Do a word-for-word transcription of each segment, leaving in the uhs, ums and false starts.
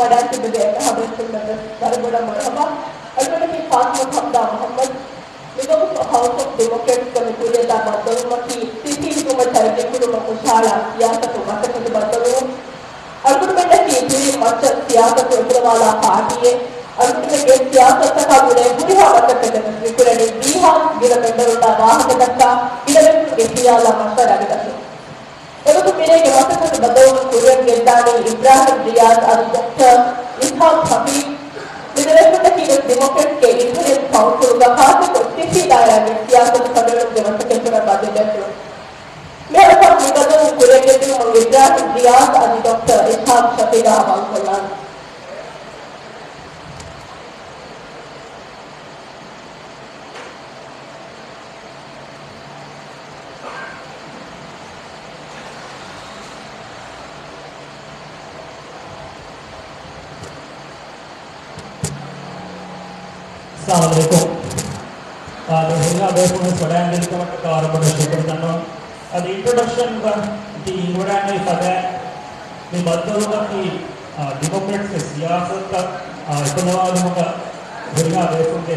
ވަޑައިގެން ތިބެވި އެކަހަލަ ބޭފުޅުންނަށް ވެސް ވަރަށް ބޮޑަށް މަރުޙަބާ. އަޅުގަނޑަކީ ފާތިމަ ހަމްދާ މުޙައްމަދު. މިވަގުތު ހައުސް އޮފް ޑިމޮކްރެޓްސްގަ މި ކުރިއަށްދާ ބައްދަލުވުމަކީ ސިއްހީ ހިދުމަތް ތަރައްގީކުރުމަށް ހުށަހަޅާ ސިޔާސަތު މަސައްކަތު ބައްދަލުވުން. އަޅުގަނޑުމެންނަކީ ދިވެހި މައްޗަށް ސިޔާސަތު އެކުލަވާލާ ޕާޓީއެއް. އަޅުގަނޑުމެންގެ ސިޔާސަތުތަކާ ގުޅޭ ހުރިހާ މަސައްކަތެއް ވެސް މި ކުރަނީ ދީހާ ގިނަ މެމްބަރުންނާ ވާހަކަ ދައްކާ ގިނަވެރިންގެ ޚިޔާލާ މަޝްވަރާގެ ދަށުން. އެގޮތުން މިރޭގެ މަސައްކަތު ބައްދަލުވުން ކުރިއަށް ގެންދާނީ އިބްރާހިމް ރިޔާޒް އަދި ޑޮކްޓަރ އިސްހާޤް ޝަފީޤް. މިދެބޭފުޅުންނަކީ ވެސް ޑިމޮކްރެޓްގެ އިންޓަރިމް ކައުންސިލުގަ ޚާއްޞަކޮށް ސިއްހީ ދާއިރާގެ ސިޔާސަތު ކަނޑައެޅުމުގެ މަސައްކަތް ކުރައްވާ ދެބޭފުޅުން. މިހާރު ފަހު މި ބައްދަލުވުން ކުރިއަށް ގެންދިއުމުން އިބްރާހިމް ރިޔާޒް އަދި ޑޮކްޓަރ އިސްހާޤް ޝަފީޤާ ހަވާލުކޮށްލާން. އައްސަލާމު ޢަލައިކުމް. އާ، މި ހުރިހާ ބޭފުޅުން ވެސް ވަޑައިގެން ދިނުމަށްޓަކާ ވަރަށް ބޮޑަށް ޝުކުރު ދަންނަވަން. އަދި އިންޓްރޮޑަކްޝަންގަ ތި ހިނގަވަޑައިގެން ފަދައިން މި ބައްދަލުވުމަކީ، އާ، ޑިމޮކްރެޓްސްގެ ސިޔާސަތުތައް، އާ، އެކުލަވާލުމުގަ ހުރިހާ ބޭފުޅުންގެ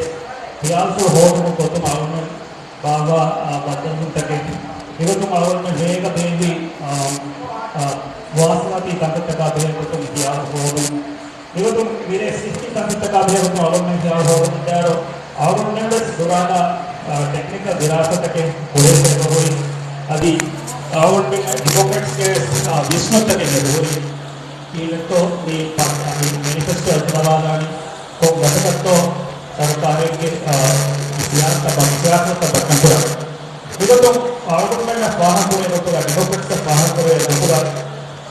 ޚިޔާލުފުޅު ހޯދުމުގެ ގޮތުން އަޅުގަނޑު ބާއްވާ، އާ، ބައްދަލުވުންތަކެއް. މިގޮތުން އަޅުގަނޑުމެން ރޭގަ ބޭއްވި، އާ، އާ، މުވާސަލާތީ ކަންތައްތަކާ ބެހޭ ގޮތުން ޚިޔާލު ހޯދުން. މިގޮތުން މިރޭ ސިއްހީ ކަންތައްތަކާ ބެހޭ ގޮތުން އަޅުގަނޑުމެން ޚިޔާލު ހޯދުމަށްދާއިރު، އަޅުގަނޑުމެން ވެސް ދުރާލާ، އާ، ޓެކްނިކަލް ދިރާސާތަކެއް ކުރެވިފައި ހުރި. އަދި އަޅުގަނޑުމެން ޑިމޮކްރެޓްސްގެ، އާ، ވިސްނުންތަކެއް ހުރި. ކީއްވެތޯ މި ޕާޓީ މެނިފެސްޓޯ އެކުލަވާލާނީ؟ ކޮން ގޮތަކަށްތޯ ސަރުކާރެއްގެ، އާ، ސިޔާސަތަށް ބަ-، ސިޔާސަތަށް ބައްޓަން ކުރާ؟ މިގޮތުން އަޅުގަނޑުމެންނަށް ފާހަގަކުރެވޭ ގޮތުގަ، ޑިމޮކްރެޓްސްއަށް ފާހަގަކުރެވޭ ގޮތުގަ،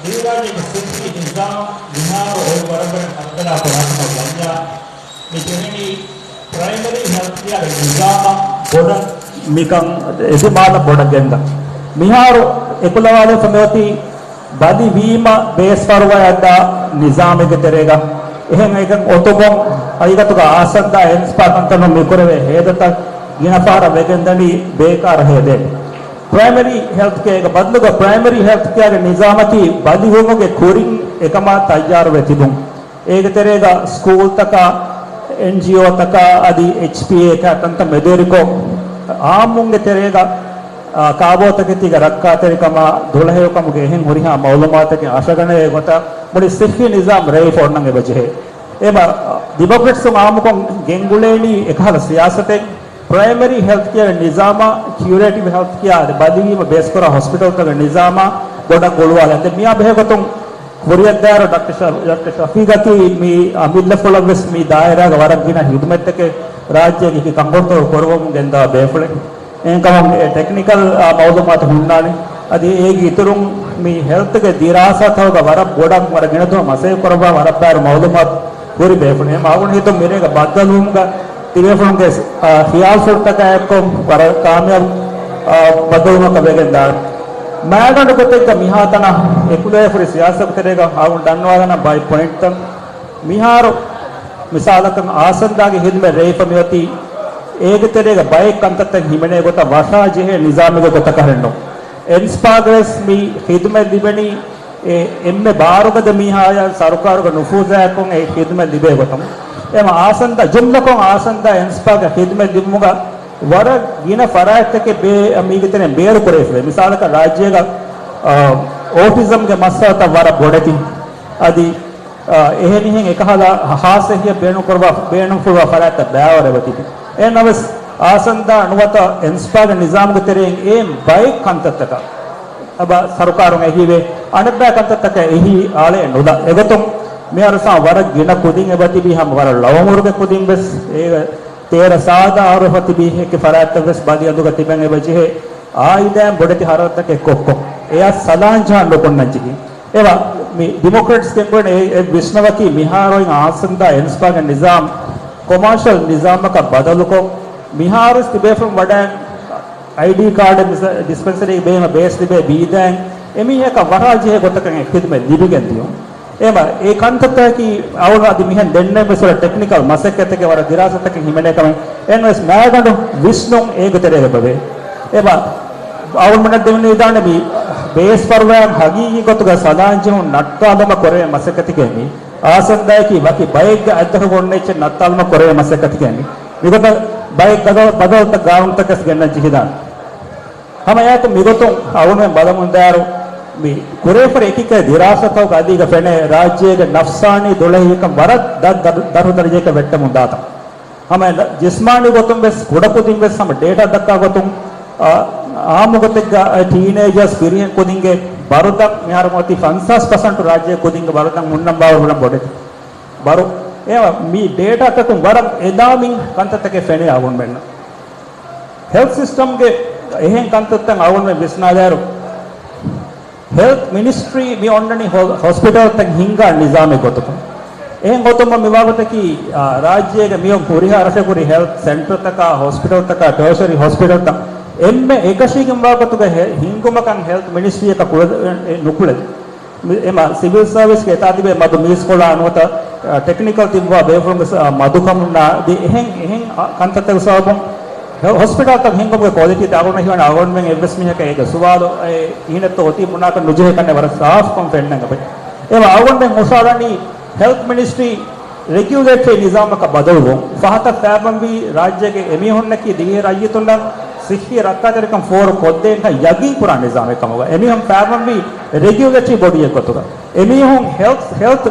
ދިވެހިރާއްޖޭގެ ސިއްހީ ނިޒާމް މިހާރު އޮތް ވަރަށް ބޮޑަށް ހަރުދަނާ ކުރާކަމަށް ވަންޏާ، މި ޖެހެނީ ޕްރައިމަރީ ހެލްތް ކެއާގެ ނިޒާމަށް ބޮޑަށް މިކަން އެތިމާލަށް ބޮޑަށް ގެންދަން. މިހާރު އެކުލަވާލެވިފަ މިއޮތީ ބަލިވީމަ ބޭސްފަރުވައަށްދާ ނިޒާމެއްގެ ތެރޭގަ. އެހެން އެކަން އޮތުމުން ހަގީގަތުގަ އާސަންދާ އެންސްޕާ ކަންތައް މި ކުރެވޭ ހޭދަތައް ގިނަ ފަހަރަށް ވެގެންދަނީ ބޭކާރު ހޭދައެއް. ޕްރައިމަރީ ހެލްތް ކެއާގެ ބަދަލުގަ ޕްރައިމަރީ ހެލްތް ކެއާގެ ނިޒާމަކީ ބަލިވުމުގެ ކުރިން އެކަމާ ތައްޔާރުވެ ތިބުން. އޭގެ ތެރޭގަ ސްކޫލްތަކާ، އެންޖީއޯތަކާ އަދި އެޗްޕީއޭ ކަންތައް މެދުވެރިކޮށް، އާއްމުންގެ ތެރޭގަ، އާ، ކާބޯތަކެތީގެ ރައްކާތެރިކަމާ، ދުޅަހެޔޮކަމުގެ އެހެން ހުރިހާ މައުލޫމާތަކެއް އަށަގަނެވޭ ގޮތަށް މުޅި ސިއްހީ ނިޒާމް ރޭވިފަ އޮންނަން އެބަޖެހޭ. އެމަ، ޑިމޮކްރެޓްސުން އާއްމުކޮށް ގެންގުޅޭނީ އެކަހަލަ ސިޔާސަތެއް. ޕްރައިމަރީ ހެލްތް ކެއާ ނިޒާމާ، ކިއުރޭޓިވް ހެލްތް ކެއާ، އަދި ބަލިވީމަ ބޭސްކުރާ ހޮސްޕިޓަލްތަކުގެ ނިޒާމާ ބޮޑަށް ގުޅުވާލަން. ދެން މިއާ ބެހޭގޮތުން ކުރިއަށްދާއިރު ޑޮކްޓަރ ޝަ-، ޑޮކްޓަރ ޝަފީޤަކީ މި އަމިއްލަފުޅަށްވެސް މި ދާއިރާގަ ވަރަށް ގިނަ ހިދުމަތްތަކެއް ރާއްޖޭގެ ކަންކޮޅުތަކުގަ ކުރައްވަމުން ގެންދާ ބޭފުޅެއް. އެހެންކަމުން އެ ޓެކްނިކަލް، އާ، މައުލޫމާތު ހުންނާނެ. އަދި އޭގެ އިތުރުން މި ހެލްތުގެ ދިރާސާތަކުގަ ވަރަށް ބޮޑަށް ވަރަށް ގިނަ ދުވަހަށް މަސައްކަތް ކުރައްވާ ވަރަށް ބާރު މައުލޫމާތު ހުރި ބޭފުޅެއް. އެހެން އަޅުގަނޑު ހިތުން މިރޭގަ ބައްދަލުވުމުގަ ތިބޭފުޅުންގެ، އާ، ޚިޔާލުފުޅުތަކާ އެއްކޮށް ވަރަށް ކާމިޔާބު، އާ، ބައްދަލުވުމަކަށް ވެގެންދާނެ. މައިގަނޑު ގޮތެއްގަ މިހާތަނަށް އެކުލެވޭފަ ހުރި ސިޔާސަތުގެ ތެރޭގަ އަޅުގަނޑު ދަންނަވާލަން ބައެއް ޕޮއިންޓްތައް. މިހާރު މިސާލަކަށް އާސަންދާގެ ހިދުމަތް ރޭވިފަ މިއޮތީ އޭގެ ތެރޭގަ ބައެއް ކަންތައްތައް ހިމެނޭ ގޮތަށް ވަށާ ޖެހޭ ނިޒާމެއްގެ ގޮތަކަށް ނޫން. އެންސްޕާގަވެސް މި ޚިދުމަތް ލިބެނީ އެ އެންމެ ބާރުގަދަ މީހާޔާ ސަރުކާރުގެ ނުފޫޒާއެކު އެ ޚިދުމަތް ލިބޭ ގޮތަށް. އެމަ އާސަންދާ، ޖުމްލަކޮށް އާސަންދާ އެންސްޕާގެ ޚިދުމަތް ލިބުމުގަ ވަރަށް ގިނަ ފަރާތްތަކެއް ބޭ-، މީގެ ތެރެއިން ބޭރު ކުރެވިފައި. މިސާލަކަށް ރާއްޖޭގަ، އާ، އޯޓިޒަމްގެ މައްސަލަތައް ވަރަށް ބޮޑެތި. އަދި، އާ، އެހެނިހެން އެކަހަލަ ހާއްސަ އެހީއަށް ބޭނުންކުރުވާ، ބޭނުންފުޅުވާ ފަރާތްތައް ބައިވަރު އެބަތިބި. އެހެންނަމަވެސް އާސަންދާ ނުވަތަ އެންސްޕާގެ ނިޒާމުގެ ތެރެއިން އެ ބައެއް ކަންތައްތަކަށް އެބަ ސަރުކާރުން އެހީވޭ، އަނެއްބައި ކަންތައްތަކަށް އެހީ އާލެއް ނުލާ. އެގޮތުން މިހާރު ސާ ވަރަށް ގިނަ ކުދިން އެބަތިބީ ހަމަ ވަރަށް ޅަވަމުރުގެ ކުދިން ވެސް އޭގަ ތޭރަ ސާދަ އަހަރު އެބަތިބީ އެކި ފަރާތްތައް ވެސް ބަލި އަނދުގަ ތިބެން އެބަޖެހޭ. އާއިލާއިން ބޮޑެތި ހަރަދުތަކެއް ކޮށްކޮށް އެއަށް ސަލާން ޖަހަން ނުކުންނަން ޖެހި. އެވަ، މި ޑިމޮކްރެޓްސް ގެންގުޅެން އެ، އެ ވިސްނަވަކީ މިހާރު އޮތް އާސަންދާ އެންސްޕާގެ ނިޒާމް ކޮމާޝަލް ނިޒާމަކަށް ބަދަލުކޮށް، މިހާރު ތިބޭފުޅުން ވަޑައި އައިޑީ ކާޑެއް މިސަ-، ޑިސްޕެންސަރީ ބޭނުމަށް ބޭސް ލިބޭ ބީދައިން އެމީހަކަށް ވަށާ ޖެހޭ ގޮތަކަށް އެ ޚިދުމަތް ލިބިގެން ދިޔުން. އެމަ، އެ ކަންތައްތަކަކީ އަޅުގަނޑު އަދި މިހެން ދެންނެވި މިސްރަ ޓެކްނިކަލް މަސައްކަތެއްގެ ވަރަށް ދިރާސާތަކެއް ހިމެނޭ ކަމެއް. އެހެންވެސް މައިގަނޑު ވިސްނުން އޭގެ ތެރޭގަ އެބަވޭ. އެމަ، އަޅުގަނޑުމެންނަށް ދެންނެވިދާނެ މި ބޭސް ފަރުވާއަށް ހަގީގީ ގޮތުގަ ސަލާން ޖެހުން ނައްޓާލުމަށް ކުރެވޭ މަސައްކަތެކޭ މީ. އާސަންދާއަކީ ވަކި ބައެއްގެ އަތްދަށުގަ އޮންނަ އެއްޗެއް ނައްތާލުމަށް ކުރެވޭ މަސައްކަތަކީ މި. މިގޮތަށް ބައެއް ބަދަލުތައް ގާނޫނުތަކަށް ގެންނަން ޖެހިދާނެ. ހަމަ އެއާއެކު މިގޮތުން އަޅުގަނޑުމެން ބަލަމުންދާއިރު، މި ކުރެވިފައި އެކި ދިރާސާތަކުގަ އަދީގަ ފެނޭ ރާއްޖޭގެ ނަފްސާނީ ދުޅަހެލިކަން ވަރަށް ދަށް ދަށް ދަށު ދަރަޖައަކަށް ވެއްޓަމުން ދާތަން. ހަމަ ޖިސްމާނީ ގޮތުން ވެސް ކުޑަކުދިން ވެސް ހަމަ ޑޭޓާ ދައްކާ ގޮތުން، އާ، އާއްމު ގޮތެއްގަ ޓީނޭޖާސް ފިރިހެން ކުދިންގެ ބަރުދަން މިހާރު މޮތީ ފަންސާސް ޕަސެންޓު ރާއްޖޭ ކުދިންގެ ބަރުދަން ހުންނަން ބާވަރު ހުންނަން ބޮޑެތި. ބަރު އެ މި ޑޭޓާތަކުން ވަރަށް އެލާމިން ކަންތައްތަކެއް ފެނޭ އަޅުގަނޑުމެންނަށް. ހެލްތް ސިސްޓަމްގެ އެހެން ކަންތައްތައް އަޅުގަނޑުމެން ވިސްނާލާއިރު، ހެލްތް މިނިސްޓްރީ މި އޮންނަނީ ހޮ-، ހޮސްޕިޓަލްތައް ހިންގާ ނިޒާމެއް ގޮތުގަ. އެހެން ގޮތުން މި ވާގޮތަކީ، އާ، ރާއްޖޭގެ މިއޮން ހުރިހާ ރަށެއް ހުރި ހެލްތް ސެންޓަރުތަކާ، ހޮސްޕިޓަލްތަކާ، ޓަރޝަރީ ހޮސްޕިޓަލްތައް އެންމެ އެކަށީގެންވާ ގޮތުގަ ހެ-، ހިންގުމަކަށް ހެލްތް މިނިސްޓްރީއަކަށް ކުޅެ-، އެ، ނުކުޅެދޭ. މި-، އެމަ ސިވިލް ސާވިސްގެ އެތާ ތިބޭ މަދު މީސްކޮޅާ ނުވަތަ، އަ، ޓެކްނިކަލް ތިއްބާ ބޭފުޅުންގެ ސަ-، މަދުކަމުންނާ ދި އެހެން، އެހެން ކަންތައްތަކުގެ ސަބަބުން ހެ-، ހޮސްޕިޓަލްތައް ހިންގުމުގެ ކޮލިޓީ ދާގުނަ ހިވަން އަޅުގަނޑުމެން އެއްވެސް މީހަކަށް އޭގެ ސުވާލު އެ އިހިނެއްތޯ އޮތީ ބުނާކަށް ނުޖެހޭ ކަންނެ ވަރަށް ސާފުކޮން ފެންނަން އެބަ. އެމަ އަޅުގަނޑުމެން ހުށަހަޅަނީ ހެލްތް މިނިސްޓްރީ ރެގިއުލޭޓަރީ ނިޒާމަކަށް ބަދަލުވުން. ފަހަތަށް ފައިބަންވީ ރާއްޖޭގެ އެމީހުންނަކީ ދިވެހި ރައްޔިތުންނަށް ސިއްހީ ރައްކާތެރިކަން ފޯރު ކޮށްދޭންކަން ޔަގީން ކުރާ ނިޒާމެއް ކަމުގަ. އެމީހުން ފައިބަންވީ ރެގިއުލޭޓަރީ ބޮޑީއެއް ގޮތުގަ. އެމީހުން ހެލްތް، ހެލްތް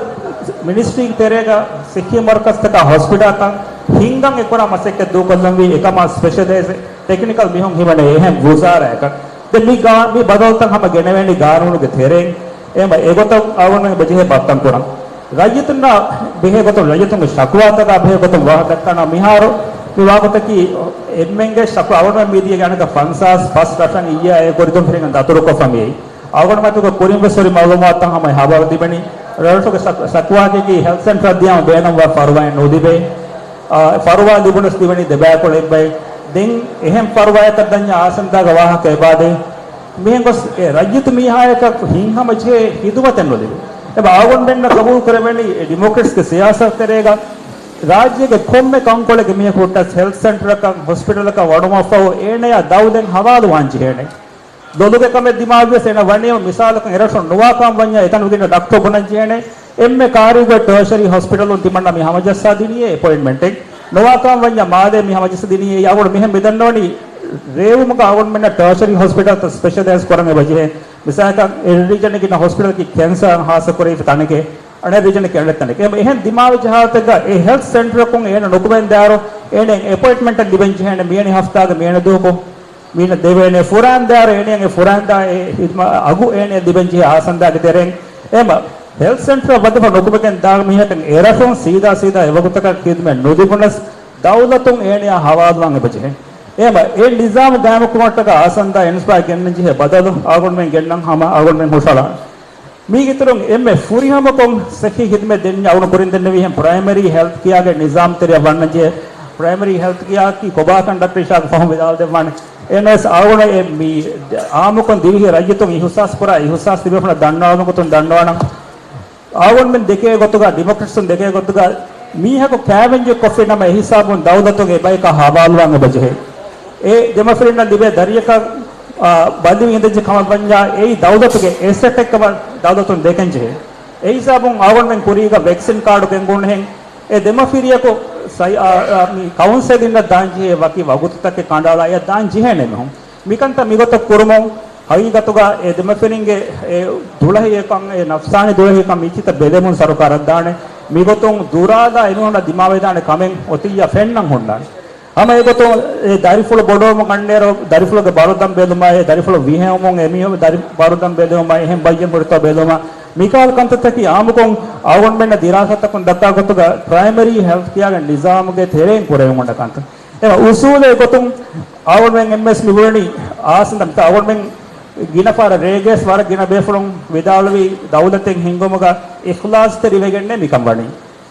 މިނިސްޓްރީގެ ތެރޭގަ ސިއްހީ މަރުކަޒްތަކާ ހޮސްޕިޓަލްތައް ހިންގަން އެކުރާ މަސައްކަތް ދޫކޮށްލަންވީ އެކަމާ ސްޕެޝަލައިޒް ޓެކްނިކަލް މީހުން ހިމެނޭ އެހެން ވުޒާރާއަކަށް. ދެން މި ގާ-، މި ބަދަލުތައް ހަމަ ގެނެވޭނީ ގާނޫނުގެ ތެރެއިން. އެހެންވެ އެގޮތަށް އަޅުގަނޑުމެން އެބަޖެހޭ ބައްތަން ކުރަން. ރައްޔިތުންނާ ބެހޭ ގޮތުން، ރައްޔިތުންގެ ޝަކުވާތަކާ ބެހޭ ގޮތުން ވާހަކަ ދައްކާނަ މިހާރު މި ވާގޮތަކީ އެންމެންގެ ޝަކު-، އަޅުގަނޑުމެން މިދިޔަ ގަނޑަކަށް ފަންސާސް ފަސް ރަށަށް އިއްޔާ އެ ކުރިދުން ފިރިހެން ދަތުރުކޮށްފަ މިއީ. އަޅުގަނޑުމެން މަތުގަ ކުރިން ވެސް ހުރި މައުލޫމާތުތައް ހަމަ ހަވާލު ދިބެނީ. ރަށުގެ ޝަ-، ޝަކުވާގެ ހެލްތް ސެންޓަރަށް ދިޔަމަ ބޭނުންވާ ފަރުވާއެއް ނުލިބޭ. އާ، ފަރުވާ ލިބުނަސް ލިބެނީ ދެބައިކުޅަ އެއްބައެއް. ދެން އެހެން ފަރުވާއަކަށް ދަންޏާ އާސަންދާގެ ވާހަކަ އެބާދޭ. މިހެން ގޮސް އެ ރައްޔިތު މީހާޔަކަށް ހިތްހަމަޖެހޭ ހިދުމަތެއް ނުލިބޭ. އެބަ އަޅުގަނޑުމެންނަށް ގަބޫލު ކުރެވެނީ އެ ޑިމޮކްރެޓްސްގެ ސިޔާސަތު ތެރޭގަ ރާއްޖޭގެ ކޮންމެ ކަންކޮޅެއްގެ މީހަކު ހުއްޓަސް ހެލްތް ސެންޓަރަކަށް ހޮސްޕިޓަލަކަށް ވަޑުމަށްފަހު އޭނަޔާ ދައުލަތް ހަވާލުވާން ޖެހޭނެ. ލޮލުގެ ކަމެއް ދިމާވިޔަސް އޭނަ ވަނީ މިސާލަކަށް އެރަށުން ނުވާކަން ވަންޏާ އެތަނުގެ އިންނަ ޑޮކްޓަރު ބުނަން ޖެހޭނެ. އެންމެ ކާރިއުގަ ޓަރޝަރީ ހޮސްޕިޓަލުން ތިމަންނަ މި ހަމަޖައްސާ ދިނީއޭ އެޕޮއިންޓްމަންޓެއް. ނުވާކަން ވަންޏާ މާލޭ މި ހަމަޖައްސަ ދިނީއޭ. އަޅުގަނޑު މިހެން މިދަންނަވަނީ ރޭވުމުގަ އަޅުގަނޑުމެންނަށް ޓަރޝަރީ ހޮސްޕިޓަލްތައް ސްޕެޝަލައިޒް ކުރަން އެބަޖެހޭ. މިސާލަކަށް އެ ރީޖަނަކީ ހޮސްޕިޓަލަކީ ކެންސަރ ހާއްސަ ކުރެވިފަ ތަނެކޭ. އަނެއް ރީޖަނަކީ އަނެއް ތަނެކޭ. އެހެން ދިމާވި ޖަހާތަކަށް އެ ހެލްތް ސެންޓަރަކުން އޭނަ ނުކުމެން ދާއިރު އޭނަ އެޕޮއިންޓްމަންޓެއް ލިބެން ޖެހޭނެ މިއަނި ހަފްތާގެ މިއަނި ދުވަހަކު. މީނަ ދެވޭނެ ފުރާން ދާއިރު އޭނައަށް އެ ފުރާން ދާ އެ ހިދުމަ އަގު އޭނައަށް ލިބެން ޖެހޭ އާސަންދާގެ ތެރެއިން. އެމަ ހެލްތް ސެންޓަރ ވަދެފަ ނުކުމެގެން ދާ މީހަކަށް އެރަށުން ސީދާ ސީދާ އެވަގުތަކަށް ހިދުމަތް ނުލިބުނަސް ދައުލަތުން އޭނަޔާ ހަވާލުވާން އެބަޖެހޭ. އެމަ އެ ނިޒާމު ގާއިމުކުރުމަށްޓަކާ އާސަންދާ އެންސްބާ ގެންނަން ޖެހޭ ބަދަލު އަޅުގަނޑުމެން ގެންނަން ހަމަ އަޅުގަނޑުމެން ހުށަހަޅާނެ. މީގެއިތުރުން އެންމެ ފުރިހަމަކޮށް ސިއްހީ ހިދުމަތް ދެންޏާ އަޅުގަނޑު ކުރިން ދެންނެވިހެން ޕްރައިމަރީ ހެލްތް ކެއާގެ ނިޒާމް ތެރެއަށް ވަންނަންޖެހޭ. ޕްރައިމަރީ ހެލްތް ކެއާއަކީ ކޮބާކަން ޑޮކްޓަރ އިޝާގު ފަހުން ވިދާޅުދެއްވާނެ. އެންއެސް އަޅުގަނޑު އެ މި އާއްމުކޮށް ދިވެހި ރައްޔިތުން އިހުސާސް ކުރާ، އިހުސާސް ލިބޭފަނަށް ދަންނަވާލުމުގެ ގޮތުން ދަންނަވާނަން. އަޅުގަނޑުމެން ދެކޭ ގޮތުގަ، ޑިމޮކްރެޓްސުން ދެކޭ ގޮތުގަ، މީހަކު ކައިވެންޏެއް ކޮށްފި ނަމަ އެހިސާބުން ދައުލަތުން އެ ބަޔަކަށް ހަވާލުވާން އެބަޖެހޭ. އެ ދެމަފިރިންނަށް ލިބޭ ދަރިއަކަށް، އާ، ބަލިވެ އިނދެއްޖެ ކަމަށް ވަންޏާ އެއީ ދައުލަތުގެ އެސެޓެއް ކަމަށް ދައުލަތުން ދެކެން ޖެހޭ. އެ ހިސާބުން އަޅުގަނޑުމެން ކުރީގަ ވެކްސިން ކާޑު ގެންގުޅުނުހެން އެ ދެމަފިރިޔަކު ސައި-، އާ، އާ، މި ކައުންސެލިންނަށް ދާން ޖެހޭ ވަކި ވަގުތުތަކެއް ކަނޑައަޅާ އެއަށް ދާން ޖެހޭނެ މީހުން. މިކަންތައް މިގޮތަށް ކުރުމުން ހަގީގަތުގަ އެ ދެމަފިރިންގެ އެ ދުޅަހެޔޮކަން، އެ ނަފްސާނީ ދުޅަހެޔޮކަން މިއްޗިތައް ބެލެމުން ސަރުކާރަށް ދާނެ. މިގޮތުން ދުރާލާ އެމީހުންނަށް ދިމާވެދާނެ ކަމެއް އޮތިއްޔާ ފެންނަން ހުންނާނެ. ހަމަ އެގޮތުން އެ ދަރިފުޅު ބޮޑުވަމުން އަންނައިރު، ދަރިފުޅުގެ ބަރުދަން ބެލުމާއި، ދަރިފުޅު ވިހެއުމުން، އެމީހުން ދަރި ބަރުދަން ބެލުމާއި، އެހެން ބައްޔެއް ހުރިތޯ ބެލުމާ، މިކަހަލަ ކަންތައްތަކީ އާއްމުކޮށް އަޅުގަނޑުމެންނަށް ދިރާސާތަކުން ދައްކާ ގޮތުގަ ޕްރައިމަރީ ހެލްތް ކެއާގެ ނިޒާމުގެ ތެރެއިން ކުރެވެމުން ކަންތައް. އެ އުސޫލެއް ގޮތުން އަޅުގަނޑުމެން އެންމެސް މި ބުނަނީ އާސަންދަ މިތާ އަޅުގަނޑުމެން ގިނަ ފަހަރަށް ރޭގެސް ވަރަށް ގިނަ ބޭފުޅުން ވިދާޅުވީ ދައުލަތެއް ހިންގުމުގަ އިޚްލާޞްތެރިވެގެންނޭ މިކަން ވަނީ.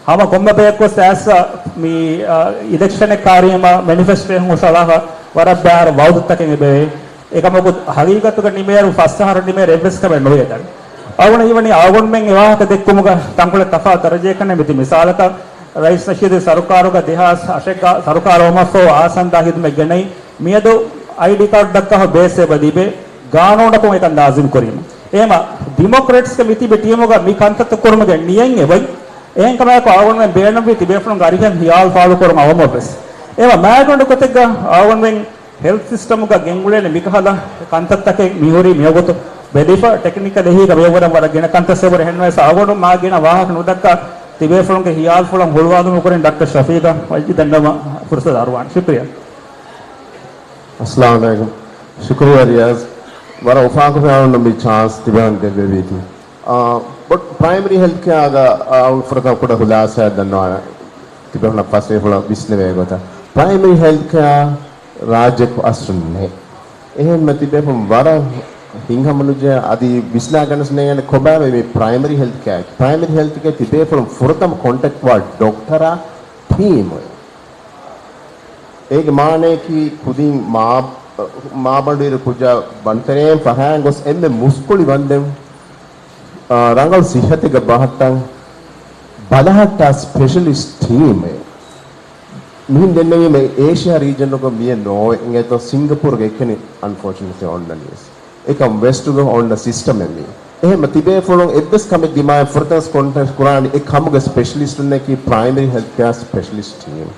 ހަމަ ކޮންމެ ބަޔަކުވެސް އައިސް މި، އާ، އިލެކްޝަނެއް ކާރިއަމާ މެނިފެސްޓޯއެއް ހުށަހަޅާފަ ވަރަށް ބާރަ ވައުދުތަކެއް އެބަވޭ. އެކަމަކު ހަގީގަތުގަ ނިމޭއިރު ފަސް އަހަރު ނިމޭއިރު އެއްވެސް ކަމެއް ނުވޭ ދަން. އަޅުގަނޑަށް ހީވަނީ އަޅުގަނޑުމެން އެ ވާހަކަ ދެއްކުމުގަ ތަންކޮޅެއް ތަފާތު ދަރަޖައެއް ކަންނޭ މިތި މިސާލަކަށް ރައީސް ނަޝީދު ސަރުކާރުގަ ދެހާސް އަށެއްގަ ސަރުކާރު އޮމަށްފަހު އާސަންދާ ހިދުމަތް ގެނައި މިއަދު އައިޑީ ކާޑު ދައްކާފަ ބޭސް އެބަ ލިބޭ ގާނޫނަކުން އެކަން ލާޒިމް ކުރީމަ. އެހެމަ ޑިމޮކްރެޓްސްގެ މިތިބި ޓީމުގަ މި ކަންތައްތައް ކުރުމުގެ ނިޔަތް އެބައި. އެހެންކަމާއެކު އަޅުގަނޑުމެން ބޭނުންވީ ތިބޭފުޅުންގެ އަރިހަށް ހިޔާލު ފާޅުކުރުން އަވަމުވެސް. އެވަ މާގަނޑު ގޮތެއްގަ އަޅުގަނޑުމެން ހެލްތް ސިސްޓަމުގަ ގެންގުޅޭނެ މިކަހަލަ ކަންތައްތަކެއް މިހުރީ މިވަގުތު ބެލިފަ ޓެކްނިކަލް އެހީގަ މިއަށްވުރެން ވަރަށް ގިނަ ކަންތައް ސެބަރ ހެންވެސް އަޅުގަނޑު މާ ގިނަ ވާހަކަ ނުދައްކާ ތިބޭފުޅުންގެ ހިޔާލުފުޅަށް ހުޅުވާލުމުގެ ކުރިން ޑޮކްޓަރ ޝަފީޤަށް ވައްޖި ދަންނަވަން ފުރުސަތު އަރުވާނެ. ޝުކްރިޔާ. އައްސަލާމު ޢަލައިކުމް. ޝުކުރިޔާ ރިޔާޒް. ވަރަށް އުފާކޮށްފައި އަޅުގަނޑު މި ޗާންސް ތިބެހަން ދެއްވެވީތީ. އާ، ބޮޑް ޕްރައިމަރީ ހެލްތް ކެއާގަ، އާ، ފުރަތަމަ ކުޑަ ޚުލާސާއެއް ދަންނަވާނެ. ތިބެހުނަށް ފަސޭހަފުޅަށް ވިސްނެވޭ ގޮތަށް. ޕްރައިމަރީ ހެލްތް ކެއާ ރާއްޖެއަކު އަސްލު ނެތް. އެހެންމެ ތިބޭފުޅުން ވަރަށް ހިތްހަމަނުޖެހޭ އަދި ވިސްނާގަނެސް ނޭނގެ ކޮބާމެ މި ޕްރައިމަރީ ހެލްތް ކެއާ. ޕްރައިމަރީ ހެލްތް ކެއާ ތިބޭފުޅުން ފުރަތަމަ ކޮންޓެކްޓްވާ ޑޮކްޓަރާ ޓީމު. އޭގެ މާނަޔަކީ ކުދިން މާ-، މާބަނޑުއިރު ކުއްޖާ ބަނޑުތެރެއިން ފަށާން ގޮސް އެންމެ މުސްކުޅި ވަންދެން، އާ، ރަނގަޅު ސިއްހަތެއްގަ ބަހައްޓަން ބަލަހައްޓާ ސްޕެޝަލިސްޓް ޓީމެއް. މިހެން ދެންނެވީމަ އޭޝިއާ ރީޖަނުގަ މިއެއް ނޯވޭ އިނގޭތޯ ސިންގަޕޫރުގަ އެކަނި އަންފޯޗުނޭޓްލީ އޮންނަނީވެސް. އެކަމް ވެސްޓުގަ އޮންނަ ސިސްޓަމެއް މީ. އެހެންމަ ތިބޭފުޅުން އެއްވެސް ކަމެއް ދިމާއިން ފުރަތަމަ ކޮންޓެކްޓް ކުރާނީ އެ ކަމުގެ ސްޕެޝަލިސްޓުންނަކީ ޕްރައިމަރީ ހެލްތް ކެއާ ސްޕެޝަލިސްޓް ޓީމް.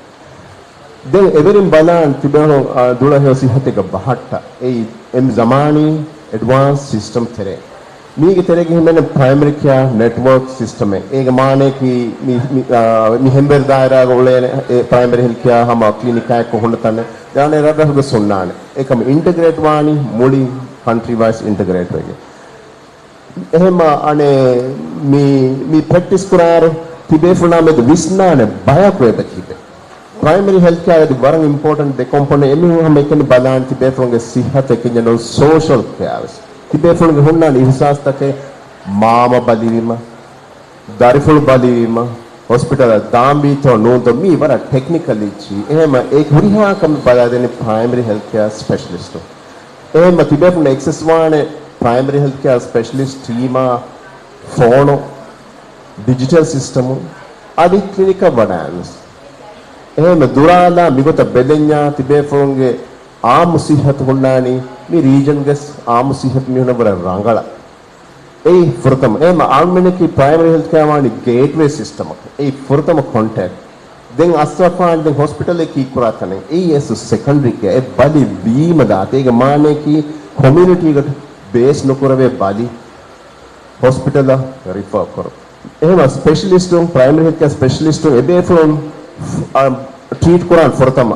ދެން އެވެރިން ބަލާން ތިބޭފުޅުން، އާ، ދުޅަހެޔޮ ސިއްހަތެއްގަ ބަހައްޓަ. އެއީ އެމް ޒަމާނީ އެޑްވާންސް ސިސްޓަމް ތެރޭ. މީގެ ތެރޭގަ ހިމެނޭ ޕްރައިމަރީ ކެއާ ނެޓްވޯކް ސިސްޓަމެއް. އޭގެ މާނަޔަކީ މި، މި، އާ، މި ހެންބޭރު ދާއިރާގަ އުޅޭނެ އެ ޕްރައިމަރީ ހެލްތް ކެއާ ހަމަ ކްލިނިކާއެއްކޮށް ހުންނަ ތަނެއް. ދާނެ ރަށްރަށުގަ ހުންނާނެ. އެކަމަ އިންޓަގްރޭޓް ވާނީ މުޅި ކަންޓްރީ ވައިޒް އިންޓަގްރޭޓް ވެގެން. އެހެންމަ އަނެއް މި، މި ޕްރެކްޓިސް ކުރާއިރު ތިބޭފުޅާ މެދު ވިސްނާނެ ބަޔަކު އެބަ ތިބެ. ޕްރައިމަރީ ހެލްތް ކެއާގަދި ވަރަށް އިމްޕޯޓެންޓް ދެ ކޮމްޕޮނެންޓް. އެމީހުން ހަމަ އެކަނި ބަލާން ތިބޭފުޅުންގެ ސިއްހަތެއް ކިންޏެއް ނޫން ސޯޝަލް ކެއާ ވެސް. ތިބޭފުޅުންގެ ހުންނާނެ އިހުސާސްތަކެއް މާމަ ބަލިވީމަ، ދަރިފުޅު ބަލިވީމަ، ހޮސްޕިޓަލަށް ދާންވީތޯ ނޫންތޯ މީ ވަރަށް ޓެކްނިކަލް އެއްޗި. އެހެންމަ އޭގެ ހުރިހާ ކަމެއް ބަލާދޭނީ ޕްރައިމަރީ ހެލްތް ކެއާ ސްޕެޝަލިސްޓު. އެހެންމަ ތިބޭފުޅުން އެކްސެސް ވާނެ ޕްރައިމަރީ ހެލްތް ކެއާ ސްޕެޝަލިސްޓް ޓީމާ ފޯނު، ޑިޖިޓަލް ސިސްޓަމު އަދި ކްލިނިކަށް ވަޑާންވެސް. އެހެންމެ ދުރާލާ މިގޮތަށް ބެލެންޏާ ތިބޭފުޅުންގެ އާއްމު ސިއްހަތު ހުންނާނީ މި ރީޖަންގެ އާއްމު ސިއްހަތު މީހުނަށް ވަރަށް ރަނގަޅަށް. އެއީ ފުރަތަމަ. އެހެންމަ އަޅުމެންނަކީ ޕްރައިމަރީ ހެލްތް ކެއާ ވާނީ ގޭޓްވޭ ސިސްޓަމަކަށް. އެއީ ފުރަތަމަ ކޮންޓެކްޓް. ދެން އަސްރަފާން ދެން ހޮސްޕިޓަލެއް ކީއްކުރާ ތަނެއް. އެއީ އެސް ސެކަންޑްރީ ކެއާ. އެ ބަލި ވީމަ ދާތީ. އޭގެ މާނަޔަކީ ކޮމިއުނިޓީގަ ބޭސް ނުކުރެވޭ ބަލި ހޮސްޕިޓަލަށް ރިފަރ ކުރުން. އެހެންމަ ސްޕެޝަލިސްޓުން، ޕްރައިމަރީ ހެލްތް ކެއާ ސްޕެޝަލިސްޓުން އެބޭފުޅުން، އަ، ޓްރީޓް ކުރާން ފުރަތަމަ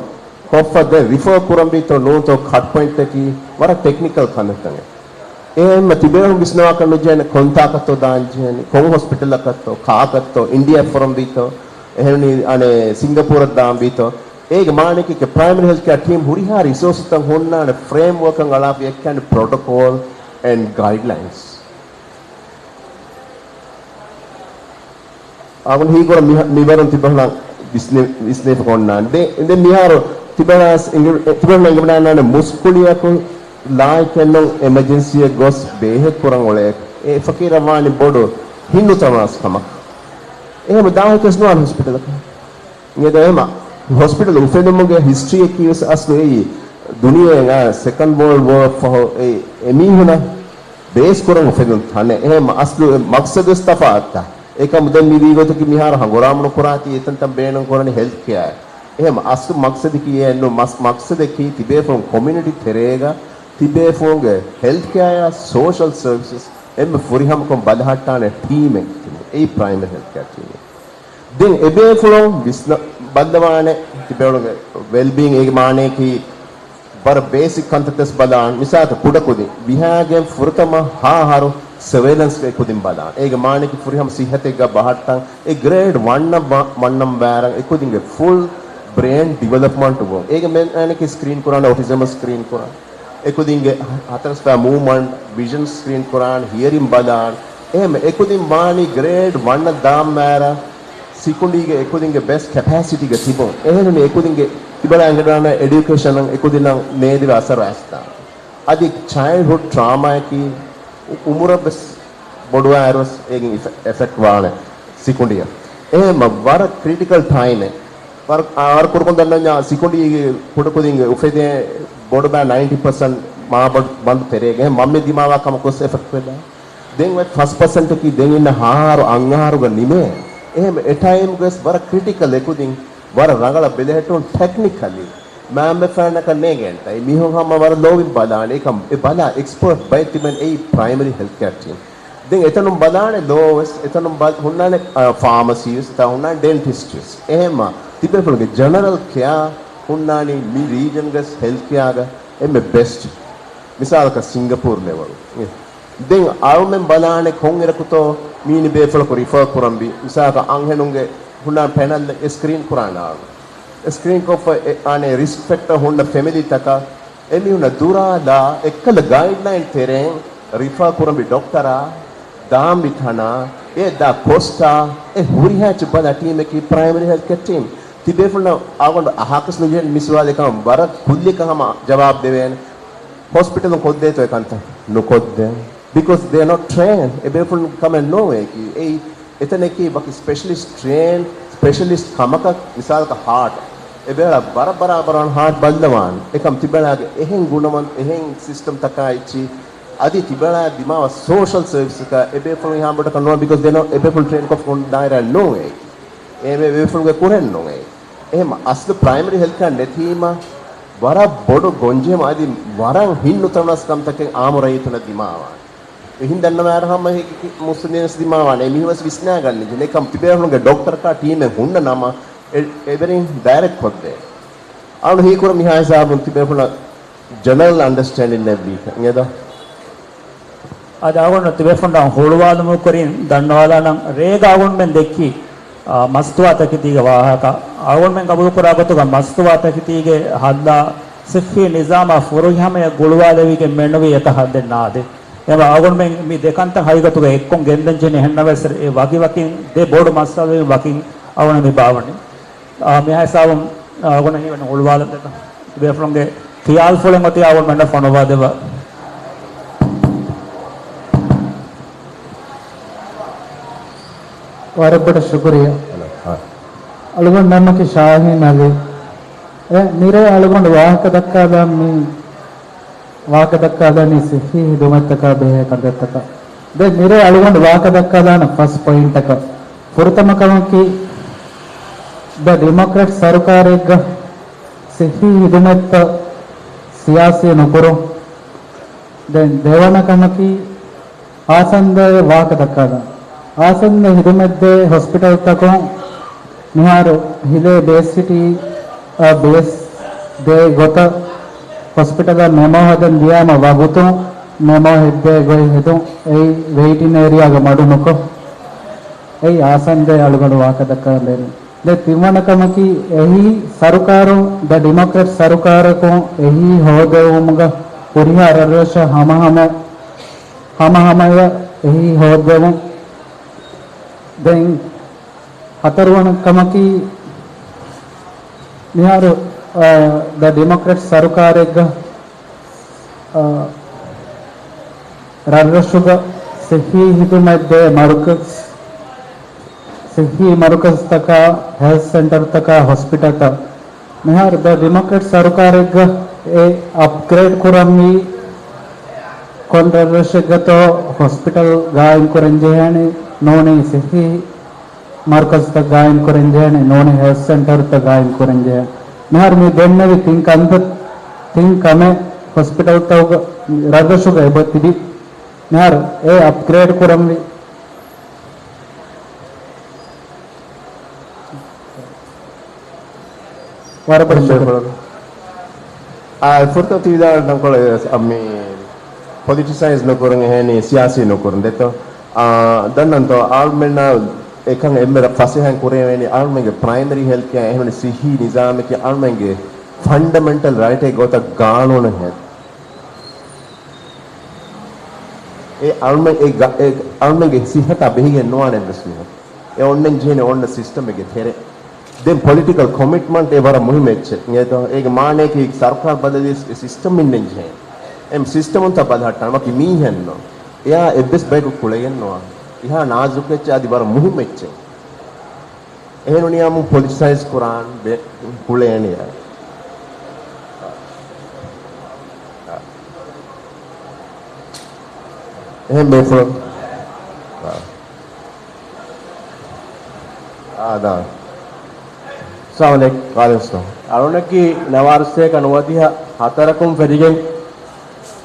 ކޮށްފަ ދެން ރިފަރ ކުރަންވީތޯ ނޫންތޯ ކަޓް ޕޮއިންޓްތަކީ ވަރަށް ޓެކްނިކަލް ކަންތައްތަކެއް. އެހެންމަ ތިބޭފުޅުން ވިސްނާކަށް ނުޖެހޭނެ ކޮންތާކަށްތޯ ދާންޖެހޭނީ، ކޮން ހޮސްޕިޓަލަކަށްތޯ، ކާކަށްތޯ، އިންޑިއާ ފޮރަންވީތޯ، އެހެން އަނެއް ސިންގަޕޫރަށް ދާންވީތޯ. އޭގެ މާނައަކީ ޕްރައިމަރީ ހެލްތް ކެއާ ޓީމް ހުރިހާ ރިސޯސްތައް ހުންނާނެ ފްރޭމްވަރކަށް އަޅާފި އެއްކަނި ޕްރޮޓޮކޯލް އެންޑް ގައިޑްލައިންސް. އަޅުގަނޑު ހީކުރަން މި-، މިވަރުން ތިބޭފުޅުން ވިސްނެ-، ވިސްނެފަ އޮންނާނެ. ދެ-، ދެން މިހާރު ތިބޭފުޅުން އެނގި-، ތިބޭފުޅުން އެނގިވަޑައިގަންނާނެ މުސްކުޅިއަކު ލާއެކެއްނު އެމަޖެންސީއަށް ގޮސް ބޭހެއް ކުރަން އުޅޭ. އެ ފަޤީރަށް ވާނީ ބޮޑު ހިތްނުތަނަވަސް ކަމަކަށް. އެހެން ދާހިތެއް ނުވާނެ ހޮސްޕިޓަލަކަށް. އިނގޭތޯ އެހެންމަ ހޮސްޕިޓަލް އުފެދުމުގެ ހިސްޓްރީއަކީ ވެސް އަސްލު އެއީ ދުނިޔެ އާ ސެކަންޑް ވޯލްޑް ވޯ ފަހު އެ އެމީހުނަށް ބޭސް ކުރަން އުފެދުނު ތަނެއް. އެހެންމަ އަސްލު އެ މަޤްޞަދު ވެސް ތަފާތު. އެކަމު ދެން މި ވީގޮތަކީ މިހާރު ހަނގުރާމަ ނުކުރާތީ އެތަންތަން ބޭނުން ކުރަނީ ހެލްތް ކެއާ. އެހެންމަ އަސްލު މަޤްޞަދަކީ އެއެއްނު، މަސް-، މަޤްޞަދަކީ ތިބޭފުޅުން ކޮމިއުނިޓީ ތެރޭގަ ތިބޭފުޅުންގެ ހެލްތް ކެއާއާ ސޯޝަލް ސަރވިސަސް އެންމެ ފުރިހަމަކޮށް ބަލަހައްޓާނެ ޓީމެއް. އެއީ ޕްރައިމަރީ ހެލްތް ކެއާ ޓީމެއް. ދެން އެބޭފުޅުން ވިސްނަ-، ބައްލަވާނެ ތިބޭފުޅުންގެ ވެލްބީއިން. އޭގެ މާނައަކީ ވަރަށް ބޭސިކް ކަންތައްތައް ބަލާން. މިސާލަކަށް ކުޑަކުދިން ވިހާގެން ފުރަތަމަ ހަ އަހަރު ސަވޭލަންސްގެ އެކުދިން ބަލާން. އޭގެ މާނައަކީ ފުރިހަމަ ސިއްހަތެއްގަ ބަހައްޓަން. އެ ގްރޭޑް ވަންނަށް ވަ-، ވަންނަން ވާރަން އެކުދިންގެ ފުލް ބްރޭން ޑިވެލޮޕްމަންޓް ވުން. އޭގެ މެ-، މާނައަކީ ސްކްރީން ކުރާނެ، އޮޓިޒަމް ސްކްރީން ކުރާނެ. އެކުދިންގެ ހަތަރު ސްފަ މޫވްމަންޓް، ވިޝަން ސްކްރީން ކުރާން، ހިޔަރިން ބަލާން. އެހެން އެކުދިން ވާނީ ގްރޭޑް ވަންނަށް ދާންމާރަ ސިކުނޑީގެ އެކުދިންގެ ބެސްޓް ކެޕޭސިޓީގަ ތިބުން. އެހެން އެކުދިންގެ ތިބަލާ އެނގިވަޑައިގަންނަ އެޑިއުކޭޝަނަށް އެކުދިންނަށް ނޭދިވެ އަސަރު އައިސްދާން. އަދި ޗައިލްޑްހުޑް ޓްރާމާއަކީ އު-، އުމުރަށް ވެސް ބޮޑުވާއިރުވެސް އޭގެ އިފެ-، އެފެކްޓް ވާނެ ސިކުނޑިއަށް. އެހެންމަ ވަރަށް ކްރިޓިކަލް ޓައިމެއް. ވަރަށް، އާ، ވަރަށް ކުޑަކޮށް ދަންނަވަންޏާ ސިކުނޑީގެ ކުޑަކުދިންގެ އުފެދޭ ބޮޑުބައި ނައިންޓީ ޕަސެންޓް މާބަނޑު ބަނޑު ތެރޭގަ. އެހެން މަންމެ ދިމާވާ ކަމަކުވެސް އެފެކްޓް ވެދާނެ. ދެން އޮތް ފަސް ޕަސެންޓަކީ ދެން އިންނަ ހަ އަހަރު އަށް އަހަރުގަ ނިމޭ. އެހެން އެ ޓައިމްގަވެސް ވަރަށް ކްރިޓިކަލް އެކުދިން ވަރަށް ރަނގަޅަށް ބެލެހެއްޓުން ޓެކްނިކަލީ. މާމްބަފައިންނަކަށް ނޭނގޭނެތަ؟ މީހުން ހަމަ ވަރަށް ލޯބިން ބަލާނެ. އެކަމް އެ ބަލާ އެކްސްޕަރޓް ބައެއް ތިބެން އެއީ ޕްރައިމަރީ ހެލްތް ކެއާ ޓީމް. ދެން އެތަނުން ބަލާނެ ލޯ ވެސް، އެތަނުން ބަލް-، ހުންނާނެ، އާ، ފާމަސީ ވެސް، އެތާ ހުންނާނެ ޑެންޓިސްޓް ވެސް. އެހެންމަ ތިބޭފުޅުންގެ ޖެނެރަލް ކެއާ ހުންނާނީ މި ރީޖަންގެ ހެލްތް ކެއާގަ އެންމެ ބެސްޓް. މިސާލަކަށް ސިންގަޕޫރް ލެވަލް. ދެން އަޅުމެން ބަލާނެ ކޮންއިރަކުތޯ މީނި ބޭފުޅަކު ރިފާ ކުރަންވީ. މިސާލަކަށް އަންހެނުންގެ ހުންނާނެ ޕެނަލް އެ ސްކްރީން ކުރާނެ އަޅު. އެ ސްކްރީން ކޮށްފަ އެ، އާނެ ރިސްކް ފެކްޓަރ ހުންނަ ފެމިލީތަކަށް އެމީހުންނަށް ދުރާލާ އެއްކަލަ ގައިޑްލައިން ތެރެއިން ރިފާ ކުރަންވީ ޑޮކްޓަރާ، ދާންވީ ތަނާ، އެ ދާ ކޮސްޓާ، އެ ހުރިހާ އެއްޗެއް ބަލާ ޓީމަކީ ޕްރައިމަރީ ހެލްތް ކެއާ ޓީމް. ތިބޭފުޅުންނަށް އަޅުގަނޑު އަހާކަސް ނުޖެހޭނެ މި ސުވާލެއް ކަމަށް ވަރަށް ކުއްލިއަކަށް ހަމަ ޖަވާބު ދެވޭނެ. ހޮސްޕިޓަލުން ކޮށްދޭތޯ އެކަންތައް؟ ނުކޮށްދޭނެ. ބިކޮޒް ދޭ ނޯޓް ޓްރޭން. އެބޭފުޅުން ކަމެއް ނޯވޭކީ. އެއީ އެތަނަކީ ވަކި ސްޕެޝަލިސްޓް ޓްރޭން، ސްޕެޝަލިސްޓް ކަމަކަށް. މިސާލަކަށް ހާޓް. އެބޭޅާ ބަރަށް ބަރާބަރަށް ހާޓް ބައްލަވާން. އެކަމް ތިބޭޅާގެ އެހެން ގުނަވަން، އެހެން ސިސްޓަމްތަކާ އެއްޗި. އަދި ތިބޭޅާ ދިމާވާ ސޯޝަލް ސަރވިސްއަކަށް އެބޭފުޅުން ހާމަޑަކަށް ނުވާ، ބިކޮޒް ދޭ ނޯޓް، އެބޭފުޅުން ޓްރޭން ކޮށްފަ ދާއިރާ ނޯވޭ. އެ އެބޭފުޅުންގެ ކުރެން ނޫނޭ. އެހެން އަސްލު ޕްރައިމަރީ ހެލްތް ކެއާ ނެތީމަ، ވަރަށް ބޮޑު ގޮންޖެހުމަށް އަދި ވަރަށް ހިތްނުތަނަވަސް ކަންތަކެއް އާއްމު ރައްޔިތުންނަށް ދިމާވާނެ. އެހިނދަ އަންނަ ވާހަކަ ހަމަ މުސްލިމް ދީނަސް ދިމާވާނެ. އެމީހުން ވެސް ވިސްނާގަންނަންޖެހޭ. އެކަމް ތިބޭފުޅުންގެ ޑޮކްޓަރަކާ ޓީމެއް ހުންނަ ނަމަ، އެ، އެވެރިން ޑައިރެކްޓް ކޮށްދޭ. އަޅު ހީކުރަން މިހާ ހިސާބުން ތިބޭފުޅުންނަށް ޖެނެރަލް އަންޑަސްޓޭންޑިން ނެއްވީ އިނގޭތަ؟ އަދި އަޅުގަނޑު ތިބޭފުންނަށް ހުޅުވާލުމުގެ ކުރިން ދަންނަވާލާނަން. ރޭގަ އަޅުގަނޑުމެން ދެއްކި، އާ، މަސްތުވާ ތަކެތީގެ ވާހަކަ. އަޅުގަނޑުމެން ގަބޫލުކުރާ ގޮތުގަ މަސްތުވާ ތަކެތީގެ ހައްލާ ސިއްހީ ނިޒާމާ ފުރިހަމަޔަށް ގުޅުވާލެވިގެން މެނުވީ އެކަހަލަ ހައްލެއް ނާދޭ. އެމަ އަޅުގަނޑުމެން މި ދެ ކަންތައް ހަގީގަތުގަ އެއްކޮށް ގެންދަން ޖެހެނީ. އެހެންނަމަވެސް އެ ވަކިވަކިން ދެ ބޮޑު މައްސަލައިން ވަކިން އަޅުގަނޑު މި ބާވަނީ. އާ، މިހާ ހިސާބުން، އާ، އަޅުގަނޑަށް ހީވަނީ ހުޅުވާލަން ދެން. ބޭފުޅުންގެ ޚިޔާލުފުޅެއް އޮތީ އަޅުގަނޑުމެންނަށް ފޮނުއްވާ ދެއްވާ. ވަރަށް ބޮޑަށް ޝުކުރިއްޔާ. އަޅުގަނޑު ނަމަކީ ޝާހީން އަލީ. އެ، މިރޭ އަޅުގަނޑު ވާހަކަ ދައްކާލާ މި ވާހަކަ ދައްކާލަނީ ސިއްހީ ހިދުމަތްތަކާ ބެހޭ ކަންތައްތަކަށް. ދެން މިރޭ އަޅުގަނޑު ވާހަކަ ދައްކާލާނަން ފަސް ޕޮއިންޓަކަށް. ފުރަތަމަ ކަމަކީ، ދަ ޑިމޮކްރެޓް ސަރުކާރެއްގަ ސިއްހީ ހިދުމަތްތައް ސިޔާސީ ނުކުރުން. ދެން ދެވަނަ ކަމަކީ، އާސަންދައެއް ވާހަކަ ދައްކާލަން. އާސަންދަ ހިދުމަތްދޭ ހޮސްޕިޓަލްތަކުން މިހާރު ހިލޭ ބޭސް ސިޓީ، އަށް ބޭސް ދޭ ގޮތަށް ހޮސްޕިޓަލަށް މެމޯ ހަދަން ދިޔާމަ ވަގުތުން މެމޯ ހެއްދޭ ގޮތް ހެދުން. އެއީ ވެއިޓިން އޭރިއާގަ މަޑު ނުކޮށް، އެއީ އާސަންދައެއް އަޅުގަނޑު ވާހަކަ ދައްކާލަން ބޭނުން. ދެން ތިންވަނަ ކަމަކީ، އެހީ ސަރުކާރުން، ދަ ޑިމޮކްރެޓް ސަރުކާރަކުން އެހީ ހޯދެވުމުގަ ހުރިހާ ރަށްރަށަށް ހަމަހަމަ، ހަމަހަމަޔަށް އެހީ ހޯދެވުން. ދެން ހަތަރުވަނަ ކަމަކީ، މިހާރު، އާ، ދަ ޑިމޮކްރެޓް ސަރުކާރެއްގަ، އާ، ރަށްރަށުގަ ސިއްހީ ހިދުމަތްދޭ މަރުކަޒް، ސިއްހީ މަރުކަޒްތަކާ، ހެލްތް ސެންޓަރތަކާ، ހޮސްޕިޓަލްތައް މިހާރު ދަ ޑިމޮކްރެޓް ސަރުކާރެއްގަ އެ އަޕްގްރޭޑް ކުރަންވީ. ކޮން ރަށްރަށެއްގަތޯ ހޮސްޕިޓަލް ގާއިމް ކުރަން ޖެހޭނީ، ނޫނީ ސިއްހީ މަރުކަޒްތައް ގާއިމް ކުރަން ޖެހޭނެ، ނޫނީ ހެލްތް ސެންޓަރުތައް ގާއިމް ކުރަން ޖެހޭނެ. މިހާރު މި ދެންނެވި ތިން ކަންތައް، ތިން ކަމެއް ހޮސްޕިޓަލްތަކުގަ ރަށްރަށުގަ އެބަ ތިބި. މިހާރު އެ އަޕްގްރޭޑް ކުރަންވީ. ވަރަށް ބޮޑަށް ޝުކުރިއްޔާ. އާ، ފުރަތަމަ ތި ވިދާޅުވި ތަންކޮޅެއް ވެސް، އަ، މި ޕޮލިޓިސައިޒް ނުކުރުން އެހެނީ ސިޔާސީ ނުކުރުން ދެތޯ. އާ، ދަންނަންތޯ، އަޅުމެންނަށް އެކަން އެންމެ ފަސޭހައިން ކުރެވޭނީ އަޅުމެންގެ ޕްރައިމަރީ ހެލްތް ކެއާ އެހެން ސިއްހީ ނިޒާމަކީ އަޅުމެންގެ ފަންޑަމެންޓަލް ރައިޓެއް ގޮތަށް ގާނޫނު ހެދުން. އެ އަޅުމެން، އެ ގަ-، އެ އަޅުމެންގެ ސިއްހަތާ ބެހިގެން ނުވާނެ އެއްވެސް މީހަކު. އެ އޮންނަން ޖެހޭނެ އޮންނަ ސިސްޓަމެއްގެ ތެރެ. ދެން ޕޮލިޓިކަލް ކޮމިޓްމަންޓް އެ ވަރަށް މުހިއްމު އެއްޗެއް. އޭތޯ، އޭގެ މާނައަކީ ސަރުކާރު ބަދަލުވިޔަސް އެ ސިސްޓަމް އިންނަން ޖެހޭނެ. އެ ސިސްޓަމުންތާ ބަލަހައްޓާނެ، ވަކި މީހެއްނު. އެއާ އެއްވެސް ބަޔަކު ކުޅެގެން ނުވާ. އެހާ ނާޒުކު އެއްޗެއް އަދި ވަރަށް މުހިއްމު އެއްޗެއް. އެހެންވެ ނިޔާމު ޕޮލިޓިސައިޒް ކުރާން ބެ-، ކުޅޭނެ. އެހެން ބޭފުޅުން. އާދާ. އައްސަލާމު ޢަލައިކުމް. ވަޢަލައިކުމް އައްސަލާމް. އަޅުގަނޑަކީ ނަވާރަ ސަތޭކަ ނުވަދިހަ ހަތަރަކުން ފެށިގެން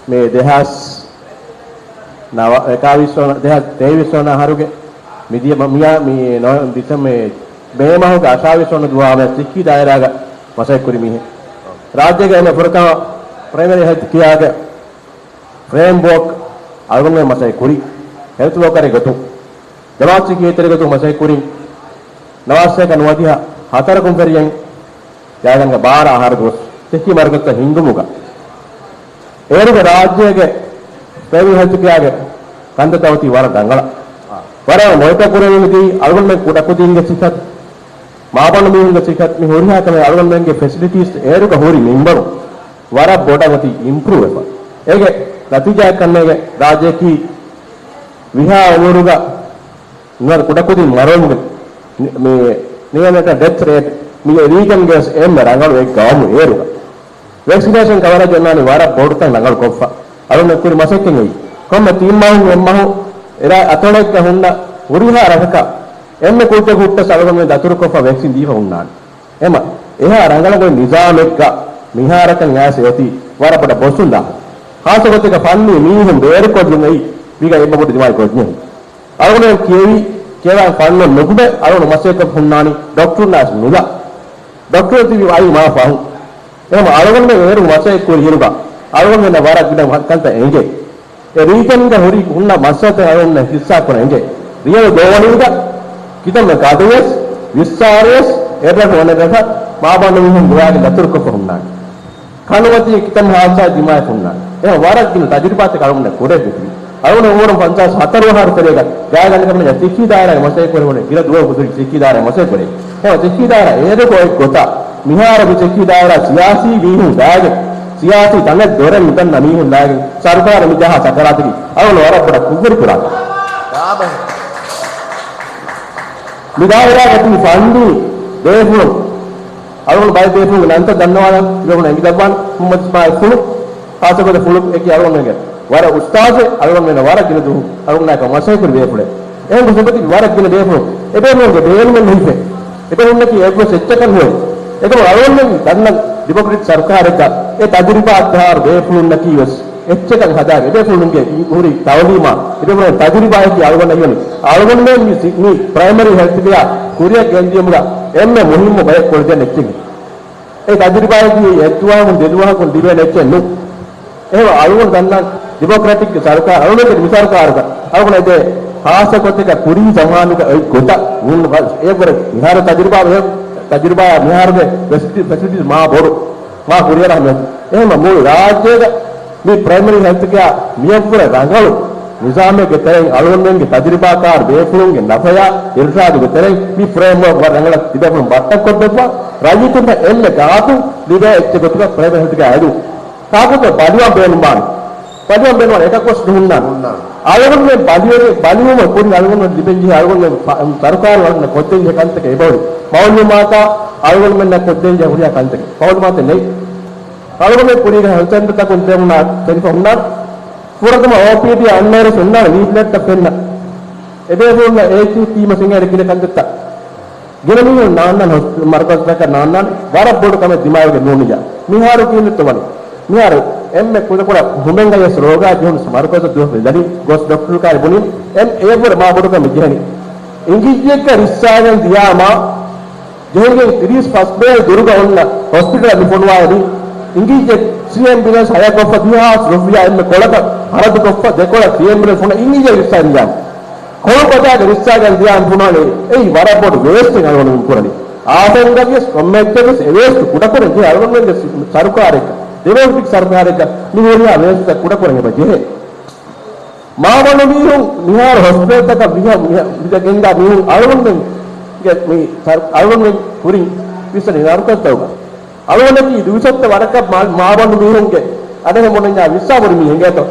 މި ދެހާސް ނަވާ، އެކާވީސް ވަނަ، ދެހާސް ތޭވީސް ވަނަ އަހަރުގެ މިދިޔަ މަ، މިޔާ، މި ނޮވެ، ޑިސެމް، މޭ މަހުގެ އަށާވީސް ވަނަ ދުވާ ސިއްހީ ދާއިރާގަ މަސައްކަތް ކުރި މީހެއް. ރާއްޖޭގެ އެންމެ ފުރަތަމަ ޕްރައިމަރީ ހެލްތް ކެއާގެ ފްރޭމްވޯކް އަޅުގަނޑުމެން މަސައްކަތް ކުރި ހެލްތް ވޯކަރެއް ގޮތުން، ޖަމާއަތް ސިއްހީ ތެރޭގަ ގޮތުން މަސައްކަތް ކުރިން، ނަވާރަ ސަތޭކަ ނުވަދިހަ ހަތަރަކުން ފެށިގެން ގާތްގަނޑަކަށް ބާރަ އަހަރު ގޮސް ސިއްހީ މަރުކަޒުތައް ހިންގުމުގަ އޭރުގެ ރާއްޖޭގެ ޕްރައިމަރީ ހެލްތް ކެއާގެ ކަންތައްތައް އޮތީ ވަރަށް ރަނގަޅަށް. ވަރަށް މޮނިޓަ ކުރެވެނީ އަޅުގަނޑުމެން ކުޑަކުދިންގެ ސިފަތު، މާބަނޑު މީހުންގެ ސިފަތު، މި ހުރިހާ ކަމެއް އަޅުގަނޑުމެންގެ ފެސިލިޓީސް އޭރުގަ ހުރި މިންވަރު ވަރަށް ބޮޑަށް އޮތީ އިމްޕްރޫވް ވެފަ. އޭގެ ނަތީޖާއެއް ކަންނޭނގެ ރާއްޖެއަކީ ވިހާ އުމުރުގަ ނުވަތަ ކުޑަކުދިން މަރުވުމުގެ މި، މި ނިއަނެޓަ ޑެތް ރޭޓް މި ރީޖަންގެ ވެސް އެންމެ ރަނގަޅު އެއްގަ ވަމުން އޭރުގަ ވެކްސިނޭޝަން ކަވަރޭޖް އޮންނާނީ ވަރަށް ބޮޑުތަން ރަނގަޅު ކޮށްފަ. އަޅުގަނޑު ކުރި މަސައްކަތް އެއީ. ކޮންމެ ތިން މަހުން އެއް މަހު އެރާ އަތޮޅެއްގަ ހުންނަ ހުރިހާ ރަށަކަށް އެންމެ ކުއްޖަކު ހުއްޓަސް އަޅުގަނޑުމެން ދަތުރުކޮށްފަ ވެކްސިން ދީފަ ހުންނާނެ. އެމަ، އެހާ ރަނގަޅަށް އޮތް ނިޒާމެއްގަ މިހާރަކަށް އައިސް އޮތީ ވަރަށް ބޮޑަށް ބޮސުން ދާ. ޚާއްޞަ ގޮތެއްގަ ފަންނީ މީހުން ބޭރުކޮށްލުން އެއީ މީގަ އެންމެ ބޮޑު ދިމާވި ކޮށްދިން. އަޅުގަނޑު ކިޔެވި، ކިޔަވާ ފަންނުން ނުކުމެ އަޅުގަނޑު މަސައްކަތް ހުންނާނީ ޑޮކްޓަރުންނާސް ނުލާ. ޑޮކްޓަރު ތިބި އައި މާ ފަހުން. އެހެން އަޅުގަނޑުމެން އޭރު މަސައްކަތް ކުރި ހިރުގަ އަޅުގަނޑުމެންނަށް ވަރަށް ގިނަ ކަންތައް އެނގޭ. އެ ރީޖަންގަ ހުރި ހުންނަ މައްސަލަތައް އަޅުގަނޑުމެން ހިއްސާ ކުރަން އެނގޭ. ރިޔަލު ދޯވަނީގަ ކިތަންމެ ގަދަޔަސް، ވިއްސާރިޔަސް، އެއްރަށް އަނެއްރަށަށް މާބަނޑު މީހުން ގޮވާގެން ދަތުރުކޮށްފަ ހުންނާނެ. ކަނުމަތީ ކިތަންމެ ހާދިސާއެއް ދިމާވެފަ ހުންނާނެ. އެހެން ވަރަށް ގިނަ ތަޖުރިބާތައް އަޅުގަނޑަށް ކުރެވިފަ. އަޅުގަނޑު އުމުރުން ފަންސާސް ހަތަރު އަހަރު ތެރޭގަ ގާތްގަނޑަކަށް މި ސިއްހީ ދާއިރާގެ މަސައްކަތް ކުރެވުނީ، ގިނަ ދުވަހަކު ސިއްހީ ދާއިރާގެ މަސައްކަތް ކުރޭ. އެހެން ސިއްހީ ދާއިރާ އޭރުގަ އޮތް ގޮތަށް މިހާރު މި ސިއްހީ ދާއިރާ ސިޔާސީ މީހުން ދާގެ، ސިޔާސީ ތަނެއް ދޮރެއް ނުދަންނަ މީހުން ލާގެން ސަރުކާރަށް މި ޖަހާ ސަކަރާތަކީ އަޅުގަނޑު ވަރަށް ބޮޑަށް ކުށްވެރި ކުރާ. މި ދާއިރާގަ ތިބި ފަންނީ ބޭފުޅުން، އަޅުގަނޑު ބައެއް ބޭފުޅުންގެ ނަންތައް ދަންނަވާލަން ތިބެވުނު އެނގިދައްވާން މުހައްމަދު އިސްމާއިލް ފުޅު، ޚާއްޞަ ގޮތަށް ފުޅު އެކި އަޅުގަނޑުގެ ވަރަށް އުސްތާޒެއް، އަޅުގަނޑުމެންނަށް ވަރަށް ގިނަ ދުވަހު އަޅުގަނޑާއެކު މަސައްކަތް ކުރި ބޭފުޅެއް. އެހެން ކުރި ސުބަތި ވަރަށް ގިނަ ބޭފުޅުން އެ ބޭފުޅުންގެ ބޭނުމެއް ނުހިފޭ. އެބޭފުޅުންނަކީ އެއްވެސް އެއްޗަކަށް ނުވޭ. އެކަމަށް އަޅުގަނޑުމެން ދަންނަ ޑިމޮކްރެޓިކް ސަރުކާރެއްގަ އެ ތަޖުރިބާ އަށާރު ބޭފުޅުންނަކީ ވެސް އެއްޗަކަށް ހަދާ އެބޭފުޅުންގެ ހުރި ތައުލީމާ އެބޭފުޅުންގެ ތަޖުރިބާއަކީ އަޅުގަނޑަށް ހީވަނީ އަޅުގަނޑުމެން މި ސި، މި ޕްރައިމަރީ ހެލްތް ކެއާ ކުރިއަށް ގެންދިޔުމުގަ އެންމެ މުހިއްމު ބައެއް ކުޅެދޭން އެއްޗެއް. އެ ތަޖުރިބާއަކީ އެއް ދުވަހަކުން ދެ ދުވަހަކުން ލިބޭނެ އެއްޗެއް ނޫން. އެހެން އަޅުގަނޑު ދަންނަ ޑިމޮކްރެޓިކް ސަރުކާރު، އަޅުގަނޑު މި ސަރުކާރުގަ އަޅުގަނޑު އެދޭ ޚާއްޞަ ގޮތެއްގަ ކުރީ ޒަމާނުގަ އޮތް ގޮތަށް ނޫން އެއަށްވުރެ މިހާރު ތަޖުރިބާ، ތަޖުރިބާ މިހާރުގެ ފެސި، ފެސިލިޓީސް މާ ބޮޑު، މާ ކުރިއަރާ މެ. އެހެން މުޅި ރާއްޖޭގަ މި ޕްރައިމަރީ ހެލްތް ކެއާ މިއަށްވުރެ ރަނގަޅު ނިޒާމެއްގެ ތެރެއިން އަޅުގަނޑުމެންގެ ތަޖުރިބާކާރު ބޭފުޅުންގެ ނަފަޔާ އިރުޝާދުގެ ތެރެއިން މި ފްރޭމްވޯކް ވަރަށް ރަނގަޅަށް ތިބޭފުޅުން ބައްޓަން ކޮށްދެއްވާ، ރައްޔިތުންނަށް އެންމެ ގާތުން ލިބޭ އެއްޗެއް ގޮތުގަ ޕްރައިވެޓް ހެލްތްގަ އެދުން. ތާކުގެ ބަލިވާން ބޭނުންވާނެ. ބަލިވާން ބޭނުންވާނެ. އެކަކުވެސް ނުހުންނާނެ. އަޅުގަނޑުމެން ބަލިވެ، ބަލިވުމަށް ކުރިން އަޅުގަނޑު ލިބެންޖެހޭ އަޅުގަނޑުމެން ފަ، ސަރުކާރު އަޅުގަނޑަށް ކޮށްދޭންޖެހޭ ކަންތަކެއް އެބަހުރި. މައުލޫމާތާ އަޅުގަނޑުމެންނަށް ކޮށްދޭންޖެހޭ ހުރިހާ ކަންތަކެއް މައުލޫމާތެއް ނެތް. އަޅުގަނޑުމެން ކުރީގަ ހެލްތް ސެންޓަރތަކުން ދެވުނާ ފެނިފަ ހުންނާނެ. ފުރަތަމަ އޯޕީޑީ އަންނައިރު ހުންނާނެ ލީފްލެޓްތައް ފެންނަ. އެބޭފުޅުންނަށް އޭސީ ތީމަސް އިނގޭނެ ގިނަ ކަންތައްތައް. ގިނަ މީހުން ނާންނާނެ ހޮސް، މަރުކަޒުތަކަށް ނާންނާނެ. ވަރަށް ބޮޑު ކަމެއް ދިމާވެގެން ނޫނިއްޔާ. މިހާރު ކީއްވެތޯ ވަނީ؟ މިހާރު އެންމެ ކުޑަކުޑަ ހުމެއްގަޔަސް ރޯގާ ޖެހުނު މަރުކަޒަށް ދުވަސް ވެދަނީ ގޮސް ޑޮކްޓަރު ކާރި ބުނީ އެން އެއަށްވުރެ މާ ބޮޑު ކަމެއް ޖެހެނީ. އިނގިއްޔެއްގަ ރިއްސާގެން ދިޔާމާ ޖެހިގެން ތިރީސް ފަސް ބޭލް ދުރުގަ އޮންނަ ހޮސްޕިޓަލަށް މި ފޮނުވާލީ. އިނގިއްޔެ ސީ އެމްބިއެންސް ހަޔާ ކޮށްފަ ދިހާސް ރުފިޔާ އެންމެ ކޮޅަކަށް ހަރަދު ކޮށްފަ ދެކޮޅަށް ސީ އެމްބިއެންސް ފޮނުވާ އިނގިއްޔެ ރިއްސާ ދިޔާމަ. ކޮޅު ބަދާގެ ރިއްސާގެން ދިޔާމަ ފޮނުވާލީ. އެއީ ވަރަށް ބޮޑު ވޭސްޓެއް އަޅުގަނޑު ކުރަނީ. އާސަންގަވިޔަސް ކޮންމެއެއްޗެއްވެސް އެ ވޭސްޓު ކުޑަކުރަން ޖެހޭ އަޅުގަނޑުމެންގެ ސި، ސަރުކާރެއްގަ، ޑިމޮކްރެޓިކް ސަރުކާރެއްގަ މި ހުރިހާ ވޭސްޓްތައް ކުޑަކުރަން އެބަ ޖެހޭ. މާބަނޑު މީހުން މިހާރު ހޮސްޕިޓަލްތަކަށް ވިހަ، ވިހަ، ވިދަ ގެންދާ މީހުން އަޅުގަނޑުމެންގެ މި ސަރު، އަޅުގަނޑުމެން ކުރިން ވިސްނަނީ ނަރުކަސްތަކުގަ. އަޅުގަނޑަކީ ދުވިސައްތަ ވަރަކަށް މާ، މާބަނޑު މީހުންގެ އަޑެއް މޮނެންޏާ ވިއްސާ ބުރި މީހެއް އިނގޭތޯ.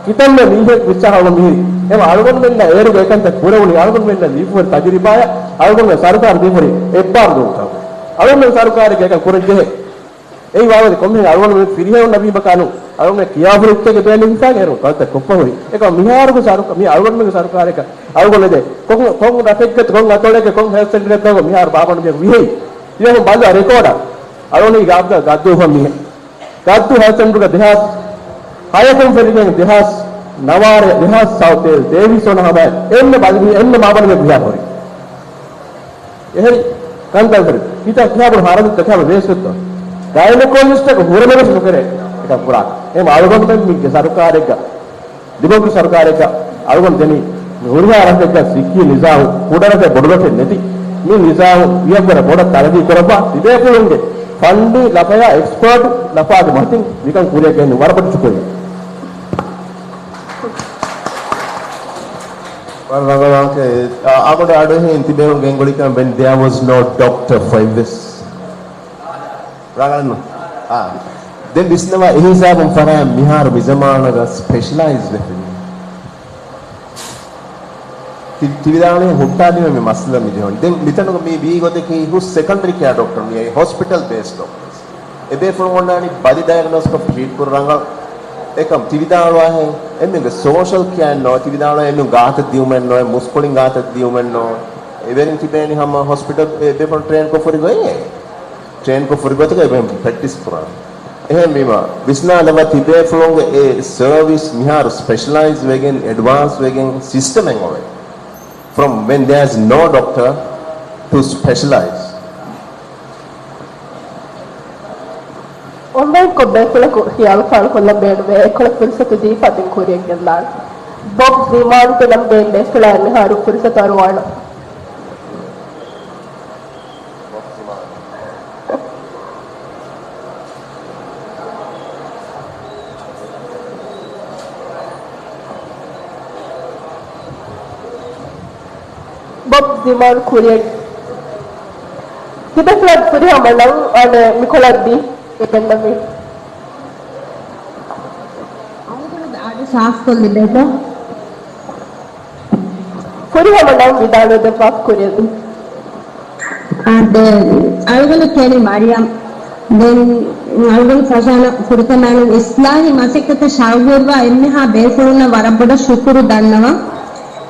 ކިތަންމެ މީހެއް ވިއްސާ ހަޅު މީހިރި. އެމަ އަޅުގަނޑުމެންނަށް އޭރުގެ އެކަންތައް ކުރެވުނީ އަޅުގަނޑުމެންނަށް ލިބިފައި ތަޖުރިބާޔަށް އަޅުގަނޑުމެން ސަރުކާރު ދީފައި އެއްބާރު ދޫންތަކުން. އަޅުގަނޑުމެން ސަރުކާރެއްގެ އެކަން ކުރަން ޖެހޭ. އެއީ ވާވަދި ކޮންމެހެން އަޅުގަނޑު ފިރިހެނުން ނަބީބަކާނު އަޅުގަނޑު ކިޔާފުޅު އިއްތެގެ ބޭނުންފައި އޭރު ކަންތައް ކޮށްފަ ހުރި. އެކަމް މިހާރުގެ ސަރުކާ، މި އަޅުގަނޑުމެގެ ސަރުކާރަކަށް އަޅުގަނޑު ދެ ކޮން، ކޮން ރަށެއްގަތު ކޮން އަތޮޅެއްގެ ކޮން ހެލްތް ސެންޓަރެއްތޯ މިހާރު ބާބަނޑު މި ވިހެއި. ދިވެހުން ބަލަ ރެކޯޑަށް އަޅުގަނޑު ގާބްދަ ގައްދޫފަ މީހެއް. ގައްދޫ ހެލްތް ސެންޓަރުގަ ދެހާސް ހަޔަކުން ފެށިގެން ދެހާސް ނަވާރަ، ދެހާސް ސައު-، ތޭ-، ތޭވީސް ވަނަ ހަމަ އެންމެ ބަލި، އެންމެ މާބަނޑު މި ވިހާ ހުރި. އެހެން ކަންތައް ހުރި. މިތާ ކިހާބުރު ހާރަދު ދެކާބަ ވޭސްވެއްތޯ. ގައިނަކޯލޮޖިސްޓަކު ހުރެމެވެސް ނުކެރޭ އެކަން ކުރާ. އެހެން އަޅުގަނޑުމެން މި ސަރުކާރެއްގަ، ޑިމޮކްރެޓް ސަރުކާރެއްގަ އަޅުގަނޑު ދެނީ މި ހުރިހާ ރަށެއްގަ ސިއްހީ ނިޒާމު ކުޑަ ރަށެއް ބޮޑު ރަށެއް ނެތި. މި ނިޒާމު ވިޔަފަރަށް ބޮޑަށް ތަރައްގީ ކުރައްވާ ތިބޭފުޅުންގެ ފަންޑި ލަފަޔާ އެކްސްޕާޓު ލަފާގެ މަތިން މިކަން ކުރިއަށް ގެން ވަރަށް ބޮޑަށް ޝުކުރިއްޔާ. ވަރަށް ރަނގަޅު ވާހަކައެއް. އާ، އާބަނޑު އަޑުއެހީން ތިބޭފުޅުން ގެންގުޅިކަން when there was no doctor for އެއްވެސް ރަނގަޅަށްނު. އާ. ދެން ވިސްނަވާ އެހިސާބުން ފަރާތް މިހާރު މިޒަމާނަގަ ސްޕެޝަލައިޒް ވެފިން. ތި-، ތިވިދާޅުވެ ހުއްޓާލީމަ މި މައްސަލަ މި ޖެހުން. ދެން މިތަނުގަ މި ވީ ގޮތަކީ ހުސް ސެކަންޑަރީ ކެއާ ޑޮކްޓަރ މިއީ ހޮސްޕިޓަލް ބޭސް ޑޮކްޓަރސް. އެބޭފުޅުން އޮންނާނީ ބަލި ޑަޔަގްނޯސްކޮށް ޓްރީޓް ކުރު ރަނގަޅު. އެކަމް ތިވިދާޅުވާހެން އެމީހުންގެ ސޯޝަލް ކެއާ ނޯ، ތިވިދާޅުވާ އެމީހުން ގާތަށް ދިޔުމެއް ނޯ، މުސްކުޅިން ގާތަށް ދިޔުމެއް ނޯ. އެވެރިން ތިބޭނީ ހަމަ ހޮސްޕިޓަލް އެބޭފުޅުން ޓްރޭން ކޮށް ފުރި ގޮތް އެ. ޓްރޭންކޮށް ފުރި ގޮތުގަ އެބަ ޕްރެކްޓިސް ކުރާނެ. އެހެންވީމަ، ވިސްނާލަވާ ތިބޭފުޅުންގެ އެ ސަރވިސް މިހާރު ސްޕެޝަލައިޒް ވެގެން، އެޑްވާންސް ވެގެން ސިސްޓަމެއް އޮވޭ. From when there's no doctor to specialize. އޮންލައިންކޮށް ބޭފުޅަކު ހިޔާލު ފާޅުކޮށްލަން ބޭނުމޭ، އެކޮޅަށް ފުރުސަތު ދީފަ ދެން ކުރިއަށް ގެންދާނެ. ބޮބް ޒިމާންގެ ނަމުގެ ބޭފުޅާ މިހާރު ފުރުސަތު އަރުވާނަން. ބޮބް ޒިމާން ކުރިއަށް ތިބޭފުޅަށް ފުރިހަމަ ނަން އަނެއް މިކޮޅަށް ދީ ގެންނަމީ. އަޅުގަނޑުގެ އަޑު ސާފުކޮށްލިބޭތޯ؟ ފުރިހަމަ ނަން ވިދާޅުވެދެއްވާ ކުރިއަށް ދީ. އާދެ، އަޅުގަނޑު ކެނި މަރިޔަމް. ދެން އަޅުގަނޑު ފަށާނަ ފުރަތަމައިނު އިސްލާހީ މަސައްކަތަށް ޝައުގުވެރިވާ އެންމެހާ ބޭފުޅުންނަށް ވަރަށް ބޮޑަށް ޝުކުރު ދަންނަވަން.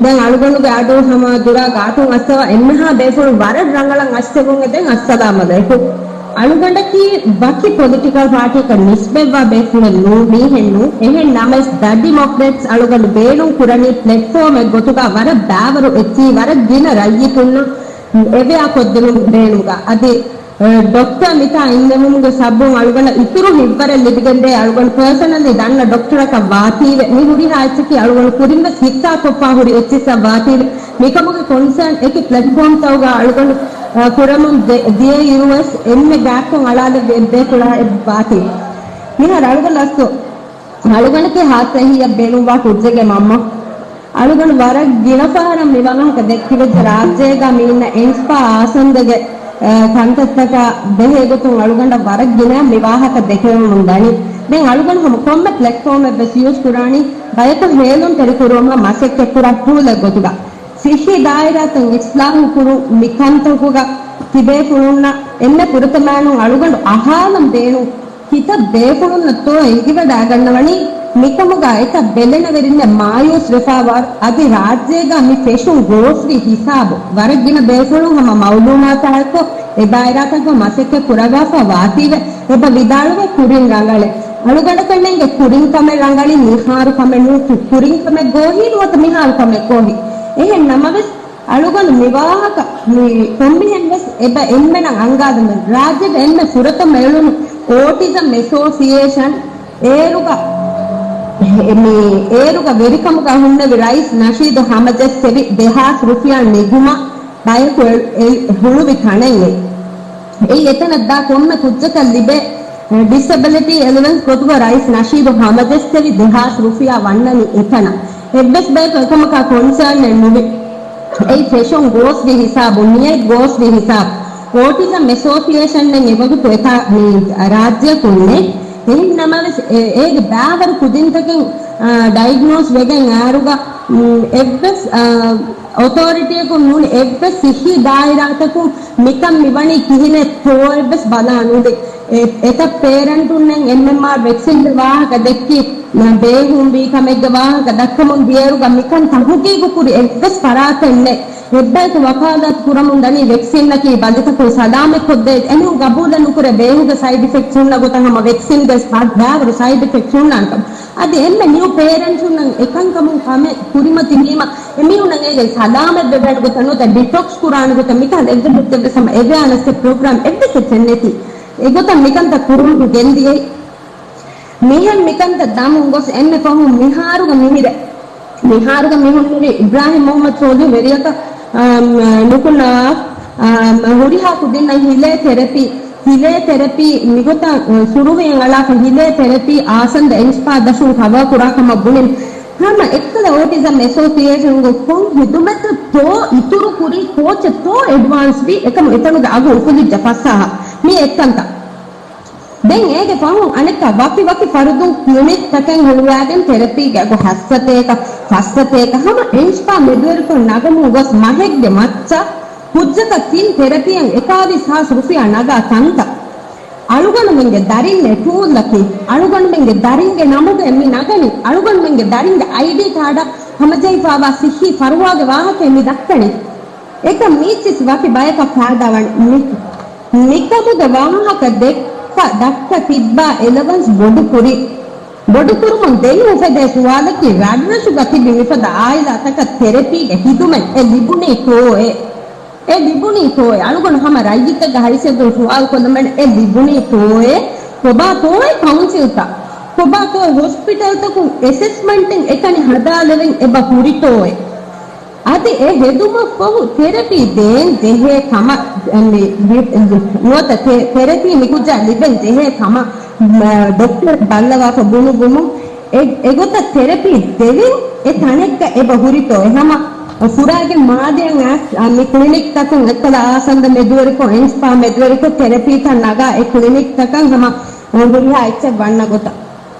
ދެން އަޅުގަނޑުގެ އަޑު ހަމަ ދުރާ ގާތުން އައްސަވާ އެންމެހާ ބޭފުޅުން ވަރަށް ރަނގަޅަށް އައްސެވުން އެދެން އައްސަލާމް އަލައިކުމް. އަޅުގަނޑަކީ ވަކި ޕޮލިޓިކަލް ޕާޓީއަކަށް ނިސްބަތްވާ ބޭފުޅެއް ނޫ، މީހެއް ނޫ. އެހެން ނަމަވެސް ދަ ޑިމޮކްރެޓްސް އަޅުގަނޑު ބޭނުން ކުރަނީ ޕްލެޓްފޯމެއް ގޮތުގަ ވަރަށް ބާވަރު އެއްޗިހި ވަރަށް ގިނަ ރައްޔިތުންނަށް އެވެއާ ކޮށްދިނުމުގެ ބޭނުމުގަ. އަދި، އެ، ޑޮކްޓަރ މިތާ އިންނެވުމުގެ ސަބަބުން އަޅުގަނޑަށް އިތުރު ހިތްވަރެއް ލިބިގެންދޭ. އަޅުގަނޑު ޕާސަނަލީ ދަންނަ ޑޮކްޓަރަކަށް ވާތީވެ، މި ހުރިހާ އެއްޗަކީ އަޅުގަނޑު ކުރިންވެސް ހިއްސާ ކޮށްފާ ހުރި އެއްޗިއްސަށް ވާތީވެ. މިކަމުގެ ކޮންސާން އެކި ޕްލެޓްފޯމްތަކުގަ އަޅުގަނޑު، އަ، ކުރަމުން ދެ-، ދިޔައިރުވެސް އެންމެ ގާތްކޮށް އަޅާލެއްވި އެއްބޭފުޅާ އެއް ވާތީ. މިހާރު އަޅުގަނޑަށް އަސްލު އަޅުގަނޑަކީ ހާއްސަ އެހީއަށް ބޭނުންވާ ކުއްޖެއްގެ މަންމަ. އަޅުގަނޑު ވަރަށް ގިނަ ފަހަރަށް މި ވާހަކަ ދެއްކިވެއްޖެ، ރާއްޖޭގަ މި އިންނަ އެންސްޕާ އާސަންދެގެ، އަ، ކަންތައްތަކާ ބެހޭ ގޮތުން އަޅުގަނޑަށް ވަރަށް ގިނަ މި ވާހަކަ ދެކެވެމުން ދަނީ. ދެން އަޅުގަނޑު ހަމަ ކޮންމެ ޕްލެޓްފޯމެއް ވެސް ޔޫސް ކުރާނީ ބަޔަކަށް ހޭލުންތެރިކުރުވުމަށް މަސައްކަތްކުރާ ޓޫލެއް ގޮތުގަ. ސިއްހީ ދާއިރާތައް އިސްލާހު ކުރުން މި ކަންތަކުގަ ތިބޭފުޅުންނަށް އެންމެ ފުރަތަމައިނުން އަޅުގަނޑު އަހާލަން ބޭނުން. ކިތައް ބޭފުޅުންނަށްތޯ އެނގިވަޑައިގަންނަވަނީ، މިކަމުގަ އެތައް ބެލެނިވެރިންނެއް މާޔޫސް ވެފަވާ އަދި ރާއްޖޭގަ މި ފެށުން ގޯސްވި ހިސާބު ވަރަށް ގިނަ ބޭފުޅުން ހަމަ މައުލޫމާތާއެއްކޮށް އެ ދާއިރާތަކުގަ މަސައްކަތް ކުރައްވާފަ ވާތީވެ، އެބަ ވިދާޅުވެ ކުރިން ރަނގަޅޭ. އަޅުގަނޑަކަށް ނޭނގެ ކުރިން ކަމެއް ރަނގަޅީ މިހާރު ކަމެއް ނޫން، ކުރިން ކަމެއް ގޯހީ ނުވަތަ މިހާރު ކަމެއް ގޯހީ. އެހެން ނަމަވެސް، އަޅުގަނޑު މިވާހަކަ މި ކޮންމެހެން ވެސް އެބަ އެންމެނަށް އަންގާދެމެ ރާއްޖޭގެ އެންމެ ފުރަތަމަ އެޅުނު އޯޓިޒަމް އެސޯސިއޭޝަން އޭރުގަ، މި އޭރުގަ ވެރިކަމުގަ ހުންނެވި ރައީސް ނަޝީދު ހަމަޖެއްސެވި ދެހާސް ރުފިޔާ ނިގުމަށް ބަޔަކު އެ-، އެ-، ހުޅުވި ތަނެއް އެ. އެއީ އެތަނަށް ދާ ކޮންމެ ކުއްޖަކަށް ލިބޭ، އެ، ޑިސެބިލިޓީ އެލަވެންސް ގޮތުގަ ރައީސް ނަޝީދު ހަމަޖެއްސެވި ދެހާސް ރުފިޔާ ވަންނަނީ އެތަނަށް. އެއްވެސް ބަޔަކު އެކަމަކާ ކޮންސާންއެއް ނުވި. އެއީ ފެށުން ގޯސްވި ހިސާބު، ނިޔަތް ގޯސްވި ހިސާބު. އޯޓިޒަމް އެސޯސިއޭޝަންއެއް އެވަގުތު އެތާ މި ރާއްޖެއަކުންނެ. އެހެން ނަމަވެސް އެ-، އޭގެ ބާވަރު ކުދިންތަކެއް، އާ، ޑައިގްނޯސް ވެގެން އާރުގަ، މް، އެއްވެސް، އާ، އޮތޯރިޓީއަކުން ނޫން އެއްވެސް ސިއްހީ ދާއިރާތަކުން މިކަން މިވަނީ ކިހިނެއްތޯއެއްވެސް ބަލާނުދޭ. އެ-، އެތައް ޕޭރެންޓުންނެއް އެމްއެމްއާރް ވެކްސިންގެ ވާހަކަ ދެއްކި، ބޭހުންވީ ކަމެއްގެ ވާހަކަ ދައްކަމުން ދިޔައިރުގަ މިކަން ތަހުގީގު ކުރި އެއްވެސް ފަރާތެއް ނެތް. އެއްބަޔަކު ވަކާލާތު ކުރަމުން ދަނީ ވެކްސިންއަކީ ބަލިތަކުން ސަލާމަތްކޮށްދޭ، އެމީހުން ގަބޫލެއް ނުކުރޭ ބޭހުގެ ސައިޑް އިފެކްޓްސް ހުންނަ ގޮތަށް ހަމަ ވެކްސިންގެ ބަ-، ބާވަރު ސައިޑް އިފެކްޓްސް ހުންނާނެކަމަށް. އަދި އެންމެ ނިއު ޕޭރެންޓުންނަށް އެކަންކަމުން ކަމެއް ކުރިމަތިވީމަ، އެމީހުންނަށް އޭގެ ސަލާމަތް ވެވޭނެ ގޮތަށް ނުވަތަ ޑިޓޮކްސް ކުރާނެ ގޮތަށް މިކަހަލަ އެއްވެސް އެއްވެސް ހަމަ އެވެއާނެސް ޕްރޮގްރާމް އެއްވެސް އެއްޗެއް ނެތި. އެގޮތަށް މިކަންތައް ކުރުމުގެ ގެންދިޔައީ. މިހެން މިކަންތައް ދަމުން ގޮސް އެންމެ ފަހުން މިހާރުގަ މިހިރެ-، މިހާރުގަ މިހުންނެވި އިބްރާހިމް މުހައްމަދު ސޯލިހު ވެރިޔަކަށް، އާ، ނުކުންނަވާ، އާ، ހުރިހާ ކުދިންނަށް ހިލޭ ތެރަޕީ، ހިލޭ ތެރަޕީ މިގޮތަށް، އާ، ސުރުހުއިން އަޅާފަ ހިލޭ ތެރަޕީ އާސަންދަ އެންސްޕާ ދަށުން ކަވާ ކުރާ ކަމަށް ބުނިން. ހަމަ އެއްކަލަ އޯޓިޒަމް އެސޯސިއޭޝަންގެ ކޮން ހިދުމަތެއްތޯ އިތުރު ކުރީ، ކޯޗެއްތޯ އެޑްވާންސް ވީ، އެކަމު އެތަނުގެ އަގު އުފުލިއްޖެ ފައްސާހަ މި އެއްކަންތައް. ދެން އޭގެ ފަހުން އަނެއްކާ ވަކި ވަކި ފަރުދުން ކްލިނިކްތަކެއް ހުޅުވާގެން ތެރަޕީގެ އަގު ހައްސަތޭކަ، ފައްސަތޭކަ ހަމަ އެންސްޕާ މެދުވެރިކޮށް ނަގަމުން ގޮސް މަހެއްގެ މައްޗަށް ކުއްޖަކަށް ތިން ތެރަޕީއަށް އެކާވީސް ހާސް ރުފިޔާ ނަގާ ކަންތައް. އަޅުގަނޑުމެންގެ ދަރިންނޭ ޓޫލްއަކީ، އަޅުގަނޑުމެންގެ ދަރިންގެ ނަމުގައި މި ނަގަނީ، އަޅުގަނޑުމެންގެ ދަރިންގެ އައިޑީ ކާޑަށް ހަމަޖެހިފާވާ ސިއްހީ ފަރުވާގެ ވާހަކައެއް މި ދައްކަނީ. އެކަން މީއްޗިސް ވަކި ބަޔަކަށް ފާދާވަން މި-، މިކަމުގެ ވާހަކަ ދެއްކަ ދައްކަ ތިއްބާ އެލަވަންސް ބޮޑުކުރި-، ބޮޑުކުރުމުން ދެން އުފެދޭ ސުވާލަކީ، ރަށްރަށުގަ ތިބި މިފަދަ އާއިލާތަކަށް ތެރަޕީގެ ހިދުމަތް އެ ލިބުނީތޯއޭ؟ އެ ލިބުނީތޯއޭ؟ އަޅުގަނޑު ހަމަ ރައްޔިތެއްގެ ހައިސިއްޔަތުން ސުވާލު ކޮށްލަމެން އެ ލިބުނީތޯއޭ؟ ކޮބާތޯއޭ ކައުންސިލްތައް؟ ކޮބާތޯއޭ ހޮސްޕިޓަލްތަކުން އެސެސްމަންޓެއް އެކަނި ހަދާލެވެން އެބަ ހުރިތޯއޭ؟ އަދި އެ ހެދުމަށްފަހު ތެރަޕީ ދޭން ޖެހޭ ކަމަށް، މި-، މި-، ނުވަތަ ތެ-، ތެރަޕީ މިކުއްޖާ ލިބެން ޖެހޭ ކަމަށް، މަ-، ޑޮކްޓަރ ބައްލަވާފަ ބުނު ބުނު އެ-، އެގޮތަށް ތެރަޕީ ދެވިން އެ ތަނެއްގަ އެބަ ހުރިތޯ؟ އެ ހަމަ ފުރާގެން މާލެއަށް އައިސް، އަ، މި ކްލިނިކްތަކުން އެއްކަލަ އާސަންދަ މެދުވެރިކޮށް، އެންސްޕާ މެދުވެރިކޮށް ތެރަޕީތައް ނަގާ އެ ކްލިނިކްތަކަށް ހަމަ ހުރިހާ އެއްޗެއް ވަންނަ ގޮތަށް.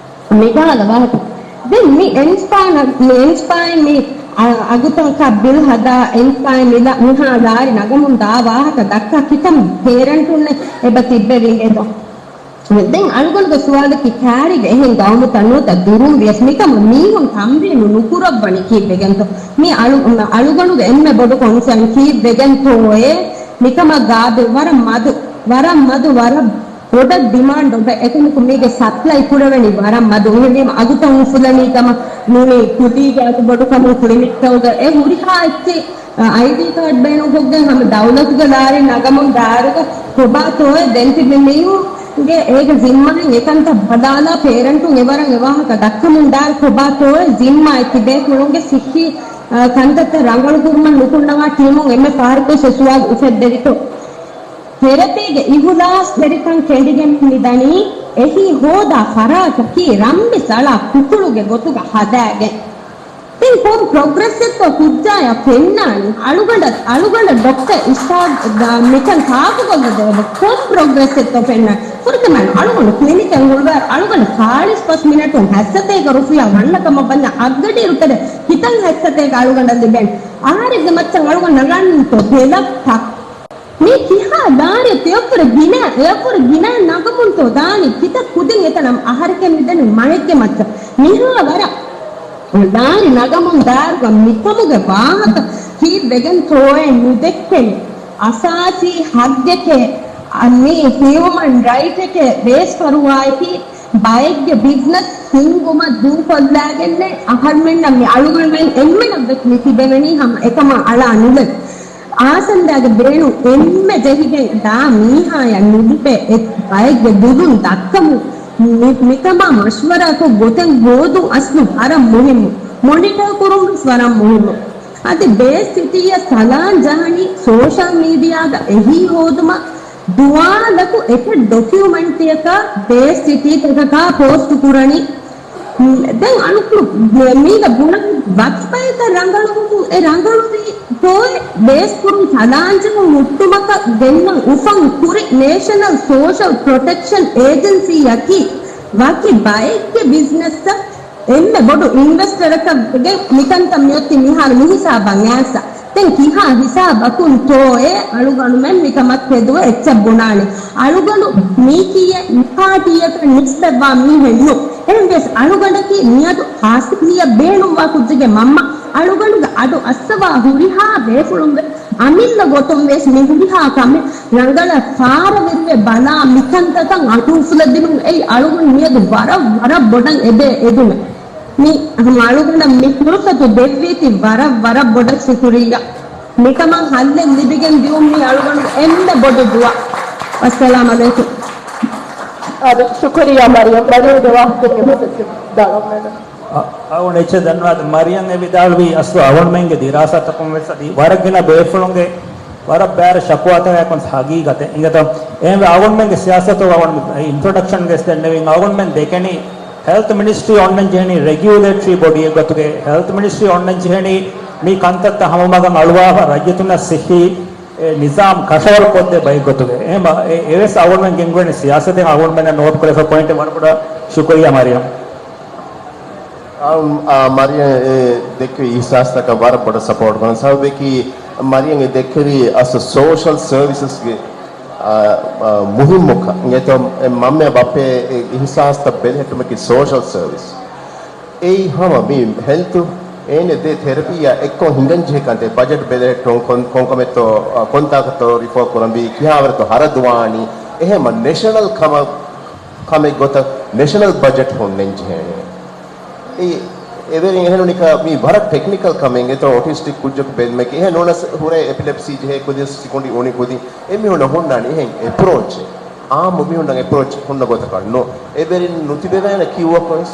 މިކަހަލަ ވާހަކަ. ދެން މި އެންސްޕާ ނަ-، މި އެންސްޕާއިން މި އަ-، އަގުތަކަށް ބިލް ހަދާ، އެންސްޕާއިން މިލަ-، މިހާ ލާރި ނަގަމުން ދާ ވާހަކަ ދައްކާ ކިތަން ޕޭރެންޓުންނެއް އެބަ ތިއްބެވިން އެދޯ. ދެން އަޅުގަނޑުގެ ސުވާލަކީ ކާރީގަ އެހެން ގައުމުތައް ނުވަތަ ދުރުން ވިޔަސް މިކަމަށް މީހުން ތަމްރީނު ނުކުރައްވަނީ ކީއްވެގެންތޯ؟ މި އަޅު-، އަޅުގަނޑުގެ އެންމެ ބޮޑު ކޮންސަރން ކީއްވެގެންތޯއޭ؟ މިކަމަށް ގާބިލް ވަރަށް މަދު، ވަރަށް މަދު، ވަރަށް ބޮޑަށް ޑިމާންޑް އޮވޭ. އެކަމަކު މީގެ ސަޕްލައި ކުރެވެނީ ވަރަށް މަދު. އެހެންވީމަ އަގުތައް އުފުލަނީ ކަމަށް ނޫނީ ކުލީގެ އަގު ބޮޑުކަމުން ކްލިނިކްތަކުގަ އެ ހުރިހާ އެއްޗެއް، އައިޑީ ކާޑް ބޭނުންކޮށްގެން ހަމަ ދައުލަތުގެ ލާރި ނަގަމުން ދާއިރުގަ ކޮބާތޯއޭ ދެން ތިބި މީހުންގެ އޭގެ ޒިންމާއިން އެކަންތައް ބަލާލާ ޕޭރެންޓުން އެވަރަށް އެވާހަކަ ދައްކަމުން ދާއިރު ކޮބާތޯއޭ ޒިންމާއެއް ތިބޭފުޅުންގެ ސިއްހީ، އަ، ކަންތައްތައް ރަނގަޅުކުރުމަށް ނުކުންނަވާ ޓީމުން އެންމެ ފަހަރަކުވެސް އެ ސުވާލު އުފެއްދެވިތޯ؟ ތެރަޕީގެ އިހުލާސްތެރިކަން ކެނޑިގެން މިދަނީ އެހީ ހޯދާ ފަރާތަކީ ރަންވެސް އަޅާ ކުކުޅުގެ ގޮތުގަ ހަދާގެން. ދެން ކޮން ޕްރޮގްރެސްއެއްތޯ ކުއްޖާޔަށް ފެންނާނީ؟ އަޅުގަނޑަށް، އަޅުގަނޑަށް ޑޮކްޓަރ އިސްހާގް މިކަން ސާފުކޮށްލަދެވޭ ކޮން ޕްރޮގްރެސްއެއްތޯ ފެންނާނީ؟ ފުރަތަމައިން އަޅުގަނޑު ކްލިނިކަށް ހުޅުވާ އަޅުގަނޑަށް ސާޅީސް ފަސް މިނެޓުން ހައްސަތޭކަ ރުފިޔާ ވަންނަ ކަމަށް ވަންޏާ އަށްގަޑިއިރު ތެރޭ ކިތަން ހައްސަތޭކަ އަޅުގަނޑަށް ލިބޭނެ؟ އަހަރެއްގެ މައްޗަށް އަޅުގަނޑު ނަގާނީތޯ ބެލަށްޓަކަށް؟ މީ ކިހާ ލާރި ތެޔޮފުރ ގިނަ، އެޔޮފުރ ގިނަ ނަގަމުންތޯ ދާނީ؟ ކިތައް ކުދިން އެތަނަށް އަހަރެކެން މިދަނީ މަހެއްގެ މައްޗަށް. މިހާ ވަރަށް ލާރި ނަގަމުން ދާއިރުގަ މިކަމުގެ ވާހަކަ ކީއްވެގެންތޯއޭ ނުދެއްކެނީ؟ އަސާސީ ހައްގެކޭ، އަ، މީ ހިއުމަން ރައިޓެކޭ ބޭސްފަރުވާއަކީ ބައެއްގެ ބިޒްނަސް ހިންގުމަށް ދޫކޮށްލާގެންނޭ. އަހަރުމެންނަށް މި އަޅުގަނޑުމެން އެންމެނަށްވެސް މި ތިބެވެނީ ހަމަ އެކަމާ އަޅާ ނުލެވި. އާސަންދާގެ ބޭނުން އެންމެ ޖެހިގެން ދާ މީހާޔަށް ނުލިބޭ އެ ބައެއްގެ ދުލުން ދައްކަމުން މި-، މިކަމާ މަޝްވަރާކޮށް ގޮތެއް ހޯދުން އަސްލު ވަރަށް މުހިއްމު. މޮނިޓަރ ކުރުން ވެސް ވަރަށް މުހިއްމު. އަދި ބޭސް ސިޓީއަށް ސަލާން ޖަހަނީ ސޯޝަލް މީޑިއާގަ އެހީ ހޯދުމަށް ދުވާލަކު އެކެއް ޑޮކިއުމެންޓްރީއަކާ ބޭސް ސިޓީތަކަކާ ޕޯސްޓު ކުރަނީ. ދެން އަޅުގަނޑު މީގަ ބުނަން ވަކި ބަޔަކަށް ރަނގަޅުވުމުން އެ ރަނގަޅުވީ ތޯއެ؟ ބޭސް ކުރުން ސަލާންޖެހުން ހުއްޓުމަކަށް ގެންނަން އުފަން ކުރި ނޭޝަނަލް ސޯޝަލް ޕްރޮޓެކްޝަން އޭޖެންސީއަކީ ވަކި ބައެއްގެ ބިޒްނަސްއަށް އެންމެ ބޮޑު އިންވެސްޓަރަކަށް ވެގެން މިކަންތައް މިއޮތީ މިހާރު މިހިސާބަށް އައިސް. ދެން ކިހާ ހިސާބަކުންތޯއޭ އަޅުގަނޑުމެން މިކަމަށް ތެދުވެ އެއްޗެއް ބުނާނީ؟ އަޅުގަނޑު މީކީއެއް މިޕާޓީއަކަށް ނިސްބަތްވާ މީހެއް ނޫން. އެހެންވެސް އަޅުގަނޑަކީ މިއަދު ހާސިލްވިޔަ ބޭނުންވާ ކުއްޖެއްގެ މަންމަ. އަޅުގަނޑުގެ އަޑު އައްސަވާ ހުރިހާ ބޭފުޅުންވެސް އަމިއްލަ ގޮތުންވެސް މި ހުރިހާ ކަމެއް ރަނގަޅަށް ފާރަވެރިވެ ބަލާ މިކަންތަކަށް އަޑުއުފުލަދިނުން އެއީ އަޅުގަނޑު މިއަދު ވަރަށް ވަރަށް ބޮޑަށް އެދޭ އެދުމެއް. މި ހަމަ އަޅުގަނޑަށް މި ފުރުސަތު ދެއްވީތީ ވަރަށް ވަރަށް ބޮޑަށް ޝުކުރިއްޔާ. މިކަމަށް ހައްލެއް ލިބިގެން ދިއުން މީ އަޅުގަނޑު އެންމެ ބޮޑު ދުޢާ. އައްސަލާމް ޢަލައިކުމް. އާދެ، ޝުކުރިއްޔާ މަރިޔަމް. މަރިޔަމްގެ ވާހަކަ އެބަ ދަޅަން ވެގެން. އަ-، އަޅުގަނޑު އެއްޗެއް ދަންނަވާ، މަރިޔަމް އެ ވިދާޅުވީ އަސްލު އަޅުގަނޑުމެންގެ ދިރާސާތަކުން ވެސް އަދި ވަރަށް ގިނަ ބޭފުޅުންގެ ވަރަށް ބާރަ ޝަކުވާތަކާ އެކަން ހަގީގަތެއް. އިނގޭތޯ، އެހެންވެ އަޅުގަނޑުމެންގެ ސިޔާސަތު އަޅުގަނޑު އިންޓްރޮޑަކްޝަންގަ ވެސް ދެންނެވިން އަޅުގަނޑުމެން ދެކެނީ ހެލްތު މިނިސްޓްރީ އޮންނަން ޖެހެނީ ރެގިއުލޭޓަރީ ބޮޑީއެއް ގޮތުގައި، ހެލްތު މިނިސްޓްރީ އޮންނަން ޖެހެނީ މި ކަންތައްތައް ހަމަމަގަށް އަޅުވާފަ ރައްޔިތުންނަށް ސިއްހީ އެ ނިޒާމް ކަށަވަރު ކޮށްދޭ ބައެއް ގޮތުގައި. އެހެން އެ-، އެވެސް އަޅުގަނޑުމެން ގެންގުޅެނީ ސިޔާސަތެއް. އަޅުގަނޑުމެންނަށް ނޯޓް ކުރެފަ ޕޮއިންޓެއް. ވަރަށް ބޮޑަށް ޝުކުރިއްޔާ މަރިޔަމް. އާ، މަރިޔަމް އެ ދެއްކެވި އިހްސާސްތަކަށް ވަރަށް ބޮޑަށް ސަޕޯޓް ކުރަން. ސަބަބަކީ މަރިޔަމް އެ ދެއްކެވީ އަސް ސޯޝަލް ސަރވިސަސްގެ، އާ، އާ، މުހިއްމުކަން. އިނގޭތޯ އެ މަންމަ ބައްޕަ އެ އިހްސާސްތައް ބެލެހެއްޓުމަކީ ސޯޝަލް ސަރވިސް. އެއީ ހަމަ މި ހެލްތު އޭނެ ދޭ ތެރަޕީއާ އެއްކޮށް ހިނގަން ޖެހޭ ކަންތައް، ބަޖެޓް ބެލެހެއްޓުން ކޮން، ކޮންކަމެއްތޯ، އާ، ކޮންތާކަށްތޯ ރިފާ ކުރަންވީ، ކިހާވަރެއްތޯ ހަރަދުވާނީ. އެހެމަ ނޭޝަނަލް ކަމަށް، ކަމެއް ގޮތަށް ނޭޝަނަލް ބަޖެޓް ހުންނެން ޖެހޭނެ. އެ، އެވެރިން އެހެން ނުނިކަ މީ ވަރަށް ޓެކްނިކަލް ކަމެއް. އެތޯ އޮޓިސްޓިކް ކުއްޖަކު ބެލުމެކޭ. އެހެން ނޫނަސް ހުރޭ އެޕިލެޕްސީ ޖެހޭ ކުދިން ސިކުނޑި އުނި ކުދިން. އެމީހުންނަށް ހުންނާނީ އެހެން އެޕްރޯޗެއް. އާއްމު މީހުންނަށް އެޕްރޯޗް ހުންނަ ގޮތަކަށް ނޫން. އެވެރިން ނުތިބެވޭނެ ކިއުއަކުން.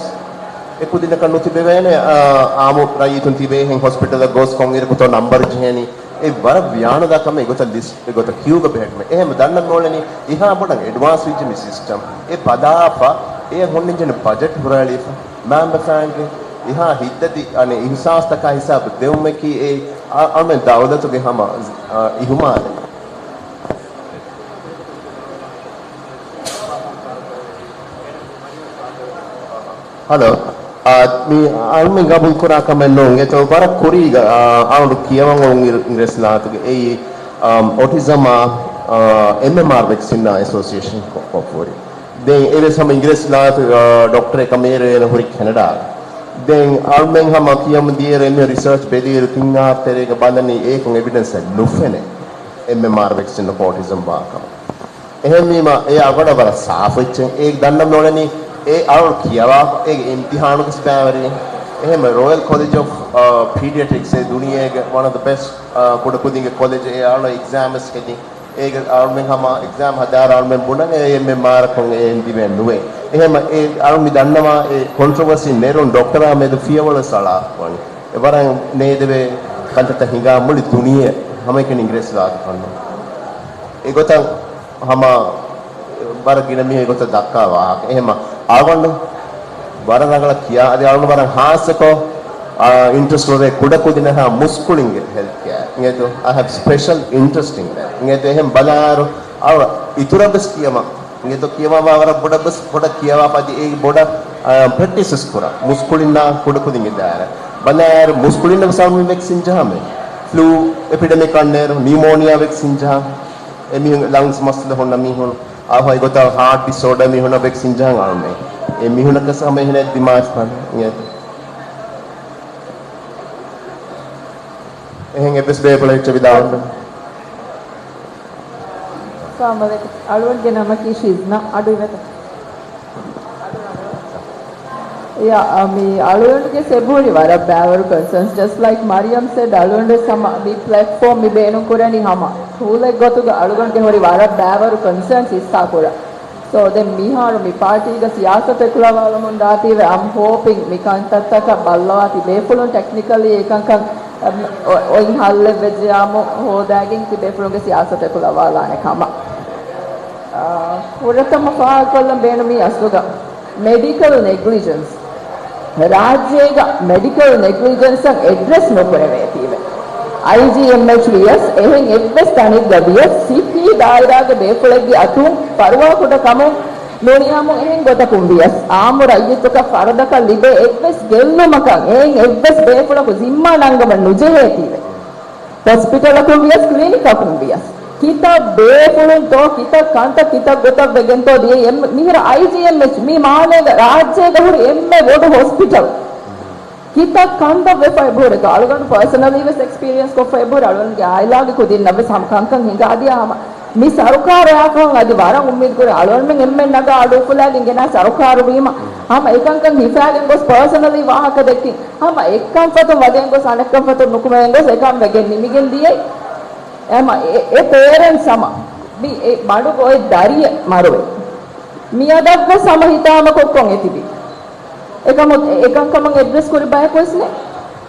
އެ ކުދިންނަކަށް ނުތިބެވޭނެ، އާ، އާއްމު ރައްޔިތުން ތިބޭ އެހެން ހޮސްޕިޓަލަށް ގޮސް ކޮންއިރަކުތޯ ނަންބަރު ޖެހޭނީ. އެ ވަރަށް ވިޔާނުދާ ކަމެއް އެގޮތަށް ލިސްޓް، އެގޮތަށް ކިއުގަ ބެހެއްޓުމެއް. އެހެން ދަންނަ މޯޅެނީ އެހާ ބޮޑަށް އެޑްވާންސް ވިއްޖެ މި ސިސްޓަމް. އެ ބަލާފަ، އެ ހުންނިންޖެހެނީ ބަޖެޓް ހުރާލީފަ. މައިންބަފައިންގެ އެހާ ހިތްދަތި އަނެއް އިހުސާސްތަކާ ހިސާބު ދެވުމަކީ އެ އަ-، އަޅުމެން ދައުލަތުގެ ހަމަ، އަ، އިހުމާލެއް. ހަލޯ. އާ، މި އަޅުމެން ގަބޫލު ކުރާ ކަމެއް ނޫން. އެތޯ ވަރަށް ކުރީގަ، އާ، އަޅުގަނޑު ކިޔަވަން އޮން އިރު-، އިނގިރޭސި ލާތުގެ އެއީ، އާ، އޮޓިޒަމާ، އާ، އެމްއެމްއާރް ވެކްސިންއާ އެސޯސިއޭޝަން ކޮ-، ކޮށްފަ ހުރި. ދެން އެވެސް ހަމަ އިނގިރޭސި ލާތު، އާ، ޑޮކްޓަރެއް ކަމޭރު އޭނަ ހުރި ކެނަޑާގަ. ދެން އަޅުމެން ހަމަ ކިޔަމުން ދިޔައިރު އެމީހުން ރިސާޗް ބެލިއިރު ތިން އާ ތެރޭގަ ބަލަނީ އޭކުން އެވިޑެންސްއެއް ނުފެނޭ އެމްއެމްއާރް ވެކްސިން އޮޓިޒަމް ވާކަމަށް. އެހެންވީމަ، އެ އަގޮޑަށް ވަރަށް ސާފު އެއްޗެއް. އޭގެ ދަންނަ ނޯޅެނީ، އެ އަޅު ކިޔަވާ، އޭގެ އިމްތިހާނުގެ ސްޕާވެރި. އެހެން ރޯޔަލް ކޮލެޖް އޮފް، އާ، ޕީޑިއެޓްރިކްސް އެ ދުނިޔޭގެ ވަން އޮފް ދަ ބެސްޓް، އާ، ކުޑަކުދިންގެ ކޮލެޖް. އެ އަޅު އެގްޒާމް ވެސް ހެދި. އޭގެ އަޅުމެން ހަމަ އެގްޒާމް ހަދާއިރު އަޅުމެން ބުނަން އެ އެމްއެމްއާރަކުން އެ އެން ދިވެން ނުވޭ. އެހެން އެ އަޅު މި ދަންނަވާ އެ ކޮންޓްރޮވަސީ ނެރުން ޑޮކްޓަރާ މެދު ފިޔަވަޅު ސަޅާ ވަނީ. އެ ވަރަށް ނޭދެވޭ ކަންތައްތައް ހިނގާ މުޅި ދުނިޔެ ހަމައެކަނި އިނގިރޭސި ލާތު ކަންނު. އެގޮތަށް ހަމަ ވަރަށް ގިނަ މީހުން އެގޮތަށް ދައްކާ ވާހަކަ. އެހެމަ އަޅުގަނޑު ވަރަށް ރަނގަޅަށް ކިޔާ، އަދި އަޅުގަނޑު ވަރަށް ހާއްސަކޮށް، އާ، އިންޓްރެސްޓް ވެ ކުޑަކުދިންނަށާ މުސްކުޅިންގެ ހެލްތް ކެއާ. އިނގޭތޯ، I have special interest in that. އިނގޭތޯ، އެހެން ބަލާއިރު އަޅު އިތުރަށް ވެސް ކިޔަމަ. އިނގޭތޯ، ކިޔަމަވާ ވަރަށް ބޮޑަށް ވެސް ބޮޑަށް ކިޔަވާފަ އަދި އޭގެ ބޮޑަށް، އާ، ޕްރެކްޓިސް ވެސް ކުރާ. މުސްކުޅިންނާ ކުޑަކުދިންގެ ދާއިރާ. ބަލާއިރު މުސްކުޅިންނަށް ވެސް އަޅު މި ވެކްސިން ޖަހާމެ. ފްލޫ އެޕިޑެމިކް އަންނައިރު، ނިއުމޯނިއާ ވެކްސިން ޖަހާ. އެމީހުން ލަންގްސް މައްސަލަ ހުންނަ މީހުން، އާ، ހޮއި ގޮތަށް ހާޓް ޑިސްއޯޑަ މީހުންނަށް ވެކްސިން ޖަހަން އަޅުމެ. އެ މީހުންނަކަސް ހަމަ އެހެނެއް ދިމާވެސް ފަން އިނގޭތޯ. އެހެން އެއްވެސް ބޭފުޅެއް އެއްޗެއް ވިދާޅުވެ. އައްސަލާމު ޢަލައިކުމް. އަޅުގަނޑުގެ ނަމަކީ ޝިޒްނާ. އަޑު އިވޭތަ؟ ޔާ، މި އަޅުގަނޑުގެ ސެބު ހުރި ވަރަށް ބައިވަރު ކޮންސާންސް. ޖަސްޓް ލައިކް މަރިޔަމް ސެޑް، އަޅުގަނޑު ހަމަ މި ޕްލެޓްފޯމް މި ބޭނުން ކުރަނީ ހަމަ ޓޫލެއް ގޮތުގަ އަޅުގަނޑުގެ ހުރި ވަރަށް ބައިވަރު ކޮންސާންސް ހިއްސާ ކުރަން. ސޯ، ދެން މިހާރު މި ޕާޓީގަ ސިޔާސަތު އެކުލަވާލަމުން ދާތީވެ، އަމް ހޯޕިން މި ކަންތައްތަކަށް ބައްލަވާތީ ބޭފުޅުން ޓެކްނިކަލީ އެކަންކަން، އަމް، އޮ-، އޮތް ހައްލެއް ވެއްޖެޔާމު ހޯދާގެން ތި ބޭފުޅުންގެ ސިޔާސަތު އެކުލަވާލާނެ ކަމަށް. އާ، ފުރަތަމަ ފާހަގަކޮށްލަން ބޭނުމީ އަސްލުގަ މެޑިކަލް ނެގްލިޖެންސް. ރާއްޖޭގަ މެޑިކަލް ނެގްލިޖެންސަށް އެޑްރެސް ނުކުރެވޭތީވެ. އައިޖީއެމްއެޗް ވިޔަސް، އެހެން އެއްވެސް ތަނެއްގަ ވިޔަސް، ސިއްހީ ދާއިރާގެ ބޭފުޅެއްގެ އަތުން ފަރުވާ ކުޑަ ކަމުން ނޫނިޔާމު އެހެން ގޮތަކުން ވިޔަސް، އާއްމު ރައްޔިތުކަށް ފަރަދަކަށް ލިބޭ އެއްވެސް ގެއްލުމަކަށް އެހެން އެއްވެސް ބޭފުޅަކު ޒިންމާ ނަންގަމަށް ނުޖެހޭތީވެ. ހޮސްޕިޓަލަކުން ވިޔަސް ކްލިނިކަކުން ވިޔަސް ކިތައް ބޭފުޅުންތޯ ކިތައް ކަންތައް ކިތައް ގޮތަށް ވެގެންތޯ ދިޔައީ. މިހިރަ އައިޖީއެމްއެޗް މި މާލޭގަ ރާއްޖޭގަ ހުރި އެންމެ ބޮޑު ހޮސްޕިޓަލް. ކިތައް ކަންތައް ވެފަ އެބަހުރިތޯ. އަޅުގަނޑު ޕާސަނަލީ ވެސް އެކްސްޕީރިއަންސް ކޮށްފަ އެބަހުރި. އަޅުގަނޑުގެ އާއިލާގެ ކުދިންނަށް ވެސް ހަމަ ކަންކަން ހިނގާދިޔަ ހަމަ މި ސަރުކާރާ ފަހުން އަދި ވަރަށް އުއްމީދު ކުރޭ. އަޅުގަނޑުމެން އެންމެން ނަގާ އަޑު އުފުލާގެން ގެނާ ސަރުކާރު ވީމަ ހަމަ އެކަންކަން ހިފާގެން ގޮސް ޕާސަނަލީ ވާހަކަ ދެއްކިން ހަމަ އެއްކަން ފަތުން ވަދެން ގޮސް އަނެއްކަން ފަތުން ނުކުމެގެން ގޮސް އެކަން ވެގެން ނިމިގެން ދިޔައީ. އެމަ އެ، އެ ޕޭރެންޓްސް ހަމަ މި އެ މަޑުގަ އޮތް ދަރިއެއް މަރުވެ. މިއަދަށްވެސް ހަމަ ހިތާމަކޮށްކޮށް އެތިބި. އެކަމު އެކަންކަމަށް އެޑްރެސް ކުރި ބަޔަކުވެސް ނެ.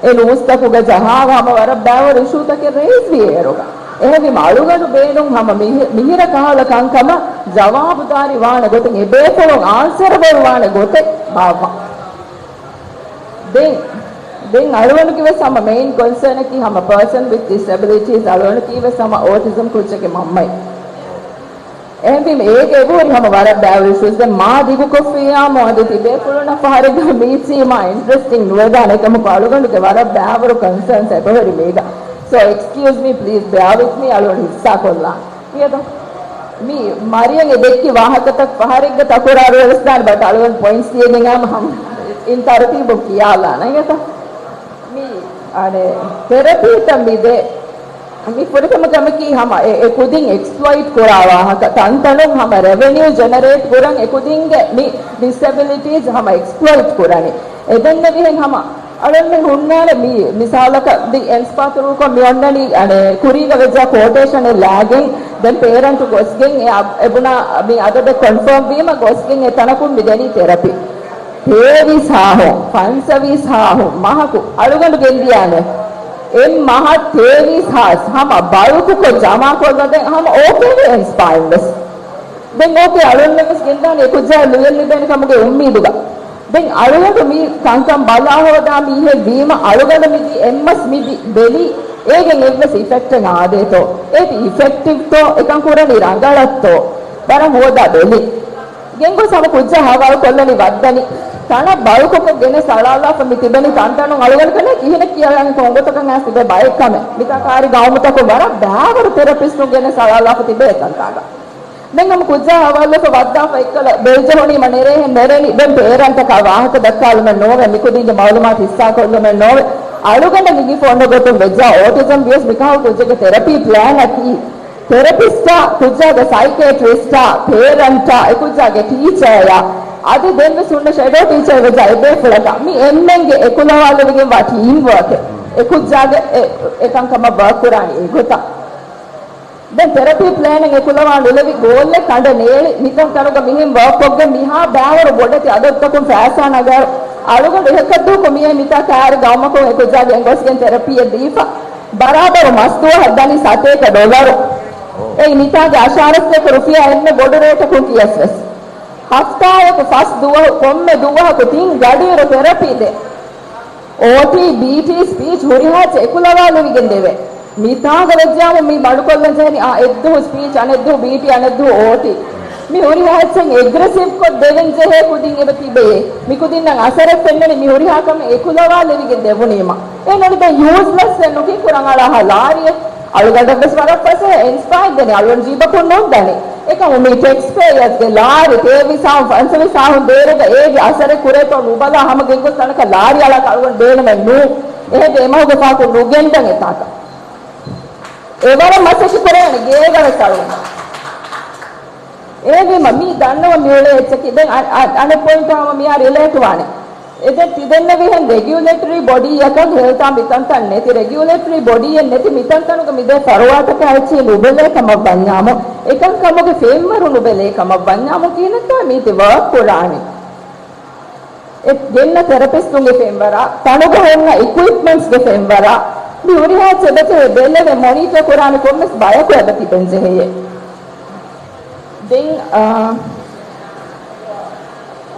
އެ ނޫސްތަކުގަ ޖަހާ ހަމަ ވަރަށް ބާވަރު އިޝޫތަކެއް ރޭސް ވީ އޭރުގަ. އެހެންވީމަ އަޅުގަނޑު ބޭނުން ހަމަ މިހި، މިހިރަ ކަހަލަ ކަންކަމަށް ޖަވާބުދާރީ ވާނެ ގޮތެއް، އެ ބޭފުޅުން އާންސަރަބަލް ވާނެ ގޮތެއް ބާއްވާ. ދެން، ދެން އަޅުގަނޑުގެ ވެސް ހަމަ މެއިން ކޮންސާނަކީ ހަމަ ޕާސަން ވިތް ޑިސެބިލިޓީސް އަޅުގަނޑަކީ ވެސް ހަމަ އޯޓިޒަމް ކުއްޖެއްގެ މަންމައެއް. އެހެންވީމަ އޭގެ އެބަހުރި ހަމަ ވަރަށް ބާވަރު އިޝޫސް. ދެން މާ ދިގުކޮށްފިއްޔާމު އަދި ތިބޭފުޅުންނަށް ފަހަރެއްގަ މީސީ މާ އިންޓްރެސްޓިން ނުވެދާނެ ކަމަކު އަޅުގަނޑުގެ ވަރަށް ބާވަރު ކޮންސާންސް އެބަހުރި މީގަ. So excuse me, please bear with me. އަޅުގަނޑު ހިއްސާ ކޮށްލާން. ވިޔަދޯ؟ މި މަރިޔަން އެ ދެއްކި ވާހަކަތައް ފަހަރެއްގަ ތަކުރާރު ވެސްދާނެ، ބަޓް އަޅުގަނޑު ޕޮއިންޓްސް ދިޔަގެން އާމަ ހަމަ އިން ތަރުތީބުން ކިޔާލާނަން އެތަ؟ މި، އަނެ، ތެރަޕީތައް މި ދޭ. މި ފުރަތަމަ ކަމަކީ ހަމަ އެ، އެ ކުދިން އެކްސްޕްލޮއިޓް ކުރާ ވާހަކަ. ތަންތަނުން ހަމަ ރެވެނިއު ޖެނެރޭޓް ކުރަން އެ ކުދިންގެ މި ޑިސެބިލިޓީސް ހަމަ އެކްސްޕްލޮއިޓް ކުރަނީ. އެދެންނެވިހެން ހަމަ އަޅުގަނޑުމެން ހުންނާނެ މި މިސާލަކަށް ދި އެންސްޕާތުރޫކޮށް މި އޮންނަނީ، އަނެ، ކުރީގަ ވެއްޖާ ކޯޓޭޝަނެއް ލާގެން ދެން ޕޭރެންޓު ގޮސްގެން އެ އަ-، އެބުނާ މި އަދަދެއް ކޮންފާމް ވީމަ ގޮސްގެން އެ ތަނަކުން މި ދެނީ ތެރަޕީ. ތޭވީސް ހާހުން، ފަންސަވީސް ހާހުން މަހަކު އަޅުގަނޑު ގެންދިޔާނެ. އެއް މަހަށް ތޭވީސް ހާސް ހަމަ ބަލްކުކޮށް ޖަމާކޮށްލަދޭ ހަމަ އޯކޭ އެންސްޕާއިން ވެސް. ދެން އޯކޭ އަޅުގަނޑުމެން ވެސް ގެންދާނެ އެކުއްޖާ ލުޔެއް ލިބޭނެ ކަމުގެ އުއްމީދުގަ. ދެން އަޅުގަނޑު މި ކަންކަން ބަލާ ހޯދާ މީހެއް ވީމަ އަޅުގަނޑު މިދި އެއްމަސް މިދި ބެލި އޭގެން އެއްވެސް އިފެކްޓެއް އާދޭތޯ؟ އޭތި އިފެކްޓިވްތޯ؟ އެކަން ކުރަނީ ރަނގަޅަށްތޯ؟ ވަރަށް ހޯދާ ބެލި. ގެންގޮސް ހަމަ ކުއްޖާ ހަވާލު ކޮށްލަނީ ވައްދަނީ. ތަނަށް ބަލްކޮކޮށް ގެނެސް އަޅާލާފަ މި ތިބެނީ ތަންތަނުން އަޅުގަނޑު ކަނެ ކިހިނެއް ކިޔަގަން ކޮންގޮތަކަށް އައިސް ތިބޭ ބައެއް ކަމެއް. މިތާ ކާރި ގައުމުތަކުން ވަރަށް ބާވަރު ތެރަޕިސްޓުން ގެނެސް އަޅާލާފަ ތިބޭ ތަންތާގަ. ދެން ހަމަ ކުއްޖާ ހަވާލުވެފަ ވައްދާފަ އެއްކަލަ ބެލްޖެހުނީމަ ނެރޭހެން ނެރެނީ. ދެން ޕޭރަންޓަކާ ވާހަކަ ދައްކާލުމެއް ނޯވެ، މިކުދިންގެ މައުލޫމާތު ހިއްސާކޮށްލުމެއް ނޯވެ. އަޅުގަނޑަށް ލިބިފަ އޮންނަ ގޮތުން ވެއްޖާ އޯޓިޒަމް ވިޔަސް މިކަހަލަ ކުއްޖެއްގެ ތެރަޕީ ޕްލޭނަކީ ތެރަޕިސްޓާ، ކުއްޖާގެ ސައިކޭޓްރިސްޓާ، ޕޭރަންޓާ، އެކުއްޖާގެ ޓީޗަރޔާ، އަދި ދެންވެސް ހުންނަ ޝެޑޯ ޓީޗަރ ވެއްޖާ އެބޭފުޅަކާ މި އެންމެންގެ އެކުލަވާލެވިގެންވާ ޓީމް ވާކެއް އެކުއްޖާގެ އެ، އެކަންކަމަށް ވާކުރާނީ އެގޮތަށް. ދެން ތެރަޕީ ޕްލޭނެއް އެކުލަވާ ނުލެވި ގޯލްއެއް ކަނޑަ ނޭޅި މިތަން ތަނުގަ މިހެން ވާކްކޮށްގެން މިހާ ބާވަރު ބޮޑެތި އަދަދުތަކުން ފައިސާ ނަގާރު އަޅުގަނޑު އެހަކަށްދޫކޮށް މިއޭ މިތާ ކާރި ގައުމަކުން އެކުއްޖާ ގެންގޮސްގެން ތެރަޕީއެއް ދީފަ ބަރާބަރު މަސްދުވަހަށް ދަނީ ސަތޭކަ ޑޮލަރު. އެއީ މިތާގެ އަށާރަސްތޭކަ ރުފިޔާ އެންމެ ބޮޑު ރޭޓަކުން ކިޔަސްވެސް. ހަފްތާއަކު ފަސް ދުވަހު ކޮންމެ ދުވަހަކު ތިން ގަޑިއިރު ތެރަޕީ ދޭ. އޯޓީ، ބީޓީ، ސްޕީޗް ހުރިހާ އެއްޗެއް އެކުލަވާލެވިގެން ދެވޭ. މިތާގަ ވެއްޖާމު މި ބަނޑުކޮށްލަން ޖެހެނީ އާ އެއްދުވަހު ސްޕީޗް، އަނެއްދުވަހު ބީޓީ، އަނެއްދުވަހު އޯޓީ. މި ހުރިހާ އެއްޗެއް އެގްރެސިވްކޮށް ދެވެން ޖެހޭ ކުދިން އެބަ ތިބެޔޭ. މިކުދިންނަށް އަސަރެއް ފެންނަނީ މި ހުރިހާ ކަމެއް އެކުލަވާލެވިގެން ދެވުނީމަ. އެހެންނޫނީ ދެން ޔޫޒްލެސް އެއް ނުކި ކުރަން އަޅާހާ ލާރިއެއް. އަޅުގަނޑަށްވެސް ވަރަށް ފަސޭހަ އިންސްޕައި ދެނީ އަޅުގަނޑު ޖީބަކުން ނޫން ދަނީ. އެކަމު މީ ޓެކްސް ޕޭޔަރސްގެ ލާރި ތޭވީސް ހާހުން ފަންސަވީސް ހާހުން ބޭރުގަ އޭގެ އަސަރެއް ކުރޭތޯ ނުބަލާ ހަމަ ގެންގޮސް ތަނަކަށް ލާރި އަޅާކަށް އަޅުގަނޑު ބޭނުމެއް ނޫން. އެހެންވެ އެމަހުގެ ފާކު ނުގެންދަން އެތާކަށް. އެވަރަށް މަސައްކަތް ކުރޭނެ ގޭގަވެސް އަޅުގަނޑު. އެހެންވީމަ މީ ދަންނަވަން މިއުޅޭ އެއްޗަކީ ދެން އަ-، އަ-، އަނެއް ޕޮއިންޓު ހަމަ މިއާ ރިލޭޓް ވާނެ. އެދެން ތިދެންނެވިހެން ރެގިއުލޭޓަރީ ބޮޑީއަކަށް ހެލްތާ މިތަންތަން ނެތި، ރެގިއުލޭޓަރީ ބޮޑީއެއް ނެތި މިތަންތަނުގަ މިދޭ ފަރުވާތަކާ އެއްޗެހި ނުބެލޭ ކަމަށް ވަންޏާމު، އެކަންކަމުގެ ފެންވަރު ނުބެލޭ ކަމަށް ވަންޏާމު ކިހިނެއްތޯ މީތި ވާކް ކުރާނީ؟ އެ ގެންނަ ތެރަޕިސްޓުންގެ ފެންވަރާ، ތަނުގަ ހުންނަ އިކުއިޕްމަންޓްސްގެ ފެންވަރާ، މި ހުރިހާ އެއްޗެއް ބެލެވެ މޮނީޓަ ކުރާނެ ކޮންމެސް ބަޔަކު އެބަ ތިބެން ޖެހެޔޭ. ދެން، އާ،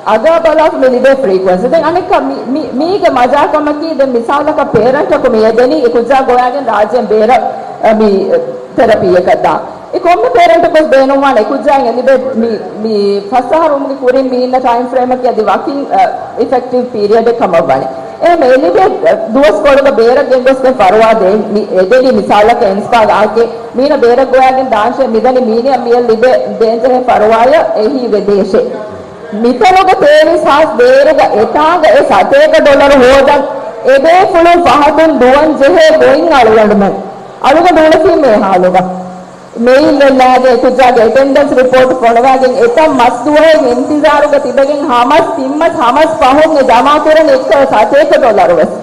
އަގާ ބަލާފަ މި ލިބޭ ފްރީކުއެންސީ. ދެން އަނެއްކާ މި، މި، މީގެ މަޖާކަމަކީ، ދެން މިސާލަކަށް ޕޭރެންޓަކު މި އެދެނީ އެ ކުއްޖާ ގޮވާގެން ރާއްޖޭން ބޭރަށް، އަ، މި، އެ، ތެރަޕީއަކަށް ދާ. އެ ކޮންމެ ޕޭރެންޓަކު ވެސް ބޭނުންވާނެ އެ ކުއްޖާއިން އެ ލިބޭ މި، މި ފަސް އަހަރު ވުމުގެ ކުރިން މި އިންނަ ޓައިމް ފްރޭމަކީ އަދި ވަކިން، އަ، އިފެކްޓިވް ޕީރިއަޑެއް ކަމަށް ވާނެ. އެހެން އެ ލިބޭ ދުވަސްކޮޅުގަ ބޭރަށް ގެންގޮސްގެން ފަރުވާ ދޭ، މި އެދެނީ މިސާލަކަށް އެންސްޕާގެ މިދަނީ މީނަ ބޭރަށް ގޮވާގެން ދާންށޭ މިދަނީ މީނަ މިއަށް ލިބޭ ދޭންޖެހޭ ފަރުވާޔަށް އެހީވެދޭށޭ. މިތަނުގަ ތޭވީސް ހާސް ބޭރުގަ އެތާނގަ އެ ސަތޭކަ ޑޮލަރު ހޯދަން އެބޭފުޅުން ފަހަތުން ދުވަން ޖެހޭ ގޮތް އަޅުގަނޑުމެން އަޅުގަނޑު އުޅެފީމޭ ހާލުގަ. މެއިލް އެއްލާގެ އެކުއްޖާގެ އެޓެންޑެންސް ރިޕޯޓް ފޮނުވާގެން އެތައް މަސް ދުވަހެއް އިންތިޒާރުގަ ތިބެގެން ހަމަސް ތިން މަސް ހަމަސް ފަހުން އެ ޖަމާކުރަނީ އެއްކަލަ ސަތޭކަ ޑޮލަރު ވެސް.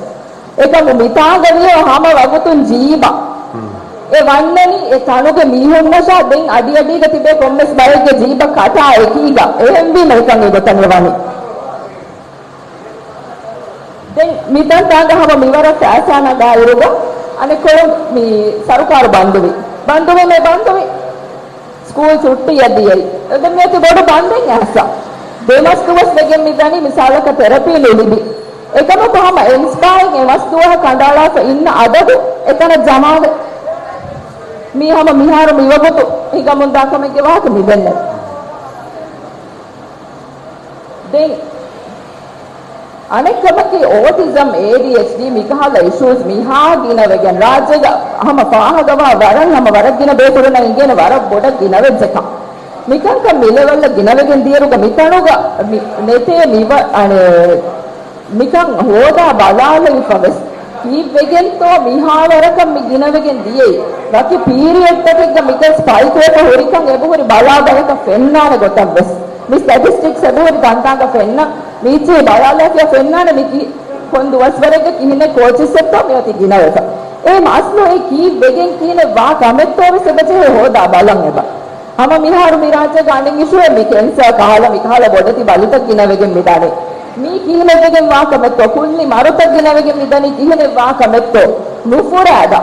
އެކަމު މިތާގަ ވިޔަ ހަމަ ވަގުތުން ޖީބަށް އެ ވަންނަނީ އެ ތަނުގެ މީހުންނަށާ ދެން އަޑިއަޑީގަ ތިބޭ ކޮންމެސް ބައެއްގެ ޖީބަށް ކަޓާ އެކީގަ. އެހެންވީމަ އެކަން އެގޮތަށް އެ ވަނީ. ދެން މިތަންތާގަ ހަމަ މިވަރަށް ފައިސާ ނަގާއިރުގަ އަނެއްކޮޅުން މި ސަރުކާރު ބަންދުވި. ބަންދުވީމޭ ބަންދުވި. ސްކޫލް ޗުއްޓީއަށް ދިޔައީ. ދެން މިއޮތީ ބޮޑު ބަންދެއް އައިސްފަ. ދެ މަސް ދުވަސް ވެގެން މިދަނީ މިސާލަކަށް ތެރަޕީ ނުލިބި. އެކަމަކު ހަމަ އެންސްޕާއިން އެ މަސް ދުވަހަށް ކަނޑައަޅާފަ އިންނަ އަދަދު އެތަނަށް ޖަމާވެ. މީ ހަމަ މިހާރު މިވަގުތު ހިނގަމުންދާ ކަމެއްގެ ވާހަކަ މިދެންނެވި. ދެން އަނެއްކަމަކީ އޯޓިޒަމް، އޭޑީއެޗްޑީ މިކަހަލަ އިޝޫސް މިހާ ގިނަވެގެން ރާއްޖޭގަ ހަމަ ފާހަގަވާ ވަރަށް ހަމަ ވަރަށް ގިނަ ބޭފުޅުންނަށް އިނގޭނެ ވަރަށް ބޮޑަށް ގިނަވެއްޖެކަން. މިކަންކަން މިލެވަލްއަށް ގިނަވެގެން ދިޔައިރުގަ މިތަނުގަ މި ނެތޭ މިވަ-، އަނެ، މިކަން ހޯދާ ބަލާލައިފަ ވެސް ކީއްވެގެންތޯ މިހާވަރަކަށް މި ގިނަވެގެން ދިޔައީ. ވަކި ޕީރިއަޑްތަކެއްގަ މިކަން ސްޕައިކްވެފަ ހުރިކަން އެބަހުރި ބަލާ ބަޔަކަށް ފެންނާނެ ގޮތަށް ވެސް. މި ސްޓެޓިސްޓިކްސް އެބަހުރި ތަންތާނގަ ފެންނަ މީޗީ ބަލާލާފިޔާ ފެންނާނެ މި ކި-، ކޮން ދުވަސްވަރެއްގަ ކިހިނެއް ކޯޗެއްސެއްތޯ މިއޮތީ ގިނަވެފަ. އެހެން އަސްލު އެ ކީއްވެގެން ކިހިނެއް ވާ ކަމެއްތޯ ވެސް އެބަޖެހޭ ހޯދާ ބަލަން އެބަ. ހަމަ މިހާރު މި ރާއްޖޭގަ އަނެއް އިޝޫއެއް މި ކެންސަރ ކަހަލަ މިކަހަލަ ބޮޑެތި ބަލިތައް ގިނަވެގެން މިދާނެ. މީ ކިހިނެއްވެގެން ވާ ކަމެއްތޯ، ކުއްލި މަރުތައް ގިނަވެގެން މިދަނީ ކިހިނެއް ވާ ކަމެއްތޯ، ނުފުރާދާ.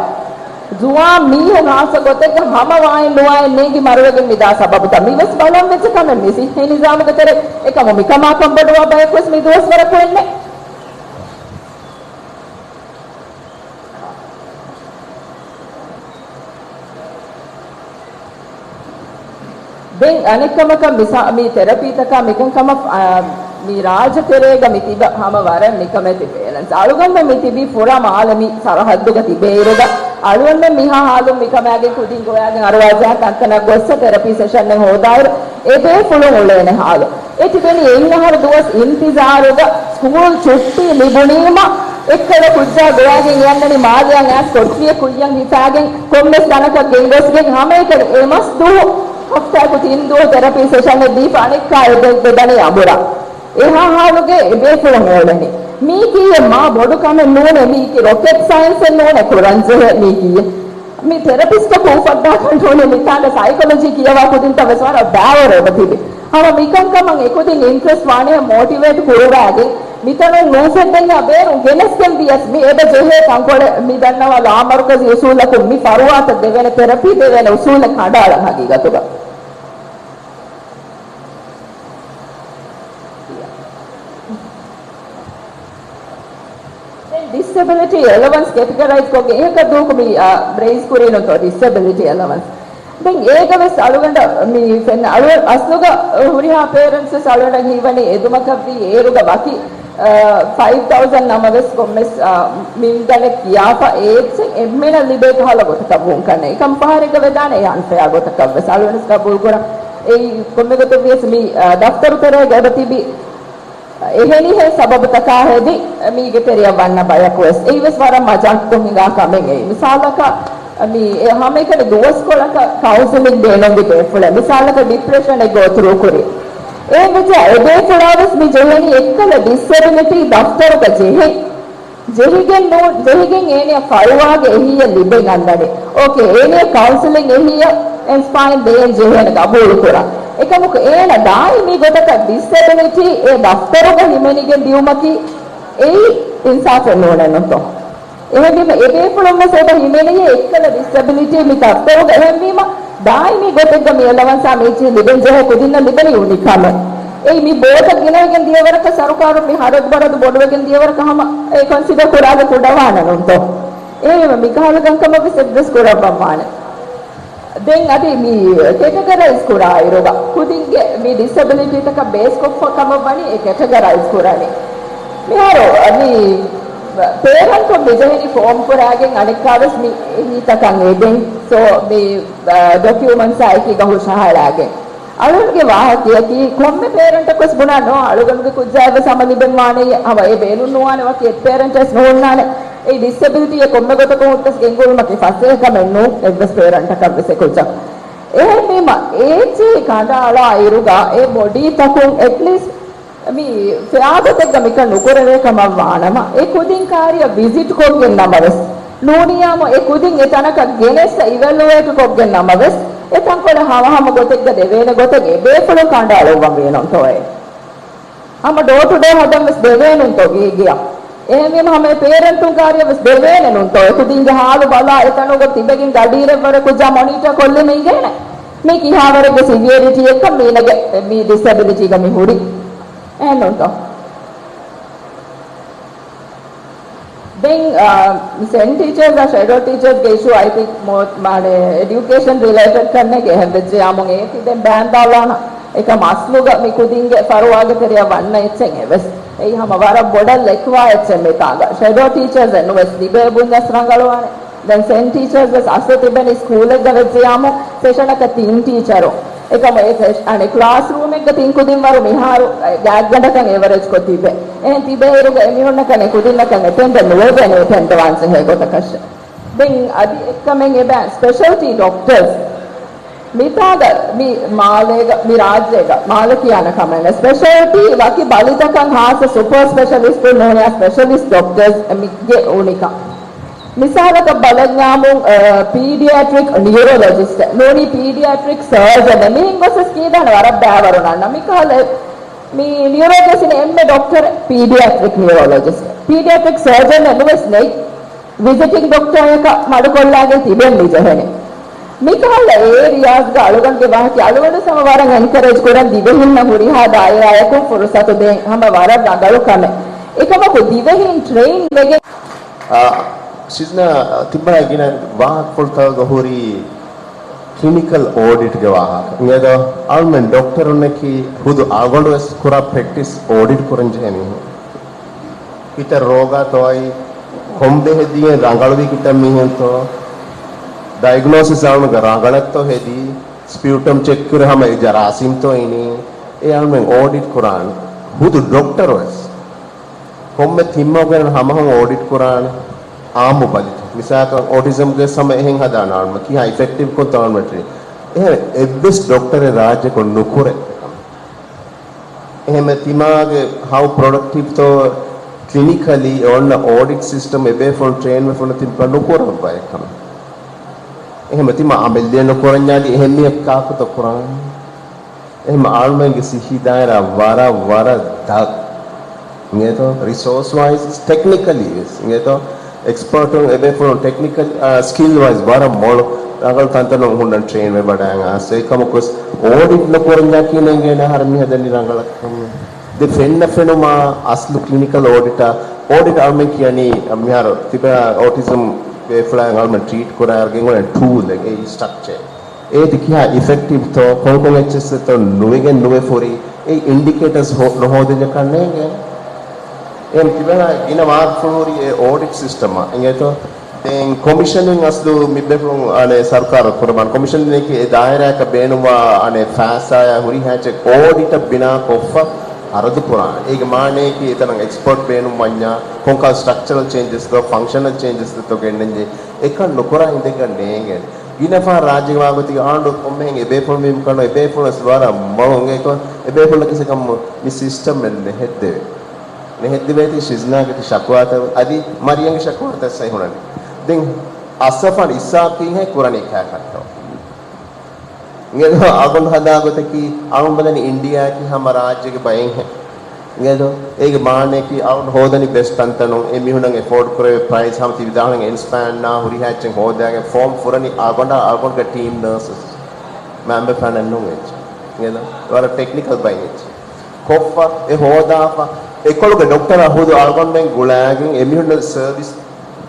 ޒުވާން މީހުން ހާއްސަ ގޮތެއްގަ ހަމަ ވާއެއް ނުވާއެއް ނޭނގި މަރުވެގެން މިދާ ސަބަބުތައް މިވެސް ބަލަން ވެއްޖެ ކަމެއް މި ސިއްހީ ނިޒާމުގެ ތެރޭ. އެކަމު މިކަމާ ކަންބޮޑުވާ ބަޔަކު ވެސް މި ދުވަސްވަރަކު އެންމެ. ދެން އަނެއްކަމަކަށް މިސާ-، މި ތެރަޕީތަކާ މިކަންކަމަށް، އާ، މި ރާއްޖެ ތެރޭގަ މި ތިބަ ހަމަ ވަރަށް ނިކަމެތި ބޭލަންސް. އަޅުގަނޑުމެން މި ތިބީ ފުރަ މާލެ މި ސަރަހައްދުގަ ތިބޭއިރުގަ، އަޅުގަނޑުމެން މިހާ ހާލުން މިކަމާގެން ކުދިން ގޮވާގެން އަރުވާޖަހާ ތަންތަނަށް ގޮއްސަ ތެރަޕީ ސެޝަންއެއް ހޯދާއިރު، އެބޭފުޅުން އުޅޭނެ ހާލު. އެ ތިބެނީ އެއް އަހަރު ދުވަސް އިންތިޒާރުގަ ސްކޫލް ޗުއްޓީ ލިބުނީމަ، އެއްކަލަ ކުއްޖާ ގޮވާގެން އަންނަނީ މާލެއަށް އައިސް ކޮޓަރިއެއް ކުއްޔަށް ހިފާގެން، ކޮންމެސް ތަނަކަށް ގެންގޮސްގެން ހަމައެކަނި އެ މަސް ދުވަހު ހަފްތާއަކު ތިން ދުވަހު ތެރަޕީ ސެޝަނެއް ދީފަ އަނެއްކާ އެ ދެ-، ދެ ދަނީ އަނބުރާ. އެހާ ހާލުގެ އެބޭފުޅުން އުޅެނީ. މީ ކީއެއް މާ ބޮޑު ކަމެއް ނޫނޭ، މީ ކީ ރޮކެޓް ސައިންސެއް ނޫނޭ ކުރަން ޖެހޭ މީ ކީއެއް. މި ތެރަޕިސްޓަކު އުފައްދާކަށް ނޫނީ މިތާނގަ ސައިކޮލޮޖީ ކިޔަވާ ކުދިންތައް ވެސް ވަރަށް ބައިވަރު އެބަ ތިބި. ހަމަ މިކަންކަމަށް އެކުދިން އިންޓްރެސްޓް ވާނެ މޯޓިވޭޓް ކުރުވާގެން މިތަނުން ނޫފެއްދެންޏާ ބޭރުން ގެނެސްގެން ދިޔަސް މި އެބަ ޖެހޭ ތަންކޮޅެއް މި ދަންނަވާ ލާމަރުކަޒީ އުސޫލަކުން މި ފަރުވާތައް ދެވޭނެ ތެރަޕީ ދެވޭނެ އުސޫލެއް ކަނޑައަޅަން ހަގީގަތުގަ. ދެން ޑިސެބިލިޓީ އެލަވަންސް ކެޓަގަރައިޒް ކޮށްގެން އެހަކަށް ދޫކު މި، އާ، ރެއިޒް ކުރީނުތޯ ޑިސެބިލިޓީ އެލަވަންސް. ދެން އޭގަ ވެސް އަޅުގަނޑަށް މި ފެންނަ އަޅު އަސްލުގަ ހުރިހާ ޕޭރެންޓްސް ވެސް އަޅުގަނޑަށް ހީވަނީ އެދުމަކަށްވީ އޭރުގަ ވަކި، އާ، ފައިވް ތައުޒަން ނަމަވެސް ކޮންމެސް، އާ، މިންގަނޑެއް ކިޔާފަ އޭއްޗެއް އެންމެނަށް ލިބޭ ކަހަލަ ގޮތަކަށް ވުން ކަންނޭ. އެކަން ފަހަރެއްގަ ވެދާނެ އެ އަންފެއާ ގޮތަކަށް ވެސް އަޅުގަނޑު ވެސް ގަބޫލު ކުރަން. އެއީ ކޮންމެ ގޮތެއް ވިޔަސް މި، އާ، ދަފްތަރު ތެރޭގަ އެބަ ތިބި އެހެނިހެން ސަބަބުތަކާ ހެދި މީގެ ތެރެއަށް ވަންނަ ބަޔަކު ވެސް އެއީ ވެސް ވަރަށް މަޖާކޮށް ހިނގާ ކަމެއް. އެއީ މިސާލަކަށް މި އެ ހަމައެކަނި ދުވަސްކޮޅަކަށް ކައުންސިލިން ބޭނުންވި ބޭފުޅެއް މިސާލަކަށް ޑިޕްރެޝަނެއް ގޯތުރޫ ކުރި. އެހެންވެއްޖެ އެބޭފުޅާ ވެސް މި ޖެހެނީ އެއްކަލަ ޑިސެބިލިޓީ ދަފްތަރުގަ ޖެހި ޖެހިގެން ނޫ-، ޖެހިގެން އޭނަޔަށް ފަރުވާގެ އެހީއެއް ލިބެން އަންނަނީ. އޯކޭ، އޭނަޔަށް ކައުންސިލިން އެހީއަށް އެންސްޕާއިން ދޭން ޖެހޭނެ ގަބޫލު ކުރަން. އެކަމަކު އޭނަ ދާއިމީ ގޮތަކަށް ޑިސެބިލިޓީ އެ ދަފްތަރުގަ ހިމެނިގެން ދިޔުމަކީ އެއީ އިންސާފެއް ނޫނެއްނުތޯ؟ އެހެންވީމަ އެބޭފުޅުން ވެސް އެބަ ހިމެނިއޭ އެއްކަލަ ޑިސެބިލިޓީ މި ދަފްތަރުގަ. އެހެންވީމަ ދާއިމީ ގޮތެއްގަ މި އެލަވަންސާ މީޗީ ލިބެން ޖެހޭ ކުދިންނަށް ލިބެނީ އުނިކަމެއް. އެއީ މި ބޯޓަށް ގިނަވެގެން ދިޔަވަރަކަށް ސަރުކާރުން މި ހަރަދު ބަރަދު ބޮޑުވެގެން ދިޔަވަރަކަށް ހަމަ އެ ކޮންސިޑަ ކުރާގެ ކުޑަވާނެ ނޫންތޯ؟ އެހެންވީމަ މިކަހަލަ ކަންކަމަށް ވެސް އެޑްރެސް ކުރައްވަން ވާނެ. ދެން އަދި މި ކެޓަގަރައިޒް ކުރާއިރުގަ ކުދިންގެ މި ޑިސެބިލިޓީތަކަށް ބޭސްކޮށްފަ ކަމަށް ވަނީ އެ ކެޓަގަރައިޒް ކުރަނީ. މިހާރު މި ޕޭރެންޓުން މިޖެހެނީ ފޯމް ފުރާގެން އަނެއްކާވެސް މި އެހީތަކަށް އެދެން. ސޯ، މި، އާ، ޑޮކިއުމަންޓްސާ އެކީގަ ހުށަހަޅާގެން. އަޅުގަނޑުގެ ވާހަކަޔަކީ ކޮންމެ ޕޭރެންޓަކުވެސް ބުނާ ނޯ، އަޅުގަނޑުގެ ކުއްޖާއަށްވެސް ހަމަ ލިބެން ވާނެ، ހަމަ އެ ބޭނުން ނުވާނެ، ވަކި އެއް ޕޭރެންޓެއް ނުހުންނާނެ. އެ ޑިސެބިލިޓީއެއް ކޮންމެ ގޮތަކުން ހުއްޓަސް ގެންގުޅުމަކީ ފަސޭހަ ކަމެއް ނޫން އެއްވެސް ޕޭރެންޓަކަށްވެސް އެކުއްޖަކު. އެހެންވީމަ އޭޖީ ކަނޑައަޅާ އިރުގަ އެ ބޮޑީތަކުން އެޓްލީސްޓް މި ފެއާގޮތެއްގަ މިކަން ނުކުރެވޭ ކަމަށް ވާނަމަ، އެ ކުދިން ކާރިއަށް ވިޒިޓް ކޮށްގެން ނަމަވެސް، ނޫނިއްޔާމު އެ ކުދިން އެ ތަނަކަށް ގެނެއްސަ އިވެލުއޭޓް ކޮށްގެން ނަމަވެސް، އެ ތަންކޮޅެއް ހަމަހަމަ ގޮތެއްގަ ދެވޭނެ ގޮތެއް އެބޭފުޅުން ކަނޑައަޅުއްވަން ވޭނުންތޯއޭ؟ ހަމަ ޑޯ ޓު ޑޯ ހަދަން ވެސް ދެވޭނުންތޯ ގޭގެއަށް؟ އެހެންވީމަ ހަމަ އެ ޕޭރެންޓުން ކާރިއަށް ވެސް ދެވޭނެ ނޫންތޯ؟ އެ ކުދިންގެ ހާލު ބަލާ އެ ތަނުގަ ތިބެގެން ގަޑީރެއްވަރެއް ކުއްޖާ މޮނީޓަ ކޮށްލިމަ އިނގޭނެ. މީ ކިހާވަރެއްގެ ސިވިއަރިޓީއެއްކަން މީނަގެ މި ޑިސެބިލިޓީގަ މި ހުރި. އެހެންނޫންތޯ؟ ދެން، އާ، ސެންޓް ޓީޗާސް އާ ޝެޑޯ ޓީޗާސްގެ އިޝޫ އައި ތިންކް މޯ-، މާނެ، އެޑިއުކޭޝަން ރިލޭޓެޑް ކަންނޭގެ އެހެން ވެއްޖެޔާމު އޭ ތިބެން ބޭންދާލާނަ. އެކަމަ އަސްލުގަ މި ކުދިންގެ ފަރުވާގެ ތެރެއަށް ވަންނަ އެއްޗެއް އެވެސް. އެއީ ހަމަ ވަރަށް ބޮޑަށް ލެކުވާ އެއްޗެއް މިތާގަ. ޝެޑޯ ޓީޗާސް އެއްނުވެސް ލިބޭ ބުންޏަސް ރަނގަޅުވާނެ. ދެން ސެންޓް ޓީޗާސް ވެސް އަސްލު ތިބެނީ ސްކޫލެއްގަ ވެއްޖެޔާމު ސެޝަނަކަށް ތިން ޓީޗަރު. އެކަމު އެ ސެޝް-، އަނެއް ކްލާސްރޫމެއްގަ ތިން ކުދިން ވަރު މިހާރު ގާތްގަނޑަކަށް އެވަރޭޖްކޮށް ތިބެ. އެހެން ތިބޭއިރުގަ އެމީހުންނަކަށް އެ ކުދިންނަކަށް އެޓެންޑެއް ނުވެވޭނެ އެޓެންޑް ވާން ޖެހޭ ގޮތަކަށް. ދެން އަދި އެއްކަމެއް އެބަ ސްޕެޝަލްޓީ ޑޮކްޓަރސް. މިތާގަ މި މާލޭގަ، މި ރާއްޖޭގަ މާލެ ކިޔާނެ ކަމެއް ނެ. ސްޕެޝަލްޓީ ވަކި ބަލިތަކަށް ހާއްސަ ސުޕަރ ސްޕެޝަލިސްޓުން ނޫން ސްޕެޝަލިސްޓް ޑޮކްޓަރސް މިގެ އުނިކަން. މިސާލަކަށް ބަލަންޏާމު، އަ، ޕީޑިއެޓްރިކް ނިއުރޮލޮޖިސްޓް ނޫނީ ޕީޑިއެޓްރިކް ސަރޖަން މިހެން ގޮސް ކީދާނެ ވަރަށް ބައިވަރު ނަންނަ. މިކަހަލަ މި ނިއުރޯގެ ސިނެ އެންމެ ޑޮކްޓަރ ޕީޑިއެޓްރިކް ނިއުރޮލޮޖިސްޓް. ޕީޑިއެޓްރިކް ސަރޖަން ނުވެސް ނެތް. ވިޒިޓިން ޑޮކްޓަރަކަށް މަޑުކޮށްލާގެން ތިބެން މިޖެހެނެ. މިކަހަލަ އޭރިއާސްގަ އަޅުގަނޑުގެ ވާހަކަ އަޅުގަނޑު ސަމަ ވަރަށް އެންކަރޭޖް ކުރަން ދިވެހިންނަށް ހުރިހާ ދާއިރާޔަކުން ފުރުސަތު ދޭން ހަމަ ވަރަށް ރަނގަޅު ކަމެއް. އެކަމަކު ދިވެހިން ޓްރެއިން ވެގެން. އާ، ޝިޒްނާ ތިބާ ގިނަ ވާހަކަފުޅުތަކުގަ ހުރީ ކްލިނިކަލް އޯޑިޓްގެ ވާހަކަ. އިނގޭތޯ، އަޅުމެން ޑޮކްޓަރުންނަކީ ހުދު އަޅުގަނޑުވެސް ކުރާ ޕްރެކްޓިސް އޯޑިޓް ކުރަން ޖެހޭ މީހުން. ކިތައް ރޯގާތޯއި، ކޮންބެހެއް ދިޔައިން ރަނގަޅުވީ ކިތައް މީހުންތޯ، ޑައިގްނޯސިސް އަޅުގަނޑުގެ ރަނގަޅަށްތޯ ހެދީ، ސްޕިއުޓަމް ޗެކް ކުރި ހަމަ އެ ޖަރާސީމްތޯ އިނީ، އެ އަޅުމެން އޯޑިޓް ކުރާނެ. ހުދު ޑޮކްޓަރުވެސް ކޮންމެ ތިންމަގުގެ ހަމަހަމަ އޯޑިޓް ކުރާނެ. އާއްމު ބަލިތައް. މިސާލަކަށް އޯޓިޒަމްގެ ހަމަ އެހެން ހަދާނެ އަޅުމެން ކިހާ އިފެކްޓިވްކޮށްތޯ އަޅުމެން ޓްރީޓް. އެހެން އެއްވެސް ޑޮކްޓަރެއް ރާއްޖެކޮށް ނުކުރޭ. އެހެން ތިމާގެ ހައު ޕްރޮޑަކްޓިވްތޯ ކްލިނިކަލީ އޮންނަ އޯޑިޓް ސިސްޓަމް އެބޭފުޅުން ޓްރޭން ވެފުނު ތި ނުކުރަން ބައެއް ކަމެއް. އެހެން ތިމާ އަމަލްއެއް ނުކުރަންޏާދި އެހެން މީހަކު ކާކުތޯ ކުރާނެ؟ އެހެން އަޅުމެންގެ ސިއްހީ ދާއިރާ ވަރަށް، ވަރަށް ދަށް. އިނގޭތޯ؟ ރިސޯސް ވައިޒް، ޓެކްނިކަލީ ވެސް. އިނގޭތޯ؟ އެކްސްޕާޓުން އެބޭފުޅުން ޓެކްނިކަލް، އާ، ސްކިލް ވައިޒް ވަރަށް މޮޅު. ރަނގަޅު ތަންތަނުން ހުންނަން ޓްރޭން ވެވަޑައިގެން އާސް. އެކަމަކުވެސް އޯޑިޓް ނުކުރަންޏާ ކިހިނެއް އިނގޭނެ އަހަރެން މިހަދަނީ ރަނގަޅަށް ކަމެއް. ދެ ފެންނަ ފެނުމާ އަސްލު ކްލިނިކަލް އޯޑިޓާ، އޯޑިޓް އަޅުމެން ކިޔަނީ މިހާރު ތިބާ އޯޓިޒަމް ބޭފުޅާ އަޅުމެން ޓްރީޓް ކުރާ ގެންގުޅެން ޓޫލެއް އެއީ ސްޓްރަކްޗަރ. އޭތި ކިހާ އިފެކްޓިވްތޯ، ކޮންކޮން އެއްޗެއްސެއްތޯ ނުވެގެން ނުވެފުރި، އެ އިންޑިކޭޓަސް ހޯ-، ނުހޯދެންޏަކަށް ނޭނގޭނެ. އެހެން ތިބެނާ ގިނަ ވާހަކަފުޅު ހުރީ އެ އޯޑިޓް ސިސްޓަމާ. އިނގޭތޯ؟ ދެން ކޮމިޝަނިން އަސްލު މި ބޭފުޅުން އަނެއް ސަރުކާރަށް ކުރަމާން ކޮމިޝަނިން އެކި އެ ދާއިރާއަކަށް ބޭނުންވާ އަނެއް ފައިސާއާ ހުރިހާ އެއްޗެއް އޯޑިޓަށް ބިނާ ކޮށްފަ އަރަދު ކުރާނެ. އޭގެ މާނަޔަކީ އެތަނަށް އެކްސްޕަރޓް ބޭނުން ވަންޏާ، ކޮންކަހަލަ ސްޓްރަކްޗަރަލް ޗޭންޖެސްތޯ، ފަންކްޝަނަލް ޗޭންޖެސްތޯ ގެންނަންޖެހޭ. އެކަން ނުކުރާ ހިނދެއްގަ ނޭނގެން. ގިނަ ފަހަރު ރާއްޖޭގެ ވާގޮތުގެ އާނޑު ކޮންމެހެން އެބޭފުޅުން މީމް ކަނޑު އެބޭފުޅުން ވަރަށް މޮޅު އިނގޭތޯ، އެބޭފުޅުން ކިސި ކަމު މި ސިސްޓަމް ނެހެއްދެވޭ. ނެހެއްދެވޭތީ ޝިޒްނާގެ ތި ޝަކުވާތައް އަދި މަރިޔަމްގެ ޝަކުވާތައް ސައި ހުނަނީ. ދެން އަސްރަފާން އިސާ ކީހެއް ކުރަނީ ކާކަށްތޯ؟ އިނގޭތޯ އަގުން ހަދާ ގޮތަކީ އަޅުން ބަލަނީ އިންޑިއާއަކީ ހަމަ ރާއްޖޭގެ ބައެއްހެން. އިނގޭތޯ އޭގެ މާނަޔަކީ އަޅުން ހޯދަނީ ބެސް ތަންތަނުން އެ މީހުންނަށް އެފޯޑް ކުރެވޭ ޕްރައިސް ހަމަ ތި ވިދާޅުވި އިންސްޕައިންނާ ހުރިހާ އެއްޗެއް ހޯދާގެން ފޯމް ފުރަނީ އަޅުގަނޑާ އަޅުގަނޑުގެ ޓީމް ނަރސަސް. މައިންބަފައިންނަށް ނޫން އެއްޗެއް. އިނގޭތޯ ވަރަށް ޓެކްނިކަލް ބައެއް އެއްޗެއް. ކޮށްފަ، އެ ހޯދާފަ، އެކޮޅުގެ ޑޮކްޓަރާ ހުދު އަޅުގަނޑުމެން ގުޅާގެން އެމީހުންނަށް ސަރވިސް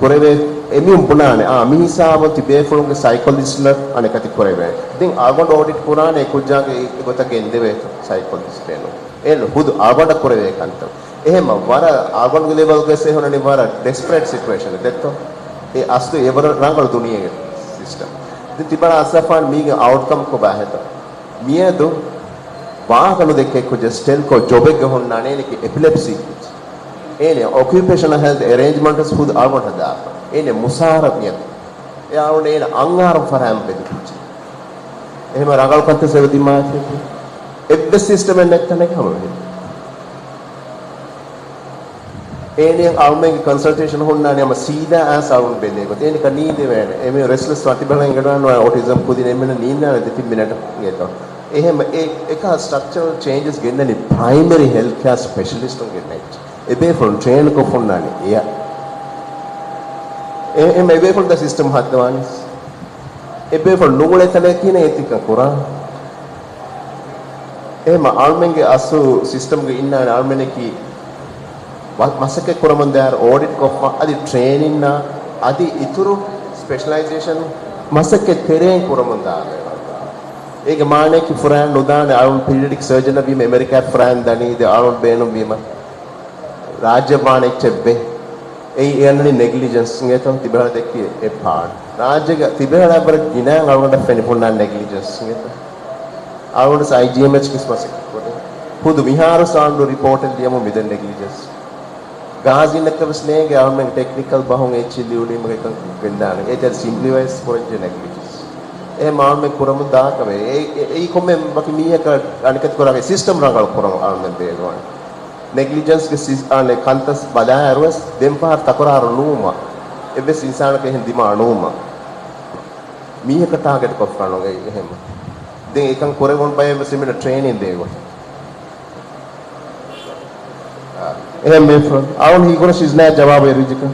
ކުރެވޭ. އެމީހުން ބުނާނެ، އާ، މި ހިސާބުން ތި ބޭފުޅުންގެ ސައިކޮލޮޖިސްޓް އަނެކަތި ކުރެވޭ. ދެން އަޅުގަނޑު އޯޑިޓް ކުރާނެ އެ ކުއްޖާގެ އެ ގޮތަށް ގެންދެވޭތޯ ސައިކޮލޮޖިސްޓް ބޭނުން. އެ ހުދު އަޅުގަނޑަށް ކުރެވޭ ކަންތައް. އެހެންމަ ވަރަށް އާގޮންގެ ލެވަލްގައި ހުންނަނީ ވަރަށް ޑެސްޕަރޭޓް ސިޗުއޭޝަނެއް ދެއްތޯ. އެ އަސްލު އެވަރަށް ރަނގަޅު ދުނިޔޭގެ ސިސްޓަމް. ދެން ތިބަ އަސްރަފާން މީގެ އައުޓްކަމް ކޮބާ ހެތޯ؟ މިއަދު ވާހަކަ ނުދެއްކޭ ކުއްޖެއް ސްޓެލްކޯ ޖޮބެއްގަ ހުންނާނެ އޭނައަކީ އެޕިލެޕްސީ ކުއްޖެއް. އޭނަ އޮކިއުޕޭޝަނަލް ހެލްތް އެރޭންޖްމަންޓްސް ހުދު އަޅުގަނޑު ހަދާފަ. އޭނަ މުސާރަ މިއަދު. އެ އަޅުގަނޑު އޭނަ އަންހާރުން ފަރާތް ބެދި ކުއްޖެއް. އެހެން ރަނގަޅު ކަންތައް އެބަ ދިމާވެފަ. އެއްވެސް ސިސްޓަމެއް ނެތް ތަނެއް ހަމަ ވެހި. އޭނިއަށް އަޅުމެންގެ ކޮންސަލްޓޭޝަން ހުންނާނެ ހަމަ ސީދާ އާސް އަޅުން ބެލޭ ގޮތަށް. އޭނިކަ ނީނދެވޭނެ. އެމީ ރެސްޓްލެސް ވާން ތިބެހަޅަ އެނގެންވާން އޮޓިޒަމް ކުދިން އެންމެން ނީނދާނެ ދެތިން މިނެޓަށް އިނގޭތޯ. އެހެން އެ އެކާ ސްޓްރަކްޗަރަލް ޗޭންޖަސް ގެންނަނީ ޕްރައިމަރީ ހެލްތް ކެއާ ސްޕެޝަލިސްޓުންގެ ނެތް. އެބޭފުޅުން ޓްރޭން ކޮށްފަ ހުންނާނެ އެޔަށް. އެ-، އެ-، އެބޭފުޅުން ދަ ސިސްޓަމް ހައްދަވާނީސް. އެބޭފުޅުން ނުގުޅޭ ތަނެއް ކިހިނެއް އެތިކަން ކުރާ؟ އެހެމަ އަޅުމެންގެ އަސްލު ސިސްޓަމްގެ އިންނާނެ އަޅުމެންނަކީ މަ-، މަސައްކަތް ކުރަމުން ދާއިރު އޯޑިޓް ކޮށްފަ، އަދި ޓްރޭނިންއާ، އަދި އިތުރު ސްޕެޝަލައިޒޭޝަން މަސައްކަތް ތެރެއިން ކުރަމުން ދާނެ. އޭގެ މާނައަކީ ފުރާން ނުދާނެ އަޅުން ޕީޑިއެޓިކް ސަރޖަނަށް ވީމަ އެމެރިކާ ފުރާން ދަނީ ދެ އަޅުން ބޭނުން ވީމަ. ރާއްޖެ ވާނެ އެއްޗެއް ވޭ. އެއީ އެ އަންނަނީ ނެގްލިޖެންސް އިނގޭތޯ ތިބެހަޅަ ދެއްކި އެއް ޕާޓް. ރާއްޖޭގަ ތިބެހަޅަ އެއްވަރަށް ގިނަ އަޅުގަނޑަށް ފެނިފުންނާނެ ނެގްލިޖެންސް އިނގޭތޯ. އަޅުގަނޑު އައިޖީއެމްއެޗް ކިސް މަސައްކަތް ކުރޭ. ހުދު މިހާރު ސާންޑު ރިޕޯޓެއް ލިޔަމުން މިދެން ނެގްލިޖެންސް. ގާޒީންނަކަށް ވެސް ނޭނގެ އަޅުމެން ޓެކްނިކަލް ބަހުން އެއްޗެއް ލިޔުނީމަ އެކަން ގެންދާނެ. އޭތެރެ ސިމްޕްލިފައި ވެސް ކުރަންޖެހޭ ނެގްލިޖެންސް. އެ މާމެ ކުރަމުން ދާކަމެއް. އެ، އެ، އެއީ ކޮންމެ ވަކި މީހަކަށް އަނެކަތި ކުރާގެ ސިސްޓަމް ރަނގަޅު ކުރަން އަޅުމެން ބޭނުންވާނެ. ނެގްލިޖެންސްގެ ސިސް-، އާނެ، ކަންތައް ބަލާއިރުވެސް ދެން ފަހަރު ތަކުރާރު ނުވުމަށް އެއްވެސް އިންސާނަކަށް އެހެން ދިމާ ނުވުމަށް މީހަކަށް ޓާގެޓް ކޮށްފަ ނުގަތް އެހެން. ދެން އެކަން ކުރެވުނު ބައެއް ވެސް އެމީހުންނަށް ޓްރޭނިން ދޭ ގޮތަށް. އެހެން މީ ފު-، އަޅުން ހީކުރަ ޝިޒްނާ ޖަވާބު އެރިޖިކަ.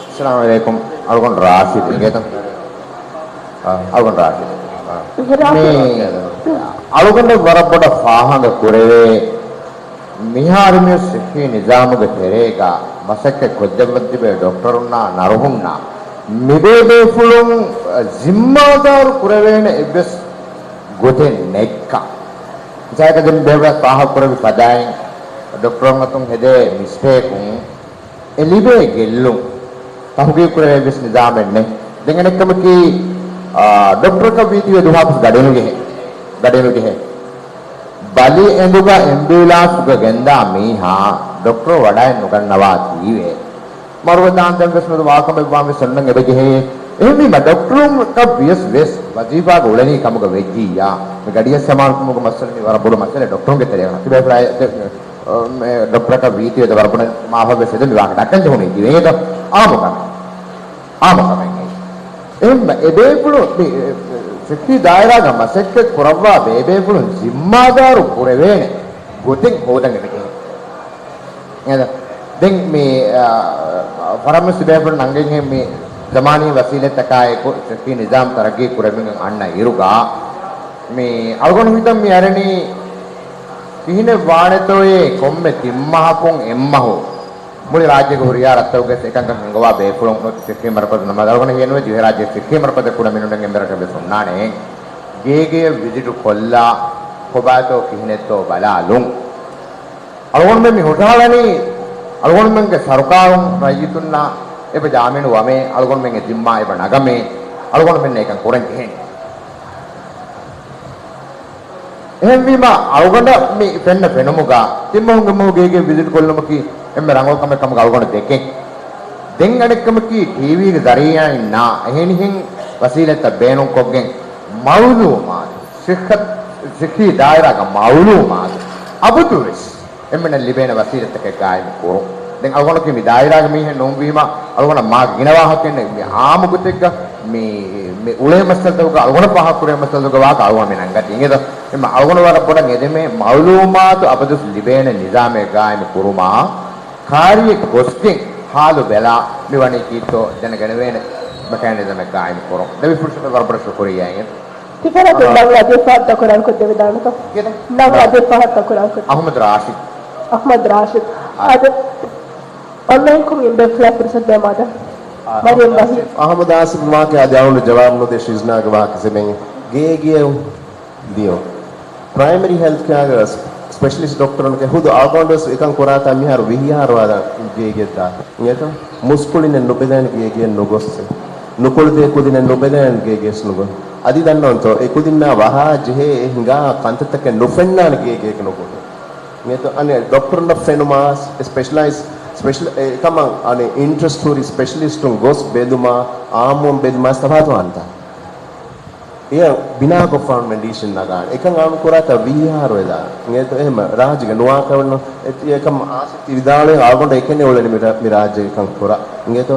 އައްސަލާމު ޢަލައިކުމް. އަޅުގަނޑު ރާޝިދު އިނގޭތަ؟ އަ، އަޅުގަނޑު ރާޝިދު. އަ. މި އަޅުގަނޑަށް ވަރަށް ބޮޑަށް ފާހަގަ ކުރެވޭ، މިހާރު މި ސިއްހީ ނިޒާމުގެ ތެރޭގަ މަސައްކަތް ކޮށްދެއްވަން ތިބޭ ޑޮކްޓަރުންނާ ނަރުހުންނާ މިބޭބޭފުޅުން ޒިންމާދާރު ކުރެވޭނެ އެއްވެސް ގޮތެއް ނެތްކަން. މިސާލަކަށް ދެން ބޭބެ ފާހަގަ ކުރެއްވި ފަދައިން، ޑޮކްޓަރުން އަތުން ހެދޭ މިސްޓޭކުން އެ ލިބޭ ގެއްލުން ތަހުގީގު ކުރެވޭ އެއްވެސް ނިޒާމެއް ނެތް. ދެން އަނެއްކަމަކީ، އާ، ޑޮކްޓަރަކަށް ވީތީވެ ދުވަހަކު ގަޑިނުޖެހޭ، ގަޑިނުޖެހޭ. ބަލި އެނދުގަ އެމްބިއުލާންސްގަ ގެންދާ މީހާ ޑޮކްޓަރު ވަޑައެއް ނުގަންނަވާތީވެ. މަރުވެ ދާންދެން ވެސް މެދު ވާކަމެއް ވާން ވެސް އޮންނަން އެބަ ޖެހޭ. އެހެންވީމަ ޑޮކްޓަރުންނަކަށް ވިޔަސް ވެސް ވަޒީފާގަ އުޅެނީ ކަމުގަ ވެއްޖިއްޔާ، މި ގަޑިއަށް ސަމާލުކުމުގެ މައްސަލަ މީ ވަރަށް ބޮޑު މައްސަލައެއް ޑޮކްޓަރުންގެ ތެރޭގަ. ތިބޭފުޅާ އެ، އެ، ޑޮކްޓަރަކަށް ވީތީވެ ދެ ވަރަށް ބޮޑަށް މާފަށް ވެސް ހެދުން މި ވާހަކަ ދައްކަން ޖެހުނީ ތި ވެގެންތޯ؟ އާއްމު ކަމެއް. އާއްމު ކަމެއް އެއީ. އެހެން އެބޭފުޅު މި، އެ، އެ، ފިޤްހީ ދާއިރާގަ މަސައްކަތް ކުރައްވާ ބޭބޭފުޅުން ޒިންމާދާރު ކުރެވޭނެ ގޮތެއް ހޯދަން އެބަޖެހޭ. އެހެން ދެން މި، އާ، ފަރަމުސް ބޭފުޅުން ނަންގެންހެން މި ޒަމާނީ ވަސީލަތްތަކާއެކު ފިޤްހީ ނިޒާމް ތަރައްގީ ކުރެވިގެން އަންނަ އިރުގަ، މި އަޅުގަނޑު ހިތަށް މި އަރަނީ ކިހިނެއް ވާނެތޯއޭ ކޮންމެ ތިން މަހަކުން އެއްމަހު މުޅި ރާއްޖޭގެ ހުރިހާ ރަށްތަކުގަސް އެކަންކަން ހިންގަވާ ބޭފުޅުން ނުވަތަ ފިޤްހީ މަރުކަޒު ނަމަ އަޅުގަނޑަށް ހިޔެއްނުވޭ ދިވެހިރާއްޖޭގެ ފިޤްހީ މަރުކަޒެއް ކުޑަ މިނުން އެންމެ ރަށެއް ވެސް ހުންނާނެ. ގޭގެޔަށް ވިޒިޓު ކޮށްލާ ކޮބާތޯ ކިހިނެއްތޯ ބަލާލުން. އަޅުގަނޑުމެން މި ހުށަހަޅަނީ އަޅުގަނޑުމެންގެ ސަރުކާރުން ރައްޔިތުންނާ އެބަ ޖާމިނު ވަމޭ، އަޅުގަނޑުމެންގެ ޒިންމާ އެބަ ނަގަމޭ، އަޅުގަނޑުމެންނަށް އެކަން ކުރަން ޖެހޭނެ. އެހެންވީމަ، އަޅުގަނޑަށް މި ފެންނަ ފެނުމުގަ ތިންމަހުން އެއްމަހު ގޭގެ ވިޒިޓް ކޮށްލުމަކީ އެންމެ ރަނގަޅު ކަމެއް ކަމުގަ އަޅުގަނޑު ދެކެން. ދެން އަނެއްކަމަކީ، ޓީވީގެ ޒަރީއާއިންނާ އެހެނިހެން ވަސީލަތްތައް ބޭނުންކޮށްގެން، މައުލޫމާތު، ސިއްހަތް، ސިއްހީ ދާއިރާގެ މައުލޫމާތު އަބަދުވެސް އެންމެނަށް ލިބޭނެ ވަސީލަތްތަކެއް ގާއިމު ކުރުން. ދެން އަޅުގަނޑަކީ މި ދާއިރާގެ މީހެއް ނޫންވީމަ، އަޅުގަނޑަށް މާ ގިނަ ވާހަކައެއް ނެތް. މި އާއްމު ގޮތެއްގަ މި، މި އުޅޭ މައްސަލަތަކުގަ، އަޅުގަނޑަށް ފާހަގަކުރެވޭ މައްސަލަތަކުގެ ވާހަކަ އަޅުގަނޑު މި ނަންގަތީ އިނގޭތަ؟ އެމަ އަޅުގަނޑު ވަރަށް ބޮޑަށް އެދެމޭ މައުލޫމާތު އަބަދުވެސް ލިބޭނެ ނިޒާމެއް ގާއިމު ކުރުމާ، ކާރިއެއް ގޮސްގެން ހާލު ބެލާ މި ވަނީ ކީއްތޯ ދެނެގެނެވޭނެ މެކޭނިޒަމެއް ގާއިމު ކުރުން. ދެވި ފުރުސަތަށް ވަރަށް ބޮޑަށް ޝުކުރިއްޔާ އިނގޭ. ތިފަރާތުން އާ. ނަން އަދި ފަހަށް ތަކުރާރު ކޮށްދެވިދާނެތަ؟ ކިހިނެއް؟ ނަން އަދި ފަހަށް ތަކުރާރު ކޮށް. އަޙްމަދު ރާޝިދު. އަޙްމަދު ރާޝިދު. އާ. އާދެ، އޮންލައިންކޮށް އިނބޭފުޅާ ފުރުސަތު ދޭމާދަ. އާ، މަރިޔަމް ވަހީ. އަޙްމަދު އާސިފް މާކެ އަދި އަޅުގަނޑު ޖަވާބު ނުދޭ ޝިޒްނާގެ ވާހަކަ ސެމެން. ގޭގެއަށް ލިޔޯ. ޕްރައިމަރީ ހެލްތް ކެއާގެ ސްޕެޝަލިސްޓް ޑޮކްޓަރުންގެ ހުދު އަޅުގަނޑުވެސް އެކަން ކުރާތާ މިހާރު ވިހި އަހަރު ވާދާ ގޭގެއަށް ދާ. އިނގޭތޯ؟ މުސްކުޅިންނެއް ނުބެލޭނެ ގޭގެއަށް ނުގޮސް، ނުކުޅެދޭ ކުދިންނެއް ނުބެލޭނެ ގޭގެއަށް ނުގޮސް. އަދި ދަންނަވަންތޯ، އެ ކުދިންނާ ވަހާ ޖެހޭ އެ ހިނގާ ކަންތައްތަކެއް ނުފެންނާނެ ގޭގެއަކަށް ނުގޮސް. އިނގޭތޯ؟ އަނެއް ޑޮކްޓަރުންނަށް ފެނުމާ، ސްޕެޝަލައިޒް، ސްޕެޝަލް، އެކަމަށް އަނެއް އިންޓްރެސްޓް ހުރި ސްޕެޝަލިސްޓުން ގޮސް ބެލުމާ، އާއްމުން ބެލުމާ ތަފާތުވާނެތާ؟ އެ ބިނާކޮށްފާނު މެޑިސިން ނަގާނެ. އެކަން އާން ކުރާތާ ވީހާރު ވެލާ. އިނގޭތޯ؟ އެހެން ރާއްޖޭގެ ނުވާކަމެއްނު. އެ-، އެކަމް އާސިފް ތި ވިދާޅުވި އަޅުގަނޑު އެކަން އުޅެނީ މި ރާ-، މި ރާއްޖޭގެ ކަން ކުރާ. އިނގޭތޯ؟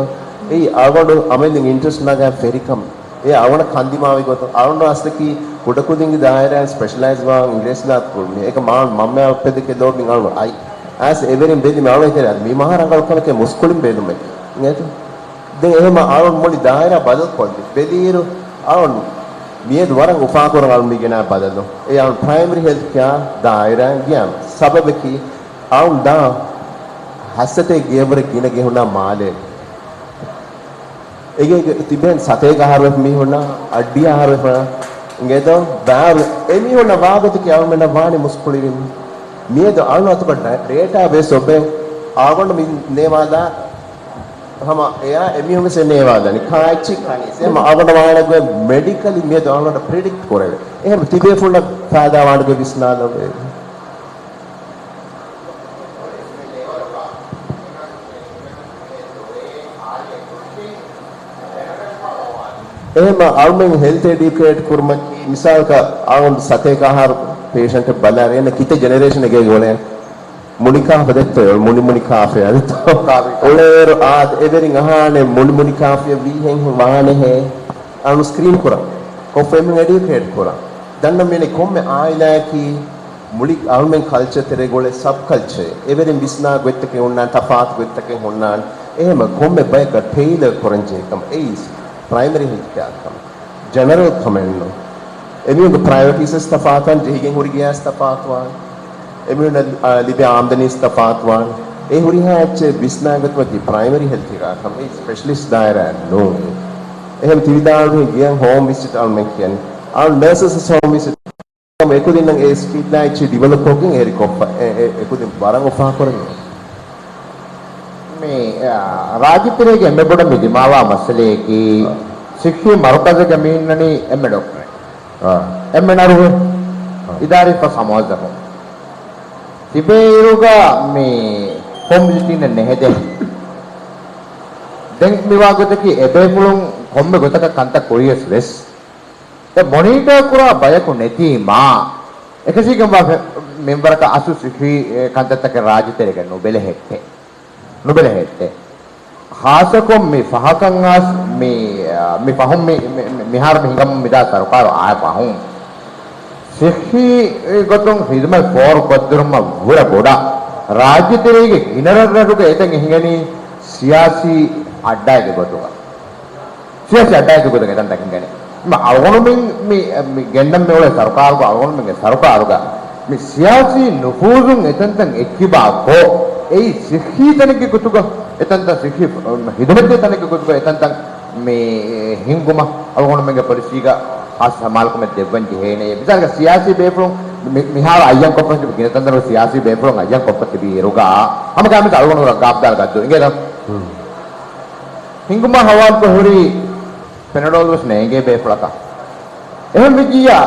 އެއީ އަޅުގަނޑު އަމެދިން އިންޓްރެސްޓް ނަގާ ފެރިކަމް. އެ އަޅުގަނޑަށް ކަންދިމާވި ގޮތުން އަޅުގަނޑު އަސްލަކީ ކުޑަކުދިންގެ ދާއިރާއިން ސްޕެޝަލައިޒް ވާން އިނގިރޭސި ދާތު ކުރުމީ. އެކަމް މާ މަންމަ އައްޕެ ދެކެ ލޯބިން އަޅުގަނޑު އައި. އައިސް އެވެރިން ބެލި މި އަޅުގަނޑު ތެރެ މި މަހާ ރަނގަޅު ކަމެކޭ މުސްކުޅިން ބެލުމެއް. އިނގޭތޯ؟ ދެން އެހެމަ އަޅުން މުޅި ދާއިރާ ބަދަލު ކޮށްލި. ބެލިއިރު އަޅުން މިއަދު ވަރަށް އުފާކުރަން އަޅުން މި ގެނާ ބަދަލު. އެ އަޅުން ޕްރައިމަރީ ހެލްތް ކެއާ ދާއިރާ ގިޔާ ސަބަބަކީ އަޅުން ދާ ހައްސަތޭ ގޭވަރެއް ގިނަ ގެ ހުންނާ މާލޭ. އެގޭގެ ތިބެން ސަތޭކަ އަހަރުވެފަ މީހުންނާ، އައްޑި އަހަރުވެފަ އިނގޭތޯ ބާރު އެމީހުންނަށް ވާގޮތަކީ އަޅުމެންނަށް ވާނީ މުސްކުޅިވިން. މިއަދު އަޅުން އަތުގަ ޑޭޓާ ބޭސް އޮބެ އަޅުގަނޑު މި ނޭވާލާ ހަމަ އެޔާ އެމީހުން ވެސް ނޭވާލަނީ ކާއެއްޗި ކަނީސް. އެމަ އަޅުގަނޑަށް ވާނެގޮތް މެޑިކަލީ މިއަދު އަޅުގަނޑަށް ޕްރިޑިކްޓް ކުރެވޭ. އެހެން ތިބޭފުޅަށް ފައިދާ ވާނެގޮތް ވިސްނާލަވޭ. އެހެމަ އަޅުމެން ހެލްތް އެޑިއުކޭޓް ކުރުމަކީ، މިސާލަކަށް އަޅުގަނޑު ސަތޭކަ އަހަރު ޕޭޝަންޓެއް ބަލާ އޭނަ ކިތައް ޖެނެރޭޝަނެއް ގޭގެ އުޅޭ. މުނިކާފަ ދެއްތޯ، މުނި މުނި ކާފަޔާ ދެއްތޯ. އުޅޭއިރު އާދެ، އެވެރިން އަހާނެ މުނި މުނި ކާފަޔަށް ވީހެން ވާނެހޭ. އަޅު ސްކްރީން ކުރަން. ކޮށްފަ އެމެން އެޑިއުކޭޓް ކުރަން. ދަންނަ މިއަނީ ކޮންމެ އާއިލާއަކީ މުޅި އަޅުމެން ކަލްޗަރ ތެރޭގަ އުޅޭ ސަބް ކަލްޗަރެއް. އެވެރިން ވިސްނާ ގޮތްތަކެއް ހުންނާނެ، ތަފާތު ގޮތްތަކެއް ހުންނާނެ. އެހެމަ ކޮންމެ ބަޔަކަށް ޓެއިލަރ ކުރަން ޖެހޭ ކަމަށް އެއީ ޕްރައިމަރީ ހެލްތް ކެއާ ކަމަށް. ޖެނެރަލް ކަމެއްނު. އެމީހުންގެ ޕްރައިއޮރިޓީސް ވެސް ތަފާތުވާން، ޖެހިގެން ހުރި ގެޔާސް ތަފާތުވާން. އެމީހުންނަށް، އާ، ލިބޭ އާމްދަނީސް ތަފާތުވާން. އެ ހުރިހާ އެއްޗެއް ވިސްނާގަތުމަކީ ޕްރައިމަރީ ހެލްތްގެ ކަމެއް، ސްޕެޝަލިސްޓް ދާއިރާއެއް ނޫން. އެހެން ތިވިދާޅުވި ގިޔަން ހޯމް ވިސިޓް އަޅުމެން ކިޔަން. އަޅު ނަރސަސް ހޯމް ވިސިޓް އެކުދިންނަށް އެ ސްކިލް އެއްޗެއް ޑިވެލޮޕް ކޮށްގެން އެހެރި ކޮށްފަ. އެ، އެ، އެކުދިން ވަރަށް އުފާކުރަނީ. މި، އާ، ރާއްޖެތެރޭގެ އެންމެ ބޮޑަށް މި ދިމާވާ މައްސަލައަކީ ސިއްހީ މަރުކަޒެއްގަ މި އިންނަނީ އެންމެ ޑޮކްޓަރެއް. އާ. އެންމެ ނަރުހެއް. އާ. އިދާރީ ފަސް މުވައްޒަފުން. ތިބޭއިރުގަ މި ހޯމް ވިޒިޓިން ނެހެދޭ. ދެން މިވާ ގޮތަކީ އެބޭފުޅުން ކޮންމެ ގޮތަކަށް ކަންތައް ކުރިޔަސް ވެސް، އެ މޮނީޓާ ކުރާ ބަޔަކު ނެތީމާ، އެކަށީގެންވާ މިންވަރަކަށް އަސްލު ސިއްހީ ކަންތައްތަކެއް ރާއްޖެތެރޭގަ ނުބެލެހެއްޓޭ. ނުބެލެހެއްޓޭ. ޚާއްޞަކޮށް މި ފަހަކަށް އައިސް މި، މި ފަހުން މި، މި، މި، މިހާރު މި ހިނގަމުން މިދާ ސަރުކާރު އާ ފަހުން ސިއްހީ ގޮތުން ހިދުމަތް ފޯރުކޮށްދިނުމަށް ވުރެ ބޮޑަށް ރާއްޖެތެރޭގެ ގިނަ ރަށްރަށުގަ އެތަން ހިނގަނީ ސިޔާސީ އައްޑާގެ ގޮތުގަ. ސިޔާސީ އައްޑާގެ ގޮތުގަ އެތަންތަކެއް ގެނެ. މަ އަޅުގަނޑުމެން މި، މި ގެންނަން މި އުޅޭ ސަރުކާރުގަ، އަޅުގަނޑުމެންގެ ސަރުކާރުގަ މި ސިޔާސީ ނުފޫޒުން އެތަންތަން އެއްކިބާ ކޮށް، އެއީ ސިއްހީ ތަނެއްގެ ގޮތުގަ އެތަންތަން، ސިއްހީ ހިދުމަތްދޭ ތަނެއްގެ ގޮތުގަ އެތަންތަން މި ހިންގުމަށް އަޅުގަނޑުމެންގެ ޕޮލިސީގަ ހާސް ސަމާލުކަމެއް ދެއްވަން ޖެހޭނެ. މިސާލަކަށް ސިޔާސީ ބޭފުޅުން މި، މިހާރު އައްޔަން ކޮށްފަ ގިނަ ތަންތަނުގަ ސިޔާސީ ބޭފުޅުން އައްޔަން ކޮށްފަ ތިބި އިރުގަ ހަމަ ކާމިސް އަޅުގަނޑު ގާބްދާލް ގައްދު އިނގޭތަ؟ ހިނގުމާ ހަވާލުކޮށް ހުރި ޕެނަޑޯލް ވެސް ނޭނގޭ ބޭފުޅަކަށް. އެހެން ވެއްޖިއްޔާ،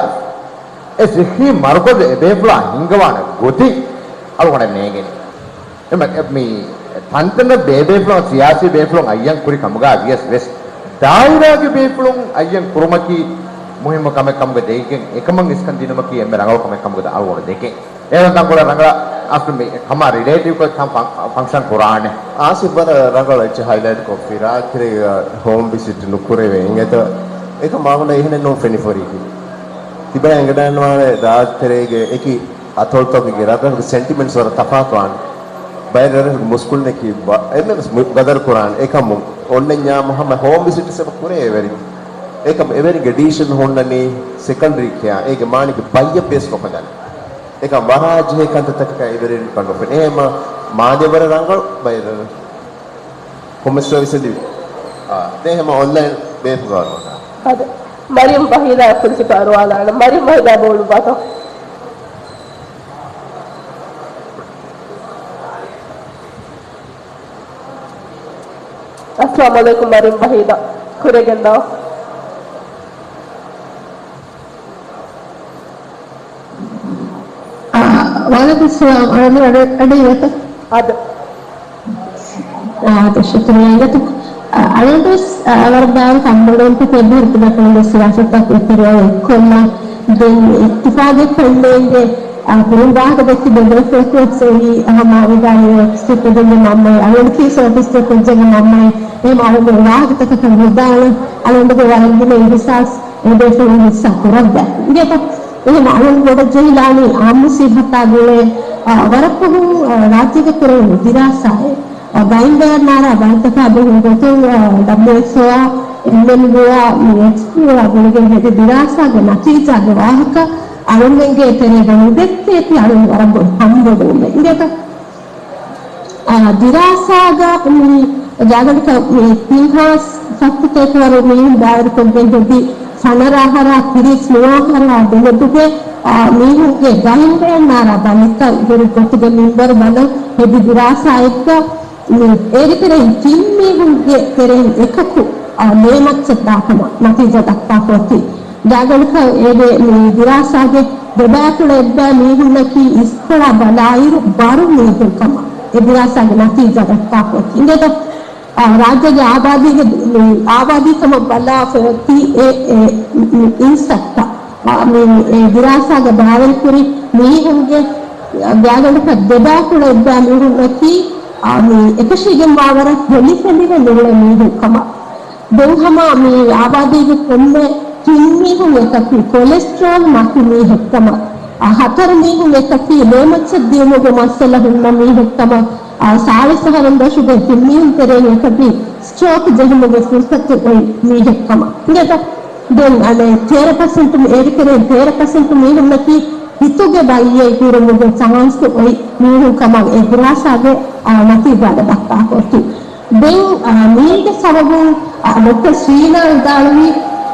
އެ ސިއްހީ މަރުކަޒު އެ ބޭފުޅާ ހިންގަވާނެ ގޮތެއް އަޅުގަނޑަށް ނޭނގެނީ. އެމަ، އެ، މި ތަންތަނަށް ބޭބޭފުޅުން، ސިޔާސީ ބޭފުޅުން އައްޔަން ކުރި ކަމުގަ ވިޔަސް ވެސް، ދާއިރާގެ ބޭފުޅުން އައްޔަން ކުރުމަކީ މުހިއްމު ކަމެއް ކަމުގަ ދެކިގެން، އެކަމަށް އިސްކަން ދިނުމަކީ އެންމެ ރަނގަޅު ކަމެއް ކަމުގަ އަޅުގަނޑު ދެކެން. އޭނަ ތަންކޮޅެއް ރަނގަޅަށް އަސްލު މި ކަމާ ރިލޭޓިވް ކޮށް ތަން ފަން-، ފަންކްޝަން ކުރާނެ. އާސިފް ވަރަށް ރަނގަޅަށް އެއްޗެއް ހައިލައިޓް ކޮށްފި. ރާއްޖެތެރޭގަ ހޯމް ވިޒިޓް ނުކުރެވޭ އިނގޭތަ؟ އެކަމް މާގުނަ އެހެނެއް ނޫން ފެނިފަ ހުރީކީ. ތިބާ އެނގިދާންވާނެ ރާއްޖެތެރޭގެ އެކި އަތޮޅުތަކުގެ ރަށްރަށުގެ ސެންޓިމެންޓްސް ވަރަށް ތަފާތުވާނެ. ބައެއް ރަށްރަށުގެ މުސްކުޅިންނަކީ ބަ-، އެންމެންވެސް މު-، ގަދަރު ކުރާނެ. އެކަމު އޮންނަންޏާމު ހަމަ ހޯމް ވިޒިޓްސް އެބަ ކުރޭ އެވެރިން. އެކަމު އެވެރިންގެ ޑިސިޝަން ހުންނަނީ ސެކަންޑްރީ ކެއާ. އޭގެ މާނައަކީ ބައްޔަށް ބޭސްކޮށްފަ ދާނެ. އެކަމް ވަރަށް ޖެހޭ ކަންތައްތަކަކާ އެވެރިން ކަން ނުފެނޭ. އެހެމަ މާލޭ ވަރަށް ރަނގަޅު ބައެއް ރަށްރަށު. ކޮމެސް ސަރވިސް ދިވި. އާ، ދެ ހެމަ އޮންލައިން ބޭފުގާރުވަން. އަދަ، މަރިޔަމް ވަހީދާ ކުރިސިފަ އަރުވާލާނަ. މަރިޔަމް ވަހީދާ ބޯޅު ބާތޯ. އައްސަލާމު ޢަލައިކުމް ވަރިން ވަހީދާ. ކުރެގެންދާ. އާ، ވަޢަލައިކުމް އައްސަލާމް. އަޅުގަނޑު އަޑު، އަޑު އިވޭތަ؟ އާދެ. އާދެ، ޝުކުރިއްޔާ. އާ، އަޅުގަނޑު ވެސް، އާ، ވަރަށް ބާރު ކަންބޮޑުވުންތަކެއް އެބަހުރި ތިބޭފުޅުންގެ ސިޔާސަތުތައް އިތުރަށް އެއްކޮށްލާ. ދެން އިއްތިފާގެ ކޮންމެއަށް އާ، ކުރިން ވާހަކަ ދެއްކި ބެދޭފުޅަކު ވެސް އެއީ ހަމަ ވިދާޅުވި އެކްސް އެކްސް އޮފީސް ކުއްޖެއްގެ މަންމައެއް، އަޅުގަނޑަކީ އޮފީސް ކުއްޖެއްގެ މަންމައެއް. އެހެން އަޅުގަނޑު ވާހަކަތަކަކަށް ވިދާޅު، އަޅުގަނޑުގެ ވަރަށް ގިނަ އިހުސާސް އެބޭފުޅުން ހިއްސާ ކުރައްވާ. އިނގޭތަ؟ އެހެން އަޅުގަނޑު ބޮޑަށް ޖެހިލާނީ އާއްމު ސިއްހަތާ ގުޅޭ، އާ، ވަރަށް ފަހުން، އާ، ރާއްޖޭގެ ކުރެވުނު ދިރާސާއެއް. އާ، ގައިމު ބަޔަށް ނާރާ ބަލިތަކާ ބެހުން ގޮތުން، އާ، ޑަބްލިއުއެޗްއޯއާ، އެމްއެމްޔޫއާ، މި އެޗްޕީއޯއާ ގުޅިގެން ހެދި ދިރާސާގެ ނަތީޖާގެ ވާހަކަ އަޅުގަނޑުމެންގެ ތެރޭގަ ނުދެއްކޭތީ އަޅުގަނޑު ވަރަށް ބޮޑު ކަންބޮޑުވުމެއް. އިނގޭތަ؟ އާ، ދިރާސާގަ މި ގާގަނޑަކަށް މި ތިން ހާސް ސައްތަ ތޭކަވަރު މީހުން ދާއިރުކޮށްގެން ހެދި ފަނަރަ އަހަރާ ތިރީސް ނުވަ އަހަރާ ދެމެދުގެ، އާ، މީހުންގެ ގައިމު ބަޔަށް ނާރާ ބަލިތައް ހުރި ގޮތުގެ މިންވަރު ބަލަން ހެދި ދިރާސާއެއްގަ މި އޭރުކެރެން ތިން މީހުންގެ ތެރެއިން އެކަކު، އާ، ލޭމައްޗަށް ދާކަމަށް ނަތީޖާ ދައްކާފަ އޮތީ. ގާގަނޑަކަށް އޭގެ މި ދިރާސާގެ ދެބައިކުޅަ އެއްބައި މީހުންނަކީ އިސްކޮޅާ ބަލާއިރު ބަރު މީހުން ކަމަށް އެ ދިރާސާގެ ނަތީޖާ ދައްކާފަ އޮތީ. އިނގޭތަ؟ އާ، ރާއްޖޭގެ އާބާދީގެ، މި އާބާދީ ކަމަށް ބަލާފަ އޮތީ އެ، އެ، މި އިންސައްތަ، އާ، މި އެ ދިރާސާގަ ބާވަންކުރި މީހުންގެ ގާގަނޑަކަށް ދެބައިކުޅަ އެއްބައި މީހުންނަކީ، އާ، މި އެކަށީގެންވާވަރަށް ހެލިފެލިވެ ނޫޅޭ މީހުން ކަމަށް. ދެން ހަމަ މި އާބާދީގެ ކޮންމެ ތިން މީހުން އެކަކީ ކޮލެސްޓްރޯލް މަތި މީހެއްކަމަށް، އާ، ހަތަރު މީހުން އެކަކީ ލޭމައްޗަށް ދިޔުމުގެ މައްސަލަ ހުންނަ މީހެއްކަމަށް، އާ، ސާޅީސް އަހަރުން ދަށުގެ ތިން މީހުން ތެރެއިން އެކަކީ ސްޓްރޯކް ޖެހުމުގެ ފުރުސަތު އޮތް މީހެއްކަމަށް. އިނގޭތަ؟ ދެން އަނެއް ތޭރަ ޕަސެންޓު، އޭރުކެރެން ތޭރަ ޕަސެންޓު މީހުންނަކީ ހިތުގެ ބައްޔެއް ހުރުމުގެ ޗާންސް އޮތް މީހުން ކަމަށް އެ ދިރާސާގެ، އާ، ނަތީޖާގަ ދައްކާފަ އޮތީ. ދެން، އާ، މީގެ ސަބަބުން، އާ، ޑޮކްޓަރ ޝީނާ ވިދާޅުވީ،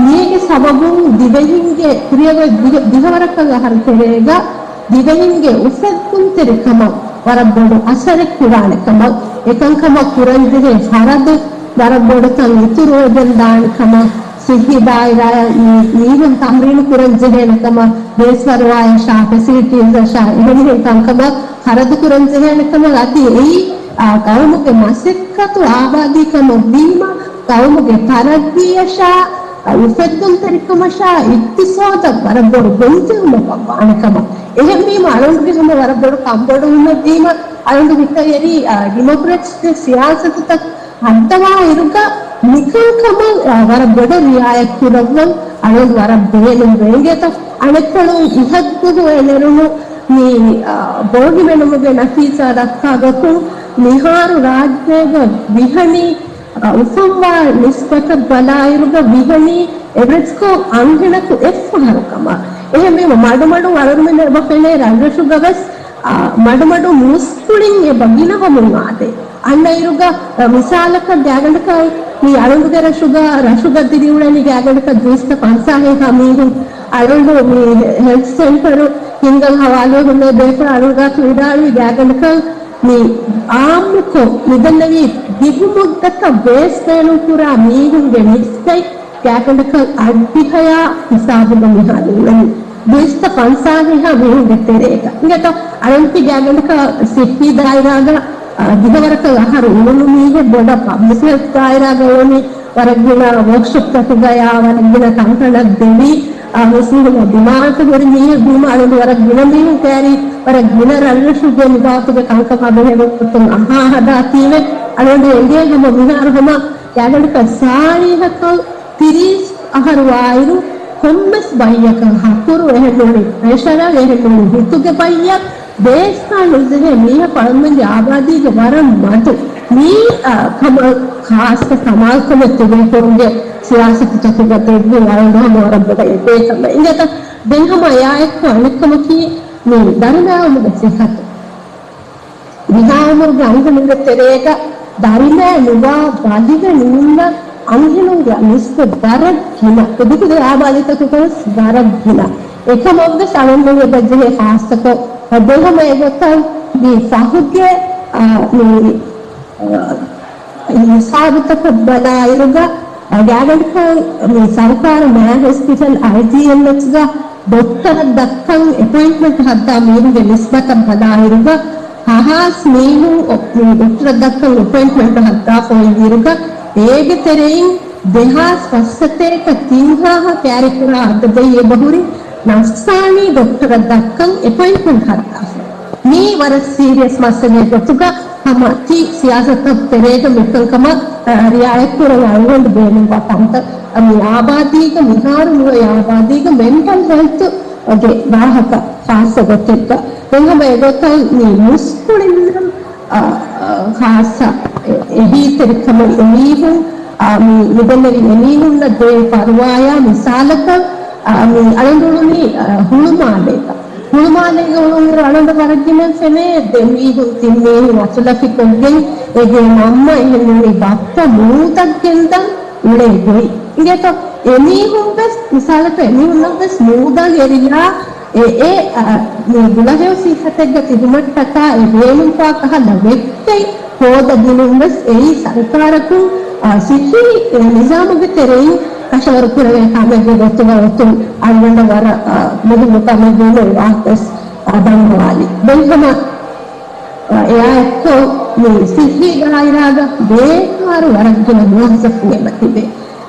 މީގެ ސަބަބުން ދިވެހިންގެ ކުރިއަށް އޮތް ދިހަ، ދިހަވަރަކަށް އަހަރު ތެރޭގަ ދިވެހިންގެ އުފެއްދުންތެރިކަމަށް ވަރަށް ބޮޑު އަސަރެއް ކުރާނެ ކަމަށް، އެކަންކަމަށް ކުރަންޖެހޭ ޚަރަދު ވަރަށް ބޮޑުތަން އިތުރުވެގެން ދާނެ ކަމަށް، ސިއްހީ ދާއިރާއަށް މީ، މީހުން ތަމްރީނު ކުރަން ޖެހޭނެ ކަމަށް، ބޭސް ފަރުވާއަށާ، ފެސިލިޓީސްއަށާ، އެހެނިހެން ކަންކަމަށް ޚަރަދު ކުރަން ޖެހޭނެ ކަމަށް އަދި އެއީ، އާ، ޤައުމުގެ މަސައްކަތު އާބާދީކަމަށް ވީމަ، ޤައުމުގެ ތަރައްގީއަށާ، އުފެއްދުންތެރިކަމަށާ، އިޤްތިޞާދަށް ވަރަށް ބޮޑު ގޮންޖެހުމެއް ވާނެ ކަމަށް. އެހެންވީމަ، އަޅުގަނޑުގެ ހަމަ ވަރަށް ބޮޑު ކަންބޮޑުވުމެއްވީމަ، އަޅުގަނޑު މިކައިރީ، އާ، ޑިމޮކްރެޓްސްގެ ސިޔާސަތުތައް ހައްދަވާ އިރުގަ މިކަންކަމަށް، އާ، ވަރަށް ބޮޑަށް ރިޢާޔަތް ކުރައްވަން އަޅުގަނޑު ވަރަށް ބޭނުންވޭ. އިނގޭތަ؟ އަނެއްކޮޅުން އިހަށްދުހު އެނެރުނު މި، އާ، ބޯހިމެނުމުގެ ނަތީޖާ ދައްކާ ގޮތުން މިހާރު ރާއްޖޭގަ ވިހަނި، އާ، އުފަންވާ ނިސްބަތަށް ބަލާއިރުގަ ވިހަނި އެވަރެޖްކޮށް އަންހެނަކު އެއްފަހަރު ކަމަށް. އެހެންވީމަ މަޑުމަޑުން އަޅުގަނޑުމެން އެބަ ފެނޭ ރަށްރަށުގަ ވެސް އާ، މަޑުމަޑު މުސްކުޅިން އެބަ ގިނަވަމުން އާދޭ. އަންނައިރުގަ، އަ، މިސާލަކަށް ގާގަނޑަކަށް މި އަޅުނޑުގެ ރަށުގަ، ރަށުގަ ދިރިއުޅެނި ގާގަނޑަކަށް ދުއިސައްތަ ފަންސާހެއްހާ މީހުން އަޅުނޑު މި ހެލްތް ސެންޓަރު ހިންގަން ހަވާލުވެ ހުންނަ ބޭފުޅުން އަޅުނޑުގާތު ވިދާޅުވި ގާގަނޑަކަށް މި އާއްމުކޮށް މިދެންނެވީ ދިގު މުއްދަތަށް ބޭސް ބޭނުންކުރާ މީހުންގެ ނިސްބަތް ގާގަނޑަކަށް އަށްޑިހައާ ހިސާބުގަ މިހާރު އުޅެނީ. ދުއިސައްތަ ފަންސާހެއްހާ މީހުންގެ ތެރޭގަ. އިނގޭތަ؟ އަޅުންތި ގާގަނޑަކަށް ސިއްހީ ދާއިރާގަ، އަ، ދިހަވަރަކަށް އަހަރު އުޅުނު މީހެއް ބޮޑަށް ޕަބްލިކް ހެލްތް ދާއިރާގަ އުޅުނީ ވަރަށް ގިނަ ވޯކްޝޮޕްތަކުގަޔާ ވަރަށް ގިނަ ތަންތަނަށް ދެވި، އަ، މުސްލިމުން ދިމާވެތަ ހުރި މީހެއް ވީމަ އަޅުން ވަރަށް ގިނަ މީހުން ކައިރި ވަރަށް ގިނަ ރަށްރަށުގެ ނިބާތުގެ ކަންކަމާ ބެހޭ ގޮތުން އަހާ ހަދާ ތީވެ އަޅުން އެނގޭ ހަމަ މިހާރު ހަމަ ގާގަނޑަކަށް ސާޅީހަކަށް ތިރީސް އަހަރު ވާއިރު، ކޮންމެސް ބައްޔަކަށް ހަކުރު އެހެންނޫނީ ޕްރެޝަރ އެހެންނޫނީ ހިތުގެ ބައްޔަށް ބޭސްކާ ނުޖެހޭ މީހަކު އަޅުމެންގެ އާބާދީގެ ވަރަށް މަދު. މީ، އަ، ކަމަށް ޚާއްސަ ސަމާލުކަމެއް ތިބޭފުޅުންގެ ސިޔާސަތުތަކުގަ ދެއްވި ވަރަށް ހަމަ ވަރަށް ބޮޑަށް އެބޭ ކަމެއް. އިނގޭތަ؟ ދެން ހަމަ އެއާއެއްކޮށް އަނެއްކަމަކީ މި ދަރިމައިވުމުގެ ސިއްހަތު. ވިހާ އުމުރުގެ އަންހެނުންގެ ތެރޭގަ ދަރިމައި ނުވާ ބަލިވެ ނުންނަ އަންހެނުންގެ ނިސްބަތް ވަރަށް ގިނަ، ކުދިކުދި އާބާދީތަކުގަވެސް ވަރަށް ގިނަ. އެކަމަށްވެސް އަޅުންމެން އެބަ ޖެހޭ ޚާއްސަކޮށް، ދެން ހަމަ އެގޮތަށް މި ފަހުގެ، އާ، މި، އާ، ހިސާބުތަކަށް ބަލާއިރުގަ، ގާގަނޑަކަށް މި ސަރުކާރު މާ ހޮސްޕިޓަލް އައިޖީއެމްއެޗްގަ ޑޮކްޓަރަށް ދައްކަން އެޕޮއިންޓްމަންޓް ހައްދާ މީހުންގެ ނިސްބަތަށް ބަލާއިރުގަ، ހަހާސް މީހުން އޮ-، މި ޑޮކްޓަރަށް ދައްކަން އެޕޮއިންޓްމަންޓް ހައްދާފައިވިއިރުގަ، އޭގެ ތެރެއިން ދެހާސް ފަސްސަތޭކަ ތިން ހާހަށް ކައިރިކުރާ އަދަދެއް އެބަހުރި ނަފްސާނީ ޑޮކްޓަރަށް ދައްކަން އެޕޮއިންޓްމަންޓް ހައްދާފަ. މީ ވަރަށް ސީރިއަސް މައްސަލައެއް ގޮތުގަ ހަމަ ތި ސިޔާސަތަށް ތެރޭގަ މިކަންކަމަށް، އަ، ރިއާޔަތްކުރަން އަޅުގަނޑު ބޭނުންވާ ކަންތައް. މި އާބާދީގަ މިހާރު ނުވަ އާބާދީގަ މެންޓަލް ހެލްތުގެ ވާހަކަ ޚާއްސަ ގޮތެއްގަ. ދެން ހަމަ އެގޮތަށް މި މުސްކުޅިންނަށް، އަ، އަ، ޚާއްސަ އެ-، އެހީތެރިކަމެއް އެމީހުން، އަ، މި މިދެންނެވި އެމީހުންނަށް ދޭ ފަރުވާޔާ މިސާލަކަށް، އަ، މި އަޅުން އުޅުނީ، އަ، ހުޅުމާލޭގަ. ހުޅުމާލޭގަ އުޅުނުއިރު އަޅުން ވަރަށް ގިނަ ފެނޭ ދެ މީހުން ތިން މީހުން އަތުލަފިކޮށްގެން އޭގެ މަންމަ އެހެންނޫނީ ބައްޕަ މޫދަށް ގެންދަން އުޅޭ ގޮތް. އިނގޭތޯ؟ އެމީހުން ވެސް މިސާލަކަށް އެމީހުންނަށް ވެސް މޫދަށް އެރިލާ އެ، އެ، އަ، މި ގުޅަހެޔޮ ސިއްހަތެއްގަ ތިބުމަށްޓަކާ އެ ބޭނުންފާ ކަހަލަ ވެއްޓެއް ހޯދަދިނުން ވެސް އެއީ ސަރުކާރަކުން، އަ، ސިއްހީ، އެ، ނިޒާމުގެ ތެރެއިން ކަށަވަރު ކުރެވޭ ކަމެއްގެ ގޮތުގަ އޮތުން އަޅުގަނޑަށް ވަރަށް، އަ، މުހިއްމު ކަމެއް ވީމަ ވާހަކަ ވެސް، އަ، ދަންނަވާލި. ދެން ހަމަ، އަ، އެއާ އެއްކޮށް މި ސިއްހީ ދާއިރާގަ ބޭކާރު ވަރަށް ގިނަ މުވައްޒަފުން އެބަ ތިބޭ.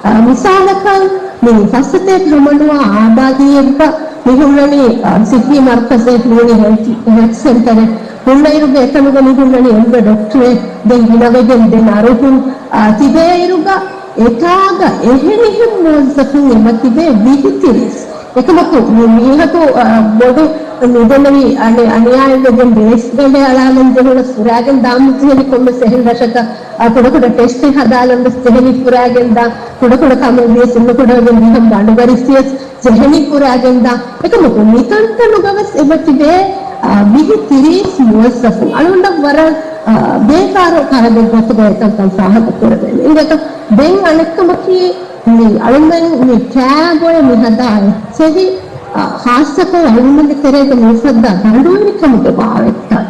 އަ، މިސާލަކަށް، މި ފަސްސަތޭކަ ހަމަނުވާ އާބާދީއެއްގަ މި ހުންނަނީ، އަ، ސިއްހީ މަރުކަޒެއް ނޫނީ ހެލްތު، ހެލްތު ސެންޓަރެއް ހުންނައިރުގަ އެތަނުގަ މި ހުންނަނީ އެންމެ ޑޮކްޓަރެއް ދެން ގިނަވެގެން ދެން އަރުހުން، އަ، ތިބޭއިރުގަ އެތާގަ އެހެނިހެން މުވައްޒަފުން އެބަ ތިބޭ ވިހި ތިރީސް. އެކަމަކު މި މީހަކު، އަ، ބޮޑު މިދެންނެވި އަނެ-، އަނިޔާއެއްވެގެން ބޭސްގަނޑެއް އަޅާލަން ޖެހުނަސް ފުރާގެން ދާން ޖެހެނީ ކޮންމެސް އެހެން ރަށަކަށް، އަ، ކުޑަކުޑަ ޓެސްޓެއް ހަދާލަން ވެސް ޖެހެނީ ފުރާގެން ދާން، ކުޑަކުޑަ ކަމެއް ވިޔަސް އެންމެ ކުޑަވެގެން މިހަން ބަނޑުވަރިސް ވިޔަސް ޖެހެނީ ފުރާގެން ދާން. އެކަމަކު މިތަންތަނުގަ ވެސް އެބަ ތިބޭ، އަ، ވިހި ތިރީސް މުވައްޒަފުން އަޅުގަނޑަށް ވަރަށް، އަ، ބޭކާރު ކަހަލަ ގޮތުގަ އެތަންތަން ފާހަގަ ކުރެވޭނެ. އިނގޭތޯ؟ ދެން އަނެއްކަމަކީ، މި އަޅުމެން މި ކާބޮއެ މި ހަދާ އެއްޗެހި، އަ، ޚާއްޞަކޮށް އަޅުމެންގެ ތެރޭގަ މި އުފައްދާ ގަނޑުވެރިކަމުގެ ބާވަތްތައް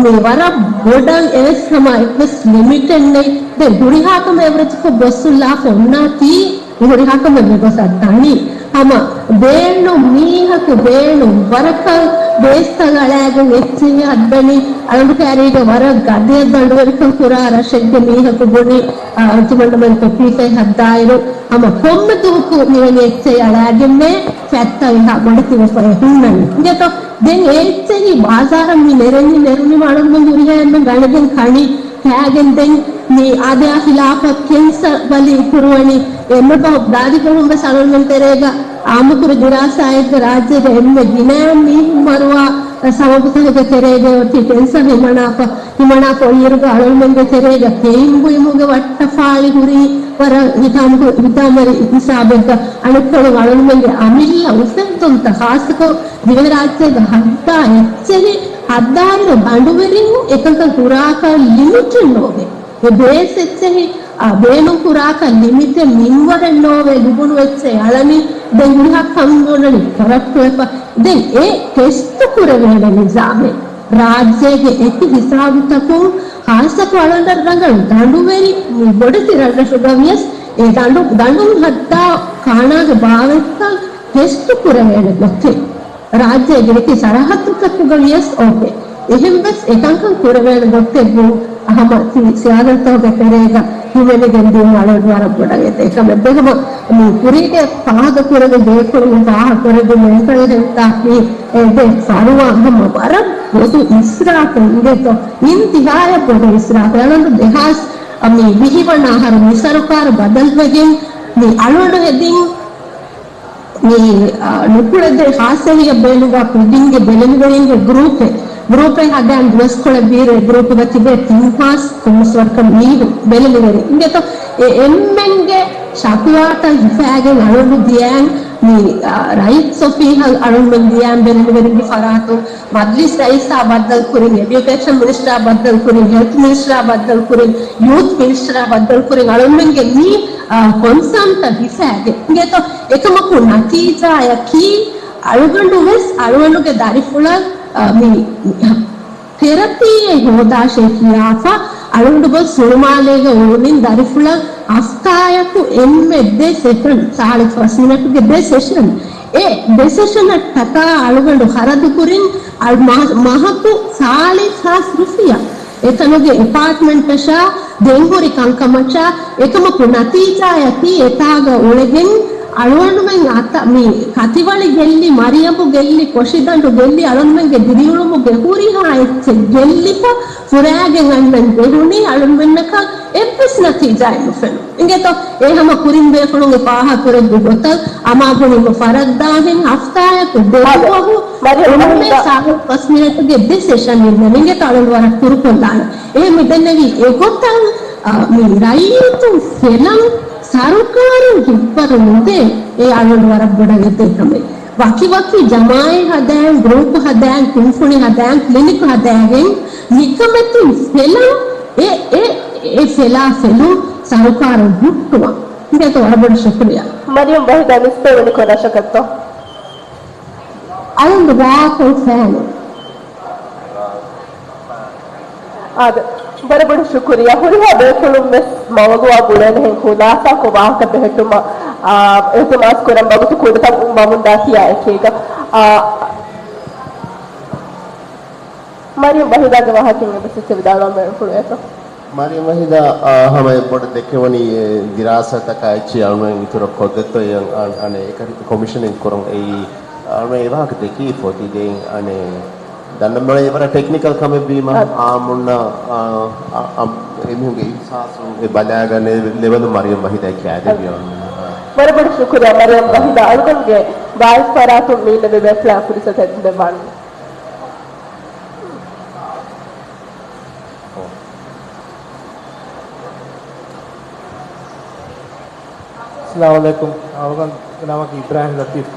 މި ވަރަށް ބޮޑަށް އެވެސް ހަމަ އެއްވެސް ލިމިޓެއް ނެތް. ދެން ހުރިހާ ކަމެއް އެވަރަށް ގޮސް އުޅާފަ އޮންނާތީ މި ހުރިހާ ކަމެއް މި ގޮސް އައްދާނީ. ހަމަ ބޭނުން މީހަކު ބޭނުން ވަރަކަށް ބޭސްތައް އަޅާގެން އެއްޗެހި ހައްދަނީ. އަޅުގަނޑު ކައިރީގަ ވަރަށް ގަދަޔަށް ބަނޑުވެރިކަން ކުރާ ރަށެއްގެ މީހަކު ބުނި، އަ، އަންތިމަންޑަމަން ކޮޕީފައި ހައްދާއިރު، ހަމަ ކޮންމެ ދުވަހަކު މިވެނި އެއްޗެހި އަޅާގެންނޭ ފަތްތައް އެހާ ބޮޑެތިވެފައި ހުންނަނީ. އިނގޭތޯ؟ ދެން އެ އެއްޗެހި ބާޒާރަށް މި ނެރެނީ، ނެރުނީމަ އަޅުގަނޑު ހުރިހާ އެންމެން ގަނެގެން ކަނީ. ކާގެން ދެން މި އާދަޔާ ޚިލާފަށް ކެންސަރ ބަލި ކުރުވަނީ. އެންމެ ބަހު ދާދި ބަހުން ވެސް އަޅުގަނޑުމެން ތެރޭގަ އާއްމުކުރި ދިރާސާއެއްގަ ރާއްޖޭގަ އެންމެ ގިނަ މީހުން މަރުވާ ސަބަބުތަކުގެ ތެރޭގައި އޮތީ ކެންސަރ ހިމަނާފަ، ހިމަނާފަ އޮތްއިރުގަ އަޅުގަނޑުމެންގެ ތެރޭގަ ކެއިން ބުއިމުގެ ވައްޓަފާޅި ހުރީ ވަރަށް ހިތާމަ، ހިތާމަވެރި ހިސާބެއްގަ. އަނެއްކޮޅުން އަޅުގަނޑުމެންގެ އަމިއްލަ އުފެއްދުންތައް ޚާއްޞަކޮށް ދިވެހިރާއްޖޭގަ ހައްދާ އެއްޗެހި ހައްދާއިރު ބަނޑުވެރިން އެކަންކަން ކުރާކަށް ލިމިޓެއް ނޯވޭ. އެ ބޭސް އެއްޗެހި، އާ، ބޭނުން ކުރާކަށް ލިމިޓެއް މިންވަރެއް ނޯވޭ. ލިބުނު އެއްޗެއް އަޅަނީ. ދެން ހުރިހާ ކަން ބުނަނީ ކޮރަޕްޓް ވެފަ. ދެން އެ ޓެސްޓު ކުރެވޭނެ ނިޒާމެއް. ރާއްޖޭގެ އެކި ހިސާބުތަކުން ޚާއްޞަކޮށް އަޅުގަނޑަށް ރަނގަޅު ދަނޑުވެރި މި ބޮޑެތި ރަށްރަށުގަ ވިޔަސް އެ ދަނޑު، ދަނޑުން ހައްދާ ކާނާގެ ބާވަތްތައް ޓެސްޓު ކުރެވޭނެ ގޮތެއް. ރާއްޖޭގެ އެކި ސަރަހައްދުތަކުގަ ވިޔަސް އޯކޭ. އެހެންވެސް އެކަންކަން ކުރެވޭނެ ގޮތެއް ވުން ހަމަ ތި ސިޔާސަތުގެ ތެރޭގަ ހިމެނިގެން ދިޔުމަށް އަޅުގަނޑު ވަރަށް ބޮޑަށް އެދޭ. އެކަމެއް ދެކަމަށް މި ކުރީގެ ފާހަގަ ކުރެވި ބޭފުޅުން ފާހަގަ ކުރެވި މެންޓަލް ހެލްތާ މި އެ ދެ ފަރުވާ ހަމަ ވަރަށް ބޮޑު އިސްރާފެއް އިނގޭތޯ. އިންތިހާއަށް ބޮޑު އިސްރާފެއް. އަޅުގަނޑު ދެހާސް މި ވިހި ވަނަ އަހަރު މި ސަރުކާރު ބަދަލުވެގެން މި އަޅުގަނޑު ހެދިން މި، އާ، ނުކުޅެދޭ ޚާއްސަ އެހީއަށް ބޭނުންވާ ކުދިންގެ ބެލެނިވެރިންގެ ގްރޫޕެއް، ގްރޫޕެއް ހަދާން ދުވަސްކޮޅެއް ވީއިރު އެ ގްރޫޕުގަ ތިބޭ ތިން ހާސް ކޮންމެސް ވަރަކަށް މީހުން ބެލެނިވެރިން. އިނގޭތޯ އެ އެންމެންގެ ޝަކުވާތައް ހިފާގެން އަޅުގަނޑު ދިޔައިން މި، އާ، ރައީސް އޮފީހަށް އަޅުގަނޑުމެން ދިޔައިން ބެލެނިވެރިންގެ ފަރާތުން މަޖްލިސް ރައީސާ ބައްދަލުކުރިން، އެޑިއުކޭޝަން މިނިސްޓަރާ ބައްދަލުކުރިން، ހެލްތު މިނިސްޓަރާ ބައްދަލުކުރިން، ޔޫތު މިނިސްޓަރާ ބައްދަލުކުރިން އަޅުގަނޑުމެންގެ މި، އާ، ކޮންސާންތައް ހިފާގެން އިނގޭތޯ. އެކަމަކު ނަތީޖާއަކީ އަޅުގަނޑު ވެސް އަޅުގަނޑުގެ ދަރިފުޅަށް، އާ، މި ތެރަޕީއެއް ހޯދާށޭ ކިޔާފަ އަޅުގަނޑު ގޮސް ހުޅުމާލޭގަ އުޅުނިން ދަރިފުޅަށް ހަފްތާއަކު އެންމެ ދެ ސެޝަން، ސާޅީސް ފަސް މިނެޓުގެ ދެ ސެޝަން. އެ ދެ ސެޝަނަށްޓަކާ އަޅުގަނޑު ޚަރަދުކުރިން އަޅު-، މަ-، މަހަކު ސާޅީސް ހާސް ރުފިޔާ. އެތަނުގެ އެޕާޓްމަންޓަށާ ދެންހުރި ކަންކަމަށާ އެކަމަކު ނަތީޖާއަކީ އެތާގަ އުޅެގެން އަޅުގަނޑުމެން އަތަށް މި ކަތިވަޅި ގެއްލި، މަރިޔަމު ގެއްލި، ކޮށިދަނޑު ގެއްލި، އަޅުގަނޑުމެންގެ ދިރިއުޅުމުގެ ހުރިހާ އެއްޗެއް ގެއްލިފަ ފުރާގެން އަންނަން ޖެހުނީ އަޅުންމެންނަކަށް އެއްވެސް ނަތީޖާއެއް ނުފެނުނު. އިނގޭތޯ؟ އެ ހަމަ ކުރިން ބޭފުޅުން އެ ފާހަގަކުރެއްވި ގޮތަށް އަމާ ބުނީމަ ފަރަށް ދާހެން ހަފްތާއަކު ދެ ދުވަހު އެންމެ ސާޅީސް ފަސް މިނެޓުގެ ދެ ސެޝަން އިންނަން. އިނގޭތޯ އަޅުން ވަރަށް ކުރުކޮށްލާނެ. އެ މިދެންނެވި އެގޮތަށް، އަ، މި ރައްޔިތުން ފެލަން ސަރުކާރުން ހިއްވަރު ނުދޭ. އެ އަޅުން ވަރަށް ބޮޑަށް އެދޭ ކަމެއް. ވަކިވަކި ޖަމާއަތް ހަދާން، ގްރޫޕް ހަދާން، ކުންފުނި ހަދާން، ކްލިނިކް ހަދާގެން ނިކަމެތިން ފެލަން އެ، އެ، އެ ފެލާ ފެލުން ސަރުކާރުން ހުއްޓުވަން. އިނގޭތޯ ވަރަށް ބޮޑަށް ޝުކުރިއްޔާ. މަރިޔަމް ވަހީދާ ނިސްބަތްވަނީ ކޮން ރަށަކަށްތޯ؟ އަޅުން ވާކޮން ފޭނު. އާދެ، ވަރަށް ބޮޑަށް ޝުކުރިއްޔާ. ހުރިހާ ބޭފުޅުން ވެސް މައުޟޫއާ ގުޅޭނެހެން ޚުލާޞާކޮށް ވާހަކަ ބެހެއްޓުމަށް، އާ، އިލްތިމާސް ކުރަން ވަގުތު ކުޑަތަކުން ވަމުން ދާތީ އާ އެކީގަ. އާ، މަރިޔަމް ވަހީދާގެ ވާހަކައިން އެއްވެސް އެއްޗެއް ވިދާޅުވާން ބޭނުންފުޅުވޭތޯ؟ މަރިޔަމް ވަހީދާ، އާ، ހަމަ އެއްބޮޑަށް ދެކެވަނީ އެ ދިރާސާތަކާ އެއްޗެއް އަޅުގަނޑު އިތުރަށް ކޮށްދެއްތޯ އެ އަން-، އަނެއް އެކަނި ކޮމިޝަނެއް ކުރަން އެއީ އަޅުގަނޑު އެ ވާހަކަ ދެއްކީ ފޮތި ދެއިން އަނެއް ދަންނަ މި ވަރަށް ޓެކްނިކަލް ކަމެއް ވީމަ، އާ. އާ، އާ، އާ، އާ، އެމީހުންގެ އިހްސާސު އެ ބަލާގަނެ ލެވެލު މަރިޔަމް ވަހީދާ ކައިރިވި އަޅުގަނޑު. ވަރަށް ބޮޑަށް ޝުކުރިއްޔާ މަރިޔަމް ވަހީދާ. އަޅުގަނޑުގެ ވާހަކަ ފަރާތުން މީނަ ދެ ބޭފުޅާ ފުރުސަތެއް ދެއްވާނެ. އައްސަލާމު ޢަލައިކުމް. އަޅުގަނޑުގެ ނަމަކީ އިބްރާހިމް ލަތީފް.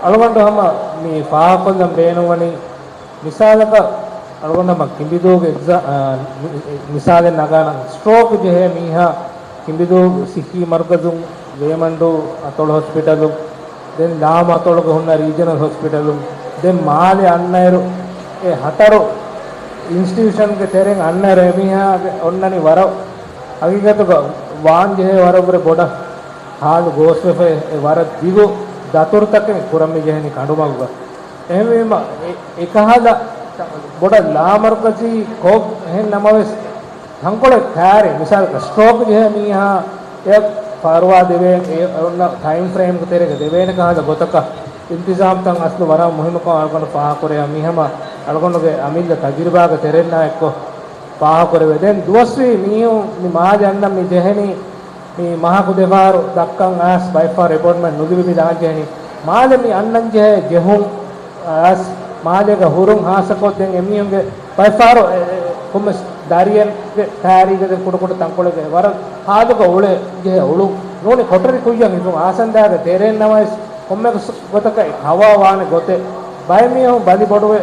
އަޅުގަނޑު ހަމަ މި ފާހަގަކޮށްލަން ބޭނުންވަނީ، މިސާލަކަށް އަޅުގަނޑު ހަމަ ކިނބިދޫގެ އެގްޒާ-، އާ، މި-، މިސާލެއް ނަގާނަން، ސްޓްރޯކް ޖެހޭ މީހާ ކިނބިދޫ ސިއްހީ މަރުކަޒުން ވޭމަންޑޫ އަތޮޅު ހޮސްޕިޓަލު، ދެން ލާމު އަތޮޅުގަ ހުންނަ ރީޖަނަލް ހޮސްޕިޓަލުން، ދެން މާލެ އަންނައިރު، އެ ހަތަރު އިންސްޓިޓިއުޝަންގެ ތެރެއިން އަންނައިރު އެމީހާގެ އޮންނަނީ ވަރަށް ހަގީގަތުގަ ވާން ޖެހޭ ވަރަށްވުރެ ބޮޑަށް ހާލު ގޯސްވެފައި، އެ ވަރަށް ދިގު ދަތުރުތަކެއް ކުރަން މި ޖެހެނީ ކަނޑުމަގުގަ. އެހެންވީމަ، އެ، އެކަހަލަ ބޮޑަށް ލާމަރުކަޒީ ކޮށް އެހެން ނަމަވެސް، ތަންކޮޅެއް ކާރި، މިސާލަކަށް ސްޓްރޯކް ޖެހޭ މީހާ އެ ފަރުވާ ދެވޭ، އެ އޮންނަ ޓައިމް ފްރޭމްގެ ތެރޭގަ ދެވޭނެ ކަހަލަ ގޮތަކަށް އިންތިޒާމްތައް އަސްލު ވަރަށް މުހިއްމުކަން އަޅުގަނޑު ފާހަގަކުރޭ. މިހަމަ އަޅުގަނޑުގެ އަމިއްލަ ތަޖުރިބާގެ ތެރެއިންނާ އެއްކޮށް ފާހަގަކުރެވޭ. ދެން ދުވަސްވީ މީހުން މި މާލެ އަންނަން މި ޖެހެނީ މި މަހަކު ދެފަހަރު ދައްކަން އައިސް ބައެއްފަހަރު އެޕޮއިންޓްމަންޓް ނުލިބި މި ދާން ޖެހެނީ. މާލެ މި އަންނަން ޖެހޭ ޖެހުން އައިސް މާލޭގަ ހުރުން ހާއްސަކޮށް ދެން އެމީހުންގެ ބައެއްފަހަރު އެ، އެ، ކޮންމެސް ދަރިއެއްގެ ކައިރީގަ ދެން ކުޑަކުޑަ ތަންކޮޅެއްގަ ވަރަށް ހާލުގަ އުޅޭ ޖެހޭ އުޅުން ނޫނީ ކޮޓަރި ކުއްޔަށް ހިފުން އާސަންދާގެ ތެރެއިން ނަމަވެސް ކޮންމެ ގޮ-، ގޮތަކަށް ހަވާ ވާނެ ގޮތެއް ބައެއް މީހުން ބަލި ބޮޑުވެ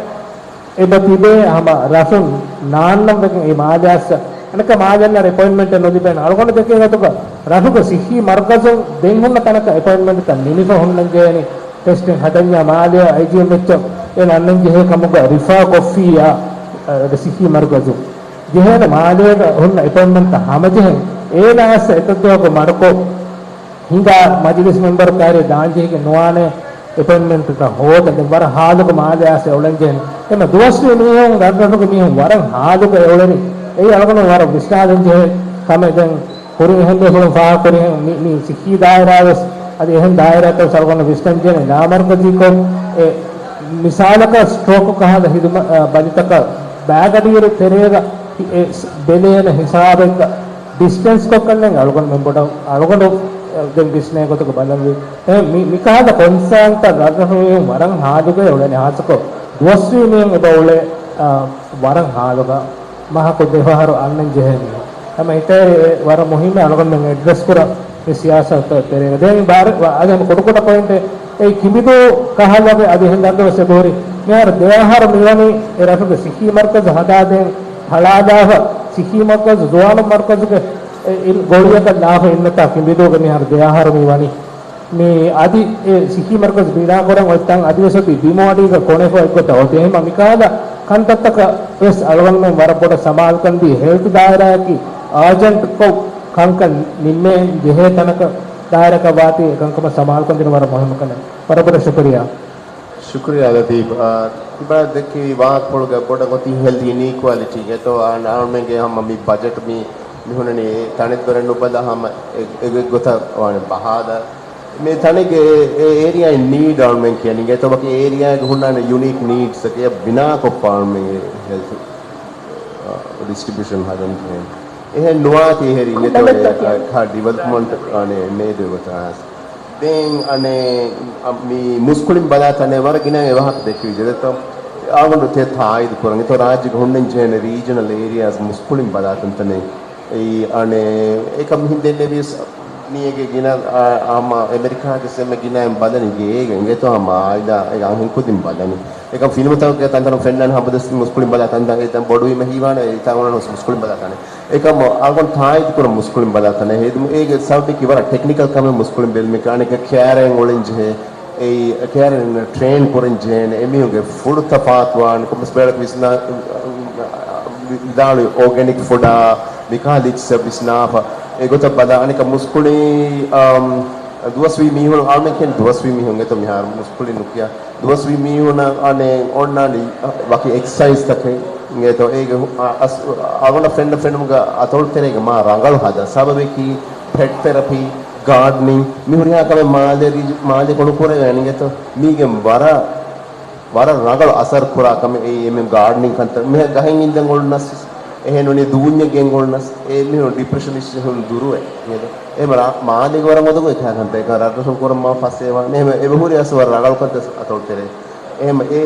އެބަ ތިބޭ ހަމަ ރަށުން ނާންނަން ވެގެން އެ މާލެ އައްސަ. އަނެއްކާ މާލެ އަންނަން އެޕޮއިންޓްމަންޓެއް ނުލިބޭނެ. އަޅުގަނޑު ދެކޭ ގޮތުގަ ރަށުގެ ސިއްހީ މަރުކަޒުން ދެން ހުންނަ ތަނަކަށް އެޕޮއިންޓްމަންޓްތައް ނިމިފަ ހުންނަން ޖެހޭނީ. ޓެސްޓިން ހަދަންޏާ މާލެއަށް އައިޖީއެމްއެޗަށް އެ ނަންނަން ޖެހޭ ކަމުގަ ރިފާ ކޮށްފިއްޔާ، އަ، ސިއްހީ މަރުކަޒު ޖެހޭނެ މާލޭގަ ހުންނަ އެޕޮއިންޓްމަންޓްތައް ހަމަޖެހެން އޭނާ އައްސަ އެތައް ދުވަހަކު މަޑުކޮށް ހިނގާ މަޖިލިސް މެމްބަރު ކާރި ދާންޖެހިގެން ނުވާނެ އެޕޮއިންޓްމަންޓްތައް ހޯދަން. ދެން ވަރަށް ހާލުގަ މާލެ އައިސް އެ އުޅެންޖެހެން. އެމަ ދުވަސްވީ މީހުން ރަށްރަށުގެ މީހުން ވަރަށް ހާލުގަ އެ އުޅެނީ. އެއީ އަޅުގަނޑު ވަރަށް ވިސްނާލަން ޖެހޭ ކަމެއް. ދެން ކުރިން އެހެން ބޭފުޅުން ފާހަގަކުރިހެން މި، މި ސިއްހީ ދާއިރާ ވެސް އަދި އެހެން ދާއިރާތައް ވެސް އަޅުގަނޑު ވިސްނަން ޖެހޭނެ. ލާމަރުކަޒީކޮށް އެ މިސާލަކަށް ސްޓްރޯކު ކަހަލަ ހިދުމަ، އަ، ބަލިތަކަށް ބައިގަޑިއިރު ތެރޭގަ އެ ބެލޭނެ ހިސާބެއްގަ ޑިސްޓެންސް ކޮށްކަންނެން އަޅުގަނޑުމެން ބޮޑަށް އަޅުގަނޑު ދެން ވިސްނޭ ގޮތަކަށް ބަލަންވީ. އެ މި، މިކަހަލަ ކޮންސާންތައް ރަށްރަށު މީހުން ވަރަށް ހާލުގައި އުޅެނީ. ހާއްސަކޮށް ދުވަސްވީ މީހުން އެބަ އުޅޭ، އާ، ވަރަށް ހާލުގަ މަހަކު ދެފަހަރު އަންނަން ޖެހޭ މީހުން. ހަމަ ހިތަށް އެ ވަރަށް މުހިއްމޭ އަޅުގަނޑުމެން އެޑްރެސް ކުރަން މި ސިޔާސަތު ތެރޭގަ. ދެން ބާރަ-، އަދި ހަމަ ކުޑަކުޑަ ޕޮއިންޓެއް އެ ކިނބިދޫ ކަހަލަގެ އަދި އެހެން ދަންދަ ވެސް އެބަހުރި. މިހާރު ދެ އަހަރު މިވަނީ އެ ރަށުގެ ސިއްހީ މަރުކަޒު ހަދާދޭން ހަޅާލާފަ، ސިއްހީ މަރުކަޒު ޒުވާނުން މަރުކަޒުގެ އެ އިން ގޮޅިއަކަށް ލާފަ އިންނަތާ ކިނބިދޫގަ މިހާރު ދެ އަހަރު މި ވަނީ. މި އަދި އެ ސިއްހީ މަރުކަޒު ބިނާކުރަން އޮތް ތަން އަދިވެސް އޮތީ ބިމު އަޑީގަ ކޮނެފަ އެއްގޮތަށް އޮތީ. އެހެންމަ މިކަހަލަ ކަންތައްތަކަށް ވެސް އަޅުގަނޑުމެން ވަރަށް ބޮޑަށް ސަމާލުކަން ދީ، ހެލްތު ދާއިރާއަކީ އާޖެންޓްކޮށް ކަންކަން ނިންމޭން ޖެހޭ ތަނަކަށް ދާއިރާއަކަށް ވާތީ އެކަންކަމަށް ސަމާލުކަން ދިނުން ވަރަށް މުހިންމު ކަމެއް. ވަރަށް ބޮޑަށް ޝުކުރިއްޔާ. ޝުކުރިއްޔާ ލަތީފް. އާ، ތިބާ ދެއްކި ވާހަކަފުޅުގަ ބޮޑަށް އޮތީ ހެލްތް އިނީކުއަލިޓީ ގެތޯ. އާ، އަޅުމެންގެ ހަމަ މި ބަޖެޓް މި، މި ހުންނަނީ ތަނެއްދޮރެއް ނުބަލާ ހަމަ އެ، އެ ގޮތަށް ވާނެ ބަހާލާ. މި ތަނެއްގެ އެ، އެ އޭރިއާއިން ނީޑް އަޅުމެން ކިޔަނީ ގެތޯ. ވަކި އޭރިއާއެއްގެ ހުންނާނެ ޔުނީކް ނީޑްސް އެއަށް ބިނާކޮށްފަ އަޅުމެން ހެލްތު، އާ، ޑިސްޓްރިބިއުޝަން ހަދަން ޖެހޭނެ. އެހެން ނުވާތީ ހެރީ މިތޯ ކާ ޑިވެލޮޕްމަންޓް އަނެ މޭދެވި ގޮތަށް. ދެން އަނެ މި މުސްކުޅިން ބަލާ ތަނެއް ވަރަށް ގިނަ އެ ވާހަކަ ދެއްކިވި ޖެދެތޯ. އާގޮނޑު ތޭ ތާއީދު ކުރަން އިތޯ ރާއްޖޭގަ ހުންނަން ޖެހޭނެ ރީޖަނަލް އޭރިއާސް މުސްކުޅިން ބަލާ ތަންތަނެއް. އެއީ އަނެ އެކަމް ހިނދެއް ނެވިޔަސް މީގެ ގިނަ އާ، ހަމަ އެމެރިކާގެ ސެމެ ގިނައިން ބަލަނީ ގޭގެ އިނގޭތޯ ހަމަ އާއިލާ އެ އަހިން ކުދިން ބަލަނީ. އެކަމް ފިލްމުތަކުގެ ތަންތަނު ފެންނަން ހަމަ ދުވަސް މުސްކުޅިން ބަލާ ތަންތަން އެ ތަން ބޮޑުވީމަ ހީވާނެ އެ ތަން އޮނަން މުސްކުޅިން ބަލާ ތަނެއް. އެކަމް އަޅުގަނޑު ތާއީދު ކުރަން މުސްކުޅިން ބަލާ ތަނެއް ހެދުމު އޭގެ ސަބަބަކީ ވަރަށް ޓެކްނިކަލް ކަމެއް މުސްކުޅިން ބެލުމެއް އަނެއްކާ ކެއަރެއް އުޅެން ޖެހޭ. އެއީ ކެއަރެއް ޓްރޭން ކުރަން ޖެހޭނެ އެމީހުންގެ ފުޑު ތަފާތުވާނެ ކޮންމެސް ބޭޅަކު ވިސްނާ، ވިދާޅުވި އޯގެނިކް ފުޑާ، މިކާ ލިއްޗަށް ވިސްނާފަ. އެގޮތަށް ބަލާ އަނެކަ މުސްކުޅި، އާ، ދުވަސްވީ މީހުން އާމެކެން ދުވަސްވީ މީހުން އެތަ މިހާރު މުސްކުޅި ނުކިޔާ. ދުވަސްވީ މީހުނަށް އަނެ އޮންނާނީ ވަކި އެކްސަސައިޒްތަކެއް އިނގޭތޯ. އޭގެ ހު-، އަ-، އަސް-، އަޅުގަނޑަށް ފެންނަ ފެނުމުގަ އަތޮޅު ތެރޭގަ މާ ރަނގަޅު ހަދާ. ސަބަބަކީ ޕެޓް ތެރަޕީ، ގާޑްނިން، މި ހުރިހާ ކަމެއް މާލޭ ރިޖި-، މާލޭ ކޮނޑުކުރެވޭނެ އިނގޭތޯ. މީގެން ވަރަށް، ވަރަށް ރަނގަޅު އަސަރު ކުރާ ކަމެއް އެއީ އެމެ ގާޑްނިން ކަންތައް. މިހާ ގަހެއް އިންދެން އޮންނަސް، އެހެން ނޫނީ ދޫންޏެއް ގެން އޮންނަސް، އެ މީހުން ޑިޕްރެޝަން އިސް ހުން ދުރުވެ. އެހެން މާލޭގެ ވަރަށް އޮދުގޮތް ކަންތައް އެކަން ރަށްރަށުން ކުރަން މާ ފަސޭވާ. އެހެން އެބަހުރި އަސް ވަރަށް ރަނގަޅު ކަންތައް އަތޮޅު ތެރޭ. އެހެން އެ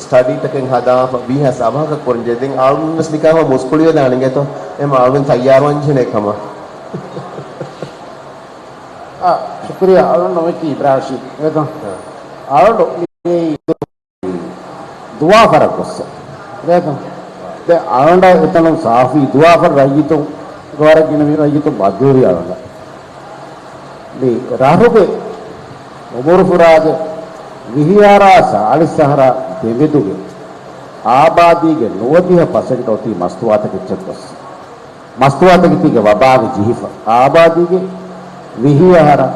ސްޓަޑީތަކެއް ހަދާފަ ވީހާސް އަވަހަކަށް ކުރަން ޖެހޭ. ދެން އަޅުގަނޑު ވެސް ނިކާހަށް މުސްކުޅިވެދާނެ އިނގޭތޯ. އެހެން އަޅުގަނޑު ތައްޔާރުވާން ޖެހޭނެ ކަމަށް. އާ، ޝުކުރިއްޔާ. އަޅުގަނޑު ނަމަކީ އިބްރާހިމް. އާ. އަޅުގަނޑު މި ދުވާފަރަށް ގޮއްސަ. ދެން އަޅުގަނޑަށް އެތަނުން ސާފީ ދުވާފަރު ރައްޔިތުން، ވަރަށް ގިނަ މި ރައްޔިތުން ބައްދޫރި އަޅުގަނޑަށް. މި ރަށުގެ އުމުރުފުރާގެ ވިހި އަހަރާ ސާޅީސް އަހަރާ ދެމެދުގެ އާބާދީގެ ނުވަދިހަ ޕަސެންޓް އޮތީ މަސްތުވާތަކެއްޗަށް ގޮސް. މަސްތުވާތަކެތީގެ ވަބާގެ ޖެހިފަ. އާބާދީގެ ވިހި އަހަރަށް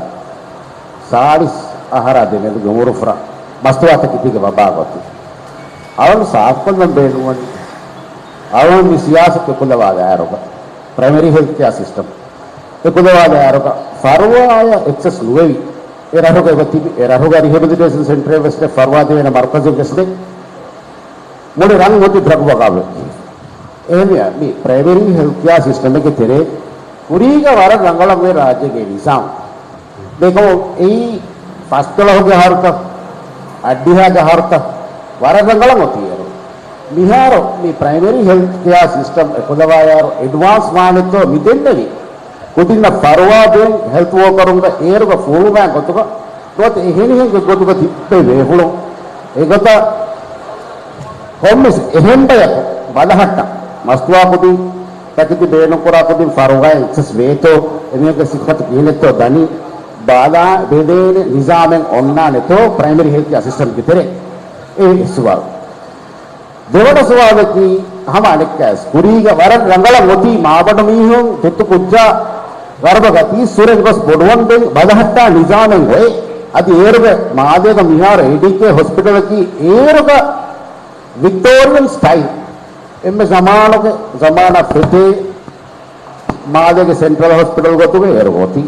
ސާޅީސް އަހަރާ ދެމެދުގެ އުމުރުފުރާ މަސްތުވާތަކެތީގެ ވަބާގަ އޮތީ. އަޅުން ސާފުކޮށްލަން ބޭނުންވަނީ، އަޅުން މި ސިޔާސަތު އެކުލަވާލާއިރުގަ، ޕްރައިމަރީ ހެލްތް ކެއާ ސިސްޓަމް އެކުލަވާލާއިރުގަ، ފަރުވާއަށް އެކްސެސް ނުވެވި، އެ ރަށުގަ އެބަ ތިބި، އެ ރަށުގަ ރިހެބިލިޓޭޝަން ސެންޓަރެއް ވެސް ނެތް، ފަރުވާ ދެވޭނެ މަރުކަޒެއް ވެސް ނެތް. މުޅި ރަށް އޮތީ ޑްރަގް ވަގާވެ. އެހެންވެ، މި ޕްރައިމަރީ ހެލްތް ކެއާ ސިސްޓަމެއްގެ ތެރޭ ކުރީގަ ވަރަށް ރަނގަޅަށް ވޭ ރާއްޖޭގެ ނިޒާމް. ދެކޮ އެއީ ފަސްދޮޅަހުގެ އަހަރުތަ، އަށްޑިހައިގެ އަހަރުތަ، ވަރަށް ރަނގަޅަށް އޮތީ އޭރު. މިހާރު މި ޕްރައިމަރީ ހެލްތް ކެއާ ސިސްޓަމް އެކުލަވާޔާރު އެޑްވާންސް ވާނެތޯ މި ދެންނެވި. ކުދިންނަށް ފަރުވާ ދޭން ހެލްތް ވޯކަރުންގެ އޭރުގަ ފޫޅުވާ ގޮތުގަ ނުވަތަ އެހެނިހެން ގޮތުގަ ތިއްބެވި ބޭފުޅުން. އެގޮތަށް ކޮންމެސް އެހެން ބަޔަކު ބަލަހައްޓަން މަސްތުވާ ކުދިން، ތަކެތި ބޭނުންކުރާ ކުދިން ފަރުވާއިން އެކްސެސް ވޭތޯ، އެމީހުންގެ ސިފަތު ކިހިނެއްތޯ ދަނީ ބަލާ ބެލޭނެ ނިޒާމެއް އޮންނާނެތޯ ޕްރައިމަރީ ހެލްތް އެސިސްޓަންޓްގެ ތެރޭ؟ އެ ސުވާލު. ދެވަނަ ސުވާލަކީ، ހަމަ އަނެއްކާވެސް ކުރީގަ ވަރަށް ރަނގަޅަށް އޮތީ މާބަނޑު މީހުން ތުއްތު ކުއްޖާ ވަރަބަ ގަތީ ސުރެން ގޮސް ބޮޑުވަންދެން ބަލަހައްޓާ ނިޒާމެއް އޮތް. އަދި އޭރުގެ މާލޭގަ މިހާރު އޭޑީކޭ ހޮސްޕިޓަލަކީ އޭރުގަ ވިކްޓޯރިއަން ސްޓައިލް އެންމެ ޒަމާނުގެ ޒަމާނަށް ފެށޭ މާލޭގެ ސެންޓްރަލް ހޮސްޕިޓަލް ގޮތުގަ އޭރު އޮތީ.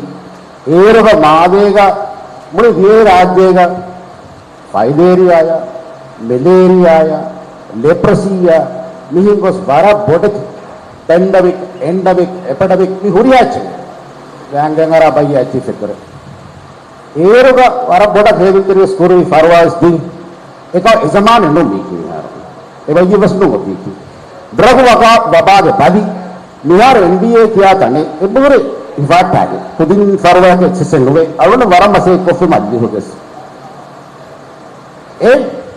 އޭރުގަ މާލޭގަ މުޅި ދިވެހި ރާއްޖޭގަ ފައިލޭރިއާޔާ، މެލޭރިއާޔާ، ލެޕްރަސީއާ، މިހެން ގޮސް ވަރަށް ބޮޑެތި ޕެންޑަމިކް، އެންޑަމިކް، އެޕިޑެމިކް މި ހުރިހާ އެއްޗެއް ގާނގެން އަރާ ބައްޔަ އެއްޗި ފެތުރެ. އޭރުގަ ވަރަށް ބޮޑަށް ހޭލުންތެރިވެސް ކުރުވި ފަރުވާވެސް ދިން. އެކަ އެ ޒަމާނެއް ނޫން މީކީ މިހާރު. އެ ބައްޔެއް ވެސް ނޫން އޮތީކީ. ޑްރަގް ވަގާ ވަބާގެ ބަލި. މިހާރު އެންޑީއޭ ކިޔާ ތަނެއް އެބަހުރި ހިފާއްޓާގެ. ކުދިން ފަރުވާއަކަށް އެކްސެސް ނުވޭ. އަޅުގަނޑު ވަރަށް މަސައްކަތް ކޮށްފި މަޖިލީހުގެސް. އެ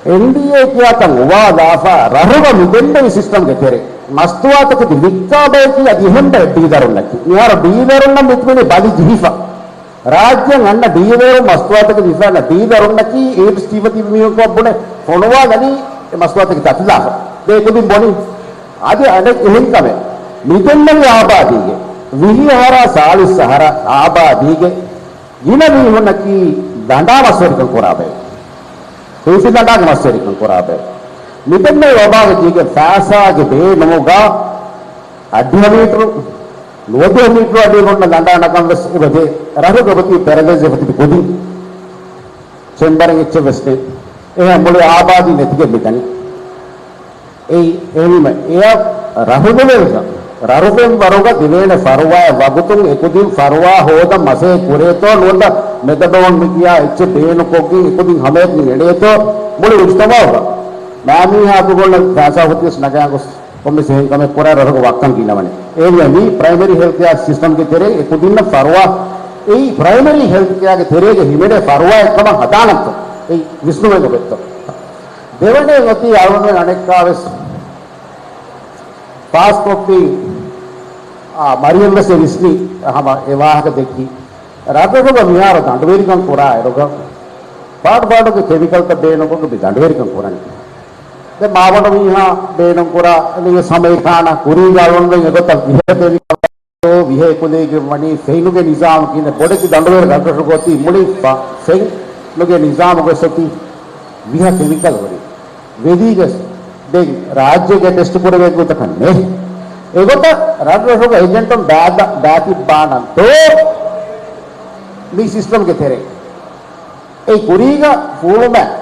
އެންޑީއޭ ކިޔާ ތަން އުވާލާފަ ރަށުގަ މިދެންނެވި ސިސްޓަމްގެ ތެރޭ. މަސްތުވާތަކެތި ވިއްކާ ބަޔަކީ އަދި އެހެން ބައެއް ޑީލަރުންނަކީ. މިހާރު ޑީލަރުންނަށް މިތިބެނީ ބަލި ޖެހިފަ. ރާއްޖެއަށް އަންނަ ޑީލަރުން މަސްތުވާތަކެތި ވިފާނަ ޑީލަރުންނަކީ އޭޑްސް ތިއްބަތިބި މީހުން ކޮށް ބުނެ ފޮނުވާލަނީ އެ މަސްތުވާތަކެތި ތަތިލާފަ. ދޭ ކުދިން ބޮނި. އަދި އަނެއް އެހެން ކަމެއް، މިދެންނެވި އާބާދީގެ ވިހި އަހަރާ ސާޅީސް އަހަރާ އާބާދީގެ ގިނަ މީހުންނަކީ ލަނޑާ މަސްވެރިކަން ކުރާ ބައެއް. ހުއިފި ލަނޑާގެ މަސްވެރިކަން ކުރާ ބައެއް. މިދެންނެވި ވަބާގެ ދީގެ ފައިސާގެ ބޭނުމުގަ އަށްޑިހަ މީޓަރު، ނުވަދިހަ މީޓަރު އަޑިއަށް އޮންނަ ލަނޑާ ނަގަން ވެސް އެބަދޭ. ރަށުގަ އެބަތިބި ޕެރަލައިޒް ވެފަ ތިބި ކުދިން ޗެމްބަރެއް އެއްޗެއް ވެސް ނެތް. އެހެން މުޅި އާބާދީ ނެތިގެން މިދަނީ. އެއީ އެހެންވީމަ އެއަށް ރަށު ލެވެލްގަ، ރަށު ފެންވަރުގަ ދެވޭނެ ފަރުވާއެއް ވަގުތުން އެކުދިން ފަރުވާ ހޯދަން މަސައްކަތް ކުރޭތޯ ނުވަތަ މެތަޑޯން މި ކިޔާ އެއްޗެއް ބޭނުންކޮށްގެން އެކުދިން ހަމަޔަށް މި އެޅޭތޯ މުޅި މުޖުތަމަޢުގަ މާމީހާ އަތުގަ އޮންނަ ފައިސާ ހުއްޓިވެސް ނަގާގޮސް ކޮންމެސް އެހެން ކަމެއް ކުރާ ރަށުގަ ވައްކަން ގިނަވަނީ. އެހެންވެ މީ ޕްރައިމަރީ ހެލްތް ކެއާ ސިސްޓަމްގެ ތެރޭ އެކުދިންނަށް ފަރުވާ، އެއީ ޕްރައިމަރީ ހެލްތް ކެއާގެ ތެރޭގަ ހިމެނޭ ފަރުވާއެއްކަމަށް ހަދާނަންތޯ؟ އެއީ ވިސްނުމެއް އޮތްތޯ؟ ދެވަނައެއް އޮތީ އަޅުގަނޑުމެން އަނެއްކާވެސް ފާސްކޮށްފި، އާ، މަރިޔަމް ވެސް ވިސްނި ހަމަ އެ ވާހަކަ ދެއްކި. ރަށްރަށުގަ މިހާރު ދަނޑުވެރިކަން ކުރާ އިރުގަ ފާޑު ފާޑުގެ ކެމިކަލްތައް ބޭނުންކޮށް މި ދަނޑުވެރިކަން ކުރަނީ. ދެން މާބަނޑު މީހާ ބޭނުން ކުރާ އެ ސަމައި ކާނާ ކުރީގަ އަޅުގަނޑުމެން އެގޮތަށް ވިހަ ކެމިކަލް ވިހަ އެކުލެވިގެން ވަނީ ފެނުގެ ނިޒާމު ކިޔާ ބޮޑެތި ދަނޑުވެރި ރަށްރަށުގަ އޮތީ މުޅި ފަ-، ފެނުގެ ނިޒާމުގަ އޮތީ ވިހަ ކެމިކަލް ހުރި. ވެދީގެ ދެން ރާއްޖޭގެ ޓެސްޓް ކުރެވޭ ގޮތަކަށް ނެތް. އެގޮތަށް ރަށްރަށުގަ އެޖެންޓުން ބާދަ-، ބާތިއްބާނަންތޯ މި ސިސްޓަމްގެ ތެރޭ. އެ ކުރީގަ ފޫޅުމެއް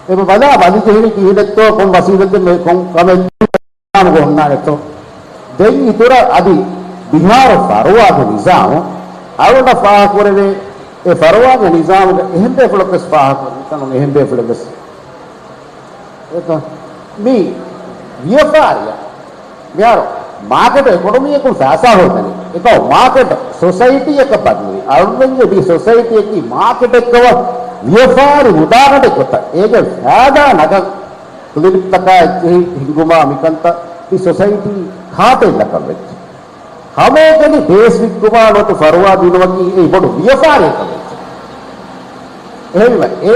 އެބަ ބަލާ ބަލިޖެހެނީ ކިހިނެއްތޯ ކޮން ވަސީލަތެއް މެ-، ކޮން ކަމެއް ނިޒާމުގަ އޮންނާނެތޯ؟ ދެން އިތުރަށް އަދި މިހާރު ފަރުވާގެ ނިޒާމު އަޅުގަނޑަށް ފާހަގަކުރެވޭ، އެ ފަރުވާގެ ނިޒާމުގަ އެހެން ބޭފުޅަކުވެސް ފާހަގަކުރެވޭ، އެހެން ބޭފުޅެއްވެސް. އެކަ-، މި ވިޔަފާރިއަށް މިހާރު މާކެޓް އެކޮނޮމީއަކުން ފައިސާ ހޯދަނީ. އެކަމަކު މާކެޓް ސޮސައިޓީއަކަށް ބަދަލުވި. އަޅުގަނޑުގެ މި ސޮސައިޓީއަކީ މާކެޓެއްކަމަށް ވިޔަފާރި މުދާގަނޑެއް ގޮތަށް އޭގެ ފައިދާ ނަގަން ކްލިނިކްތަކާ އެއްޗެހި ހިންގުމާ މިކަންތައް މި ސޮސައިޓީ ކާޓެލްއަކަށް ވެއްޖެ. ހަމައެކަނި ބޭސް ވިއްކުމާ ނުވަތަ ފަރުވާ ދިނުމަކީ އެއީ ބޮޑު ވިޔަފާރިއަކަށް ވެއްޖެ. އެހެންވެ، އެ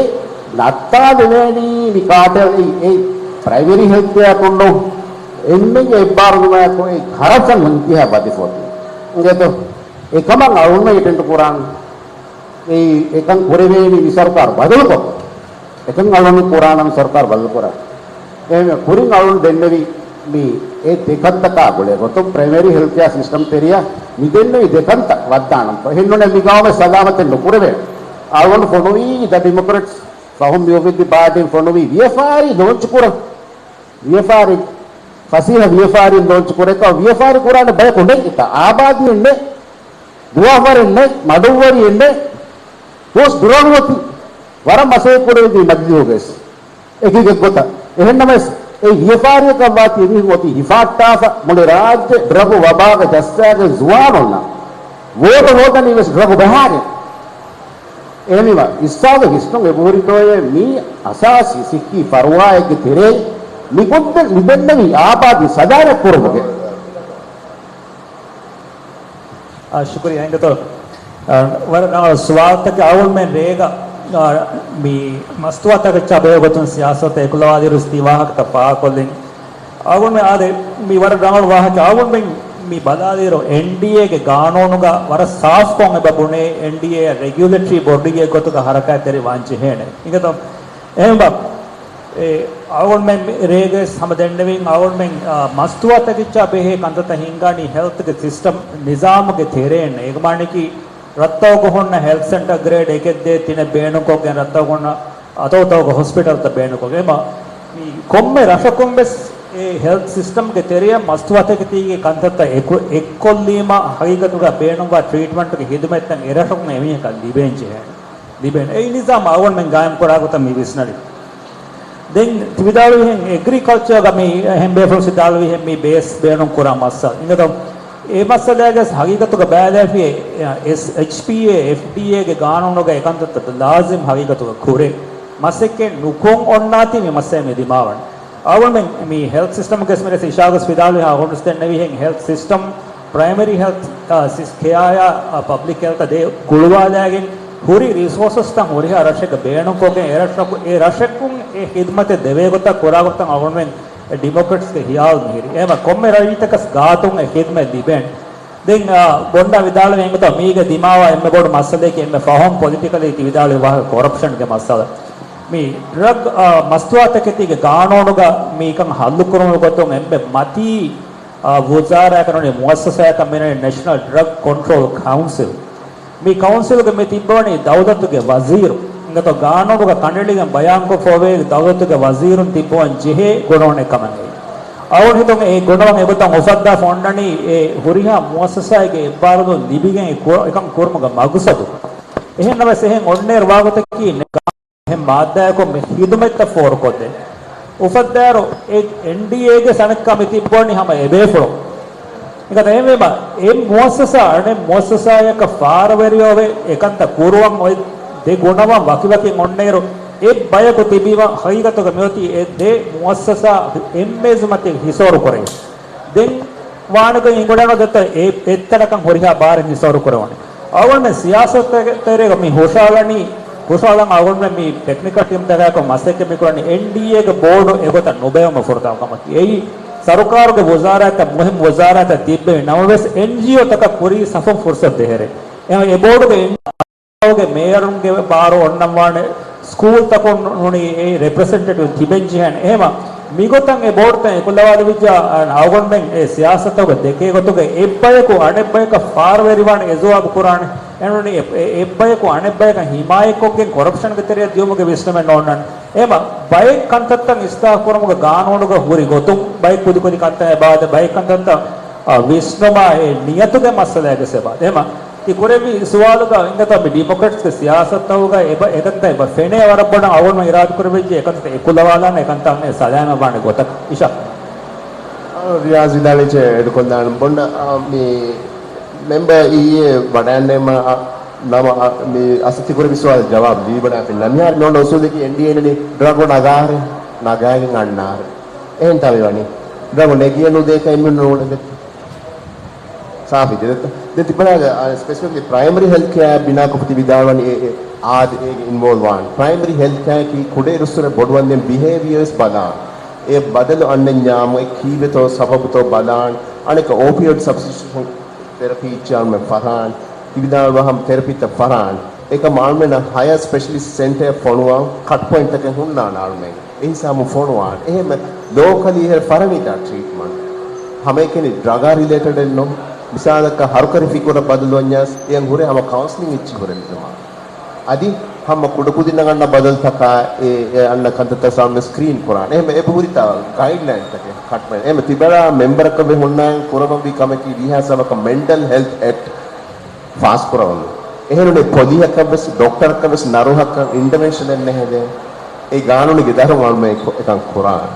ނައްތާލެވޭނީ މި ކާޓެލް އެއީ، އެއީ ޕްރައިމަރީ ހެލްތް ކެއާ ކުންނު އެންމެންގެ އެއްބާރުލުމާއެކު އެ ކަރަޕްޝަން އިންތިހާ ވަދެފަ އޮތީ. އިނގޭތޯ؟ އެކަމަށް އަޅުގަނޑު އެޓެންޑް ކުރާން އެއީ އެކަން ކުރެވޭނީ މި ސަރުކާރު ބަދަލުކޮށް. އެކަން އަޅުގަނޑު ކުރާނަން ސަރުކާރު ބަދަލުކުރާ. އެހެންވެ ކުރިން އަޅުގަނޑު ދެންނެވި މި އެ ދެ ކަންތަކާ ގުޅޭ ގޮތުން ޕްރައިމަރީ ހެލްތް ކެއާ ސިސްޓަމް ތެރެއަށް މި ދެންނެވި ދެ ކަންތައް ވައްދާނަން. އެހެންނޫން މި ގައުމެއް ސަލާމަތެއް ނުކުރެވޭ. އަޅުގަނޑު ފޮނުވީ ދަ ޑިމޮކްރެޓްސް ފަހުން މި އޮވެދި ޕާޓީން ފޮނުވީ ވިޔަފާރި ލޯންޗް ކުރަން. ވިޔަފާރި، ފަސޭހަ ވިޔަފާރި ލޯންޗް ކުރޭތޯ ވިޔަފާރި ކުރާނެ ބަޔަކު ނެތް އެތާ. އާބާދީއެއް ނެތް، ދުވާފަރެއް ނެތް، މަޑުއްވަރިއެއް ނެތް. ދުވަސް ދުރަށް އޮތީ ވަރަށް މަސައްކަތް ކުރެވިދީ މަޖިލީހުގައި އެކި ގޮތަށް. އެހެންނަމަވެސް، އެ ވިޔަފާރިއަކަށް ވާތީ މީހުން އޮތީ ހިފާއްޓާފަ، މުޅި ރާއްޖެ ޑްރަގު ވަބާގަ ޖައްސާގެން ޒުވާނުންނަށް ވޯޓު ހޯދަނީ ވެސް ޑްރަގު ބަހާގެން. އެހެންވީމަ، އިސްވާގެ ހިސްނުން އެބަހުރިތޯއޭ މީ އަސާސީ ސިއްހީ ފަރުވާއެއްގެ ތެރޭ މިގޮތްދެއް މިދެންނެވި އާބާދީ ސަލާމަތް ކުރުމުގެ. އާ، ޝުކުރިއްޔާ އިނގޭތޯ. އާ، ވަރަށް ރަނގަޅު ސުވާލުތަކެއް. އަޅުގަނޑުމެން ރޭގަ، އާ، މި މަސްތުވާތަކެއްޗާ ބެހޭ ގޮތުން ސިޔާސަތު އެކުލަވާލިއިރު ތި ވާހަކަތައް ފާހަގަކޮށްލިން. އަޅުގަނޑުމެން އާދެ، މި ވަރަށް ރަނގަޅު ވާހަކަ. އަޅުގަނޑުމެން މި ބަލާލިއިރު އެންޑީއޭގެ ގާނޫނުގަ ވަރަށް ސާފުކޮށް އެބަ ބުނޭ އެންޑީއޭ ރެގިއުލޭޓަރީ ބޮޑީއެއް ގޮތުގަ ހަރަކާތްތެރިވާން ޖެހޭނެ. އިނގޭތޯ؟ އެހެންވީމަ، އެ، އަޅުގަނޑުމެން މި ރޭގައި ހަމަ ދެންނެވިން އަޅުގަނޑުމެން، އާ، މަސްތުވާތަކެއްޗާ ބެހޭ ކަންތައްތައް ހިންގާނީ ހެލްތުގެ ސިސްޓަމް ނިޒާމުގެ ތެރޭން. އޭގެ މާނައަކީ ރައްތައުގަ ހުންނަ ހެލްތް ސެންޓަރ ގްރޭޑް އެކެއް ދޭ ތިނެއް ބޭނުންކޮށްގެން ރައްތައުގަ ހުންނަ އަތޮޅުތަކުގަ ހޮސްޕިޓަލްތައް ބޭނުންކޮށްގެން. އެމަ، މި ކޮންމެ ރަށަކުން ވެސް އެ ހެލްތް ސިސްޓަމްގެ ތެރެއަށް މަސްތުވާތަކެތީގެ ކަންތައްތައް އެކު-، އެއްކޮށްލީމަ ހަގީގަތުގަ ބޭނުންވާ ޓްރީޓްމަންޓުގެ ހިދުމަތްތައް އެ ރަށަކުން އެމީހަކަށް ލިބޭން ޖެހޭނެ. ލިބޭނެ. އެ ނިޒާމް އަޅުގަނޑުމެން ގާއިމް ކުރާ ގޮތަށް މި ވިސްނަނީ. ދެން ތި ވިދާޅުވިހެން އެގްރިކަލްޗަރގަ މި އެހެން ބޭފުޅުން ވިދާޅުވިހެން މި ބޭސް ބޭނުން ކުރާ މައްސަލަ. އިނގޭތޯ؟ އެ މައްސަލައިގަސް ހަގީގަތުގަ ބައިލާފިޔޭ، އެސް އެޗްޕީއޭ، އެފްޑީއޭގެ ގާނޫނުގަ އެކަންތައްތައް ލާޒިމް ހަގީގަތުގަ ކުރޭ. މަސައްކަތް ނުކޮށް އޮންނާތީ މި މައްސަލަ މި ދިމާވަން. އަޅުގަނޑުމެން މި ހެލްތް ސިސްޓަމްގެ މިރޭ އިޝާގަސް ވިދާޅުވި ހާ އަޅުގަނޑު ދެންނެވިހެން ހެލްތް ސިސްޓަމް ޕްރައިމަރީ ހެލްތް، އާ، ސިސް ކެއާއާ، އާ، ޕަބްލިކް ހެލްތަށް ދޭ ގުޅުވާލާގެން ހުރި ރިސޯސަސްތައް ހުރިހާ ރަށެއްގަ ބޭނުންކޮށްގެން އެ ރަށަކު-، އެ ރަށަކުން އެ ހިދުމަތެއް ދެވޭ ގޮތަށް ކުރާ ގޮތަށް އަޅުގަނޑުމެން ޑިމޮކްރެޓްސްގެ ހިޔާލު މިހިރީ. އެހެމަ ކޮންމެ ރައްޔިތަކަސް ގާތުން އެ ޚިދްމަތް ލިބެން. ދެން، އާ، ބޮންޑާ ވިދާޅުވި އެނގުތޯ މީގެ ދިމާވާ އެންމެ ބޮޑު މައްސަލައަކީ އެންމެ ފަހުން ޕޮލިޓިކަލީ ތި ވިދާޅުވި ވާހަކަ ކޮރަޕްޝަންގެ މައްސަލަ. މި ޑްރަގް، އާ، މަސްތުވާތަކެތީގެ ގާނޫނުގަ މީކަން ހައްލުކުރުމުގެ ގޮތުން އެންމެ މަތީ، އާ، ވުޒާރާއަކަށް ނޫނީ މުއައްސަސާއަކަށް މިނަނީ ނެޝަނަލް ޑްރަގް ކޮންޓްރޯލް ކައުންސިލް. މި ކައުންސިލްގެ މި ތިއްބަވަނީ ދައުލަތުގެ ވަޒީރު. އިނގޭތޯ ގާނޫނުގަ ކަނޑައެޅިގެން ބަޔާންކޮށްފަ އޮވޭ ދައުލަތުގެ ވަޒީރުން ތިއްބަވަން ޖެހޭ ގުނަވަނެއް ކަމަށް. އަޅުގަނޑު ހިތުން އެ ގުނަވަން އެގޮތަށް އުފައްދާފަ އޮންނަނީ އެ ހުރިހާ މުއައްސަސާއެއްގެ އެއްބާރުލުން ލިބިގެން އެ ކުރ-، އެކަން ކުރުމުގެ މަގުސަދު. އެހެންނަމަވެސް އެހެން އޮންނައިރު ވާގޮތަކީ އެހެން މާއްދާއަކުން މި ޚިދުމަތްތައް ފޯރުކޮށްދޭ. އުފައްދާއިރު އެ އެންޑީއޭގެ ސަނައްކާ މި ތިއްބަވަނީ ހަމަ އެބޭފުޅުން. އެކަތަ އެހެންވީމަ، އެ މުއައްސަސާ އަނެއް މުއައްސަސާއަކަށް ފާރަވެރިވެ އެކަންތައް ކުރުވަން އޮތް ދެ ގުނަވަން ވަކިވަކިން އޮންނައިރު، އެއް ބަޔަކު ތިބީމަ ހަގީގަތުގަ މިއޮތީ އެ ދެ މުއައްސަސާ އެއްމޭޒުމަތިން ހިސޯރު ކުރޭ. ދެން ވާނެގޮތް އިނގޮޑާނު ދެތޯ އެ އެއްތަނަކަށް ހުރިހާ ބާރެއް ހިސޯރު ކުރެވުނީ. އަޅުގަނޑުމެން ސިޔާސަތުގެ ތެރޭގަ މި ހުށައަޅަނީ، ހުށައަޅަން އަޅުގަނޑުމެން މި ޓެކްނިކަލް ޓީމްތަކާއެކު މަސައްކަތް މިކުރަނީ އެންޑީއޭގެ ބޯޑު އެގޮތަށް ނުބެއްވުމަށް ފުރަތަމަ ކަމަކީ. އެއީ ސަރުކާރުގެ ވުޒާރާތައް، މުހިންމު ވުޒާރާތައް ތިއްބެވި ނަމަވެސް، އެންޖީއޯތަކަށް ކުރީ ސަފުން ފުރުސަތު ދޭހެރޭ. އެ ބޯޑުގެ އެން ގެ މޭޔަރުންގެ ބާރު އޮންނަންވާނެ، ސްކޫލްތަކުން ނޫނީ އެ ރެޕްރެޒެންޓޭޓިވް ތިބެން ޖެހޭނެ. އެހެމަ މިގޮތަށް އެ ބޯޑުތައް އެކުލަވާލެވިއްޖާ، އަޅުގަނޑުމެން އެ ސިޔާސަތުގަ ދެކޭ ގޮތުގަ އެއްބަޔަކު އަނެއްބަޔަކަށް ފާރުވެރިވާނެ އެ ޖަވާބު ކުރާނެ. އެނޫނީ އެ، އެ، އެއްބަޔަކު އަނެއްބަޔަކަށް ހިމާޔަތްކޮށްގެން ކޮރަޕްޝަންގެ ތެރެއަށް ދިޔުމުގެ ވިސްނުމެއް ނޯންނާނެ. އެހެމަ ބައެއް ކަންތައްތައް އިސްލާހު ކުރުމުގެ ގާނޫނުގަ ހުރި ގޮތުން ބައެއް ކުދިކުދި ކަންތައް އެބައާދެ، ބައެއް ކަންތައްތައް، އާ، ވިސްނުމާ އެ ނިޔަތުގެ މައްސަލައިގަސް އެބައާދެ. އެހެމަ ތި ކުރެއްވި ސުވާލުގަ އިނގޭތޯ މި ޑިމޮކްރެޓްސްގެ ސިޔާސަތުގަ އެބަ-، އެކަންތައް އެބަ ފެނޭ ވަރަށް ބޮޑަށް އަޅުގަނޑު އިރާދަކުރެއްވިއްޖެ އެކަންތައް އެކުލަވާލާނެ އެކަންތައް އެ ސަލާމަތްވާނެ ގޮތަކަށް. އިޝާ. ރިޔާޒް ވިދާޅުވެއްޖެ އެޑުކޮށްލާނަން ބޮންޑަ، އާ، މި މެމްބަރ އިއްޔެ ވަޑައިންނެވުމަށް، އާ، ނަމަ، އާ، މި އަސަތި ކުރެއްވި ސުވާލު ޖަވާބު ލިބިބަޑާފިން ނަމިހާރު މި އޮންނަ އުސޫލަކީ އެންޑީއޭ ނަގާހަރެ ނަގާގެން އަންނާހަރެ. އެހެން ތާ މި ވަނީ. ޑްރަގު ނެގިޔަ ނުދޭކަށް އެންމެން ނޫޅެދެއް. ސާފި ދެދެއްތަ؟ ދެ ތިބަނާގ، އާ، ސްޕެސިފިކްލީ ޕްރައިމަރީ ހެލްތް ކެއާ ބިނާކޮށް ތި ވިދާޅުވަނީ އެ، އެ، އާދެ އޭގެ އިންވޯލްވް ވާން. ޕްރައިމަރީ ހެލްތް ކެއާއަކީ ކުޑައިރުއްސުރެ ބޮޑުވަންދެން ބިހޭވިއަރސް ބަލާން. އެ ބަދަލު އަންނަންޏާމު އެ ކީއްވެތޯ ސަބަބުތޯ ބަލާން. އަނެކަ އޯޕިއޮއިޑް ސަބްސްޓިޓިއުޝަން ތެރަޕީ އިއްޗާމެ ފަރާން. ތި ވިދާޅުވާ ހަމަ ތެރަޕީތައް ފަރާން. އެކަމަ އަޅުމެންނަށް ހަޔަ ސްޕެޝަލިސްޓް ސެންޓަރ ފޮނުވާ ކަޓް ޕޮއިންޓްތަކެއް ހުންނާނެ އަޅުމެން. އެހިސާބުން ފޮނުވާނެ. އެހެން ލޯކަލީ ހެރ ފަރަނީތާ ޓްރީޓްމަންޓް. ހަމައެކަނި ޑްރަގާ ރިލޭޓެޑެއް ނޫން. މިސާލަކަށް ހަރުކަރި ފިކުރަށް ބަދަލުވަންޏާސް އެޔަން ހުރެ ހަމަ ކައުންސިލިން އެއްޗި ހުރެ ނިޒަމާ. އަދި ހަމަ ކުޑަކުދިންނަށް އަންނަ ބަދަލުތަކާ އެ، އެ އަންނަ ކަންތައްތައް ސާމް ސްކްރީން ކުރާނެ. އެހެން އެބަހުރިތާ ގައިޑްލައިންތަކެއް ކަޓްމަ. އެހެން ތިބަރާ މެމްބަރަކަށް ވެ ހުންނާން ކުރަމަށްވީ ކަމަކީ ވީހާ ސަބަކަށް މެންޓަލް ހެލްތް އެކްޓް ފާސްކުރަމުން. އެހެނުނެ ޕޮލިހަކަށްވެސް، ޑޮކްޓަރަކަށްވެސް، ނަރުހަކަށް އިންޓަވެންޝަނެއް ނެހެދޭ. އެ ގާނޫނުގެ ދަށުން އަޅުމެން އެކަން ކުރާނެ.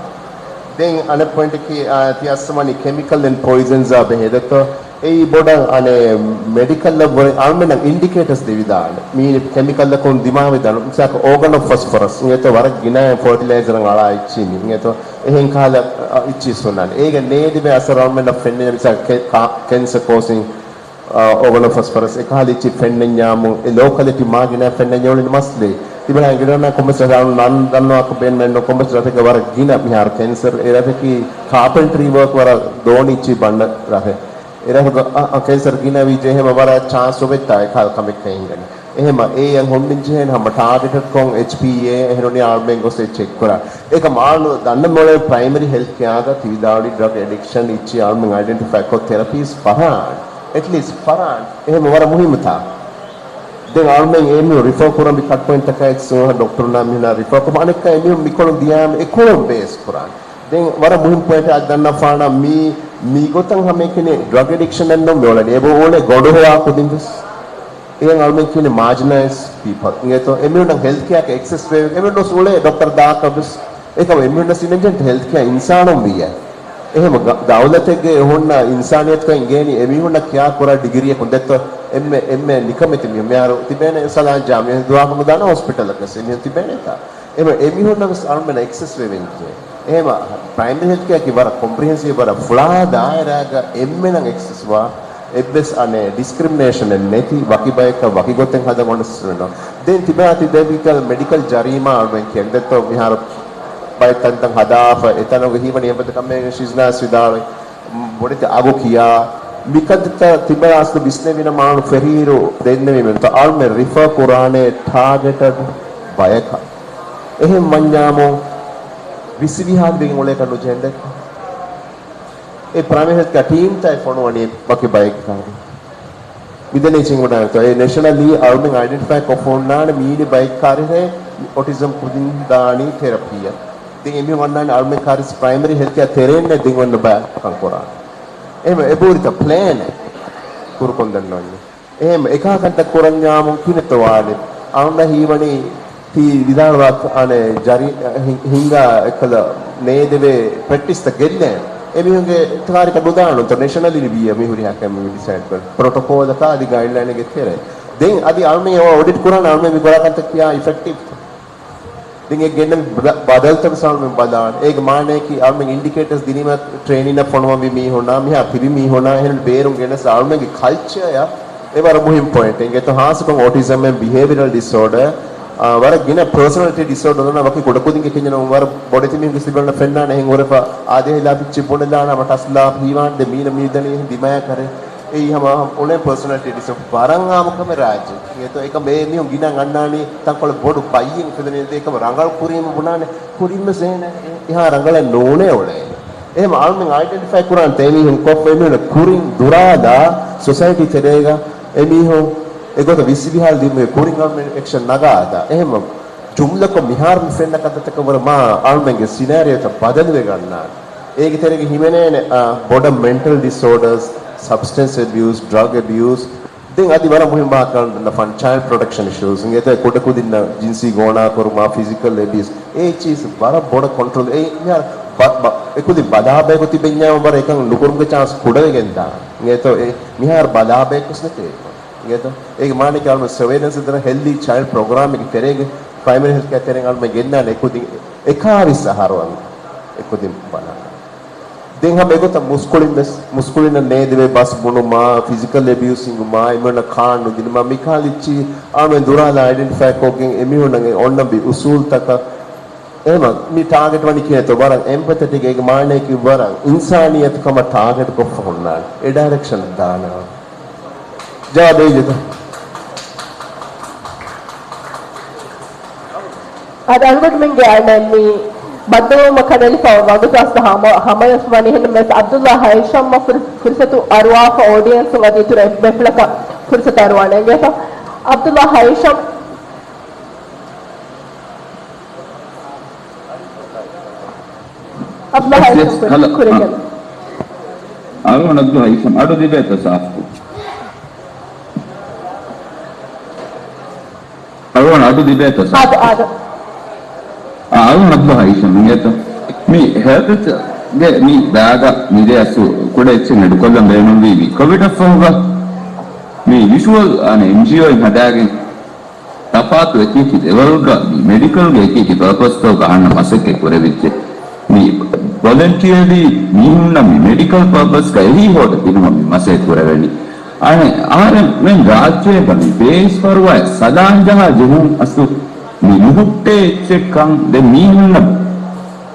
ދެން އަނެއް ޕޮއިންޓަކީ، އާ، ތި އައްސަވަނީ ކެމިކަލް އެންޑް ޕޮއިޒަންސްއާ ބެހޭ ދެއްތޯ؟ އެއީ ބޮޑަށް އަނެއް މެޑިކަލްއަށް ވުރެ އަޅުމެންނަށް އިންޑިކޭޓަސް ދެވިދާނެ. މީ ކެމިކަލްއަކުން ދިމާވެދާނެ. މިސާލަކަށް އޯގަނޯ ފޮސްފަރަސް އިނގޭތޯ ވަރަށް ގިނައިން ފަޓިލައިޒަރަށް އަޅާ އެއްޗި މީ އިނގޭތޯ. އެހެން ކަހަލަ، އަ، އެއްޗިސް ހުންނާނެ. އޭގެ ނޭދިބެ އަސަރު އަޅުމެންނަށް ފެންނަ މިސާލަކަށް ކެ-، ކާ-، ކެންސަ ކޯސިން އާ، އޯގަނޯ ފޮސްފަރަސް އެކަހަލަ އެއްޗި ފެންނަންޏާމު، އެ ލޯކަލިޓީ މާ ގިނަ ފެންނަންޏާ އުޅެނީ މަސްލެ. ތިބެނާ ގިނަ ކޮންމެސް ރަށް ނަން ދަންނަވާކަށް ބޭނުމެއް ނޯ، ކޮންމެސް ރަށެއްގަ ވަރަށް ގިނަ މިހާރު ކެންސަރ، އެ ރަށަކީ ކާޕެންޓްރީ ވާކް ވަރަށް ދޯނި އެއްޗި ބަންޑަ ރަށެއް. އެ ރަށުގަ، އަ، އަ، ކެންސަރ ގިނަވީ ޖެހޭމަ ވަރަށް ޗާންސް އޮވެއްތާ އެކަހަލަ ކަމެއް ކައިންގަނީ. އެހެމަ އޭ އެން ހުންނިން ޖެހޭން ހަމަ ޓާގެޓެޑް ކޮން އެޗް ޕީ އޭ އެހެނުނީ އާޅުމެން ގޮސް އެ ޗެކް ކުރާ. އެކަމް އާނު ދަންނަ މޮޅެ ޕްރައިމަރީ ހެލްތް ކެއާގަ ތި ވިދާޅުވި ޑްރަގް އެޑިކްޝަން އިއްޗި އާންމެން އައިޑެންޓިފައި ކޮށް ތެރަޕީސް ފަރާން، އެޓްލީސްޓް ފަރާން. އެހެމަ ވަރަށް މުހިއްމުތާ. ދެން އާންމެން އެމިއު ރިފާ ކުރަން ބި ކަޓް ޕޮއިންޓް ތަކާ އެކްސް ޑޮކްޓަރުންނާ މިހުނާ ރިފާ ކޮށް އަނެއްކާ އެމިއު މިކޮޅުން ދިޔާމެ އެކުޅުން ބޭސް ކުރާން. ދެން ވަރަށް މުހިންމު ޕޮއިންޓް އަދި ދަންނަފާނަ މީ، މީ ގޮތަށް ހަމައެކަނި ޑްރަގް އެޑިކްޝަން އެއްނު މިއުޅެނީ. އެބަ އުޅޭ ގޮނޑު ހޮވާ ކުދިން ވެސް. އެހެން އަޅުމެން ކިޔަނީ މާޖިނައިޒް ޕީޕަލް. އިނގޭތޯ އެމީހުންނަށް ހެލްތް ކެއާގެ އެކްސެސް ވޭ، އެމީހުން ނުސް އުޅޭ ޑޮކްޓަރ ދާކަށް ވެސް. އެކަމަ އެމީހުންނަށް ސިނެންޖެންޓް ހެލްތް ކެއާ އިންސާނުން ވިއްޔަ. އެހެމަ ގަ-، ދައުލަތެއްގެ ހުންނަ އިންސާނިއްޔަތުކަން އިނގޭނީ އެމީހުންނަށް ކެއާ ކުރާ ޑިގްރީއަކުން ދެއްތޯ. އެންމެ، އެންމެ ނިކަމެތި މީހުން. މިހާރު ތިބޭނެ ސަލާން ޖާމިއްޔާ ދުވާކު ނުދާނެ ހޮސްޕިޓަލަކަސް އެމީހުން ތިބޭނެތާ. އެމަ-، އެމީހުންނަށް ވެސް އަޅުމެންނަށް އެކްސެސް ވެވެންޖެ. އެހެމަ ޕްރައިމަރީ ހެލްތް ކެއާއަކީ ވަރަށް ކޮމްޕްރިހެންސިވް، ވަރަށް ފުޅާ ދާއިރާގަ އެންމެނަށް އެކްސެސްވާ އެއްވެސް އަނެއް ޑިސްކްރިމިނޭޝަނެއް ނެތި، ވަކި ބަޔަކަށް ވަކި ގޮތެއް ހަދަން އޮންނަ ސިސްޓަމެއް ނޫން. ދެން ތިބާ ތި ދެވިކަލް މެޑިކަލް ޖަރީމާ އަޅުމެން ކެންދެއްތޯ މިހާރު ބައެއް ތަންތަން ހަދާފަ، އެތަނުގެ ހީވަނީ އެބަދަ ކަމެއް ޝިޒްނާސް ވިދާޅުވި. ބޮޑެތި އަގު ކިޔާ، މިކަންތައްތައް ތިބަ އަސްލު ވިސްނެވިނަމަ އަޅު ފެރީރު ދެންނެވީމެ. އަޅުމެން ރިފަރ ކުރާނެ ޓާގެޓަޑް ބަޔަކަށް. އެހެން ވަންޏާމު ވިސްވިހާ ދިގެން އުޅޭކަށް ނުޖެހެންދެއްކަ. އެ ޕްރައިމަރީ ހެލްތް ކެއާ ޓީމްތައް ފޮނުވަނީ ވަކި ބައެއްގެ ކާރި. މިދެނީ ޗިންގުޑާންތޯ އެ ނޭޝަނަލީ އަޅުމެން އައިޑެންޓިފައި ކޮށްފަ ހުންނާނެ މީނި ބައެއް ކާރިހެ އޮޓިޒަމް ކުދިން ދާނީ ތެރަޕީއަށް. ދެން އެމީހުން ވަންނާނެ އަޅުމެން ކާރިސް ޕްރައިމަރީ ހެލްތް ކެއާ ތެރޭންނެ ދެން އޮންނަ ބައި ކަން ކުރާނެ. އެހެމަ އެބޫރިތަ ޕްލޭނެއް ކުރުކޮން ދަންނަވަންޏެ. އެހެމަ އެކާ ކަންތައް ކުރަންޏާމު ކިނެތޯ ވާނެ. އަޅުންނަށް ހީވަނީ ތީ ވިދާޅުވާ އަނެ ޖަރީ ހި-، ހިންގާ އެއްކަލަ ނޭދެވޭ ޕްރެކްޓިސްތައް ގެއްލޭނެ. އެމީހުންގެ ތާރިކަ ނުދާނުންތޯ ނޭޝަނަލީ ވީ މިހުރިހާ ކަމެއް ޑިސައިޑް ކުރަން. ޕްރޮޓޮކޯލަކާ އަދި ގައިޑްލައިނެއްގެ ތެރޭ. ދެން އަދި އަޅުމެން އެ އޮޑިޓް ކުރާނެ އަޅުމެން މި ކުރާ ކަންތައް ކިޔާ އިފެކްޓިވް. ދެން އެ ގެންނަ ބަ-، ބަދަލުތައް ވެސް އަޅުމެން ބަލާނެ. އޭގެ މާނައަކީ އަޅުމެން އިންޑިކޭޓަރސް ދިނީމަ ޓްރޭނިންއަށް ފޮނުވަންވީ މީހުންނާ މިހާ ތިބި މީހުންނާ އެހެން ބޭރުން ގެނެސް އަޅުމެންގެ ކަލްޗަރއަށް އެ ވަރަށް މުހިންމު ޕޮއިންޓެއް. އިނގޭތޯ ހާއްސަކޮށް އޮޓިޒަމް އެންޑް ބިހޭވިއަރަލް ޑިސްއޯޑަ، އާ، ވަރަށް ގިނަ ޕާސަނަލިޓީ ޑިސްއޯޑަ ދަންނަ ވަކި ކުޑަކުދިންގެ ކެންޏަނު ވަރަށް ބޮޑެތި މީހުންގެ ސިބިލަން ފެންނާނެ އެހެން ހުރެފަ އާދޭހިލާ ޕިއްޗި ބުނެލާނަ މަ ޓަސްލާ ހީވާން ދެ މީނަ މީދަނީ އެހެން ދިމާޔަކަރެ. އެއީ ހަމަ އުޅޭ ޕާސަނަލިޓީ ޑިސްއޯޑަ ވަރަށް އާމު ކަމެއް ރާއްޖެ. އިނގޭތޯ އެކަމް އެ މީހުން ގިނަ އަންނާނީ ތަންކޮޅެއް ބޮޑު ބައްޔެއް ފެދެނީ ދޭ އެކަމް ރަނގަޅު ކުރީމަ ބުނާނެ ކުރިން ވެސް އެހެނެއް އެހާ ރަނގަޅެއް ނޫނޭ އުޅޭ. އެހެމަ އަޅުމެން އައިޑެންޓިފައި ކުރާން ތޭ މީހުން ކޮށްފަ އެމީހުން ކުރިން ދުރާލާ ސޮސައިޓީ ތެރޭގަ އެމީހުން އެގޮތަށް ވިސްވިހާލި ދިމުގެ ކުރިން އަޅުމެން އެކްޝަން ނަގާދާ. އެހެމަ ޖުމްލަކޮށް މިހާރު މި ފެންނަ ކަންތައްތަކަށް ވުރެ މާ އަޅުމެންގެ ސިނާރިއޯތައް ބަދަލުވެގަންނާނެ. އޭގެ ތެރޭގަ ހިމެނޭނެ، އާ، ބޮޑަށް މެންޓަލް ޑިސްއޯޑާސް، ސަބްސްޓެންސް އެބިއުސް، ޑްރަގް އެބިއުސް، ދެން އަދި ވަރަށް މުހިންމު ވާހަކަ ކަން ފަން ޗައިލްޑް ޕްރޮޓެކްޝަން އިޝޫސް އިނގޭތޯ ކުޑަކުދިންނަށް ޖިންސީ ގޯނާކުރުމާ، ފިޒިކަލް އެބިއުސް، އޭ ޗީޒް ވަރަށް ބޮޑަށް ކޮންޓްރޯލް. އެ މިހާރު ބަ-، ބަ-، އެކުދިން ބަލާބަޔަކު ތިބެންޏާ ވަރަށް އެކަން ނުކުރުމުގެ ޗާންސް ކުޑަވެގެން ދާނެ. އިނގޭތޯ އެ މިހާރު ބަލާބަޔަކުވެސް ނެތޭ. އިނގޭތޯ އޭގެ މާނައަކީ އަޅުމެން ސަވޭލެންސް ދެން ހެލްދީ ޗައިލްޑް ޕްރޮގްރާމެއްގެ ތެރޭގަ ޕްރައިމަރީ ހެލްތް ކެއާ ތެރެއިން އަޅުމެން ގެންނާނެ އެކުދިން އެކާވީސް އަހަރު އަން އެކުދިން ބަލާނެ. ދެން ހަމަ އެގޮތަށް މުސްކުޅިން ވެސް، މުސްކުޅިންނަށް ނޭދެވޭ ބަސް ބުނުމާ، ފިޒިކަލް އެބިއުސް ހިނގުމާ، އެމީހުންނަށް ކާޑް ނުދިނުމާ، މިކާލިއްޗި އަޅުމެން ދުރާލާ އައިޑެންޓިފައި ކޮށްގެން އެމީހުންނަށް އެ އޮންނަ މި އުސޫލްތަކަށް އެހެމަ މި ޓާގެޓް ވަނީ ކިހިނެއްތޯ؟ ވަރަށް އެމްޕެތެޓިކް، އޭގެ މާނައަކީ ވަރަށް އިންސާނިއްޔަތުކަމަށް ޓާގެޓް ކޮށްފަ ހުންނާނެ. އެ ޑައިރެކްޝަން ދާނެ. ޖަވާބެއް އިނގޭތަ؟ އަދި އަޅުގަނޑުމެންގެ އަނެއް މި ބައްދަލުވުމަށް ކަނޑައެޅިފަ ވަގުތު އަސްލު ހަމަ-، ހަމަޔަސް ވަނީ. އެހެންނަމަވެސް އަބްދުﷲ ހައިޝަމްއަށް ފުރި-، ފުރިސަތު އަރުވާފަ އޯޑިއެންސުން އަދި އިތުރު އެއް ބޭފުޅަކަށް ފުރިސަތު އަރުވާނެ. އިނގޭތަ؟ އަބްދުﷲ ހައިޝަމް. އަބްދުﷲ ހައިޝަމް ކުރި-، ކުރިގެން. އަޅުގަނޑު އަބްދުﷲ ހައިޝަމް އަޑު ލިބޭތަ ސާފުކޮށް؟ އަޅުގަނޑު އަޑު ލިބޭތަ ސާފުކޮށް؟ އާދެ، އާދެ. އާ، އަޅުގަނޑު އަބްދުﷲ ހައިޝަމް އިނގޭތަ؟ މި ހެލްތްގެ މި ބައިގަ މިދޭ އަސްލު ކުޑަ އެއްޗެއް އެޑުކޮށްލަން ބޭނުންވީ މި ކޮވިޑަށްފަހުގަ މި ވިޝުއަލް އަނެއް އެންޖީއޯއިން ހަދާގެން ތަފާތު އެކިއެކި ލެވަލްގަ މި މެޑިކަލްގެ އެކިއެކި ޕަރޕަސްތަކުގަ އަހަންނަށް މަސައްކަތް ކުރެވިއްޖެ. މި ވޮލަންޓިއަރލީ މީހުންނަށް މި މެޑިކަލް ޕަރޕަސްގަ އެހީ ހޯދަ ދިނުމަށް މި މަސައްކަތް ކުރެވެނީ. އަނެއް އަހަރެން މެން ރާއްޖޭގަ މި ބޭސް ފަރުވާއެއް ސަލާން ޖަހާ ޖެހުން އަސްލު މި ނުހުއްޓޭ އެއްޗެއްކަން ދެން މީހުންނަށް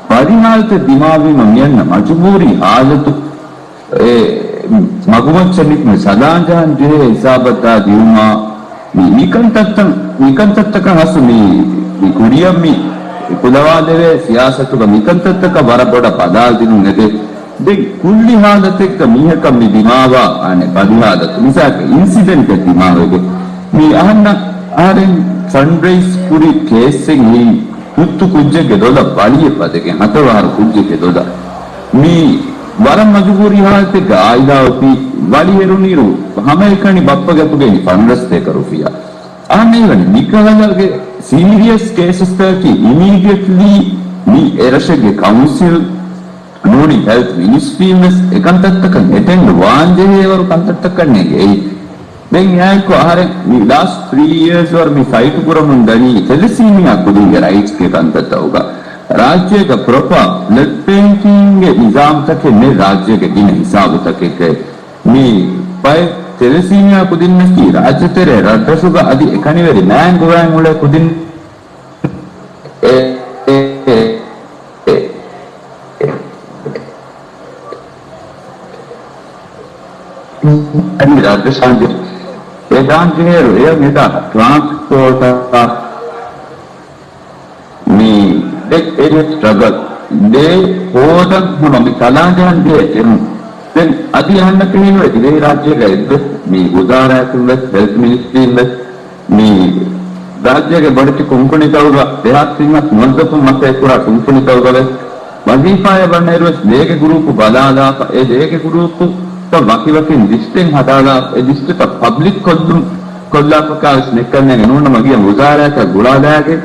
ބަދި ހާލަތެއް ދިމާވީމަ މިއަންނަ މަޖުބޫރީ ހާލަތު އެ މަގުމައްޗަށް ނިކުމެ ސަލާން ޖަހަން ޖެހޭ ހިސާބަށް ދާ ދިއުމާ، މި، މިކަންތައްތައް، މިކަންތައްތަކަށް ހަސު މި، މި ކުރިއަށް މި ކުލަވާލެވޭ ސިޔާސަތުގަ މިކަންތައްތަކަށް ވަރަށް ބޮޑަށް ބަލާލަދިނުން އެދެ. ދެން ކުއްލި ހާލަތެއްގަ މީހަކަށް މި ދިމާވާ އަނެއް ބަދި ހާލަތު، މިސާލަކަށް އިންސިޑެންޓެއް ދިމާވެގެން މި އަހަންނަށް އަހަރެން ފަންޑްރައިޒް ކުރި ކޭސްއެއް ހިން ހުއްތު ކުއްޖެއްގެ ދޮލަށް ވަޅިއެއް ފަދަގެން ހަތަރު އަހަރު ކުއްޖެއްގެ ދޮލަށް. މި ވަރަށް މަޖުބޫރީ ހާލަތެއްގަ އާއިލާ އޮތީ ވަޅި އެރުނިއިރު ހަމައެކަނި ބައްޕަގެ އަތުގައި ފަންޑްރައިޒް ދޭކަށް ރުފިޔާ. އަހަންނަށް ހީވަނީ މިކަހަލަގެ ސީރިއަސް ކޭސަސްތަކަކީ އިމީޑިއެޓްލީ މި އެރަށެއްގެ ކައުންސިލް ނޫނީ ހެލްތް މިނިސްޓްރީން ވެސް އެކަންތައްތަކަށް އެޓެންޑް ވާން ޖެހޭވަރު ކަންތައްތަކަށް ނޭނގެ. އެއީ ދެން އެއާއެކު އަހަރެން މި ލާސްޓް ތްރީ އިޔާސް ވަރު މި ފައިޓު ކުރަމުން ދަނީ ތެލެސީމިއާ ކުދިންގެ ރައިޓްސްގެ ކަންތައްތަކުގަ. ރާއްޖޭގަ ޕްރޮޕާ ބްލަޑް ބޭންކިންގގެ ނިޒާމްތަކެއް ނެތް ރާއްޖޭގެ ގިނަ ހިސާބުތަކެއްގައި. މި ބައެއް ތެލެސީމިއާ ކުދިންނަކީ ރާއްޖެތެރޭ ރަށްރަށުގަ އަދި އެކަނިވެރި މާތް ގޮވައިން އުޅޭ ކުދިން. އެ، އެ، އެ. އެ ދާންޖެހޭ، އެ ދާންޖެހޭއިރު އެ މިދާ ޓްރާންސްޕޯޓާ މި ދެ އެރިއަ ސްޓްރަގަލް ދޭ ހޯދަން ހަމަ މި ކަލާނގެ ހަން ދޭ އެރުން. ދެން އަދި އަހަންނަށް ކިހިނެއް ދިވެހި ރާއްޖޭގަ އެއްވެސް މި ވުޒާރާއަކުން ވެސް ހެލްތް މިނިސްޓްރީން ވެސް މި ރާއްޖޭގެ ބޮޑެތި ކުންފުނިތަކުގަ ދެހާސް ތިން ހަތް މުވައްޒަފުން މަސައްކަތް ކުރާ ކުންފުނިތަކުގަ ވެސް ވަޒީފާއެއް ވަންނައިރު ވެސް ދޭގެ ގުރޫޕު ބަލާލާފަ، އެ ދޭގެ ގުރޫޕުތައް ވަކިވަކިން ލިސްޓެއް ހަދާލާފަ، އެ ލިސްޓުތައް ޕަބްލިކް ކޮށްލުން ކޮށްލާފަކާ ވެސް ނެއްކަންނޭނގެ ނޫން ނަމަ ގިޔަ ވުޒާރާއަކަށް ގުޅާލާގެން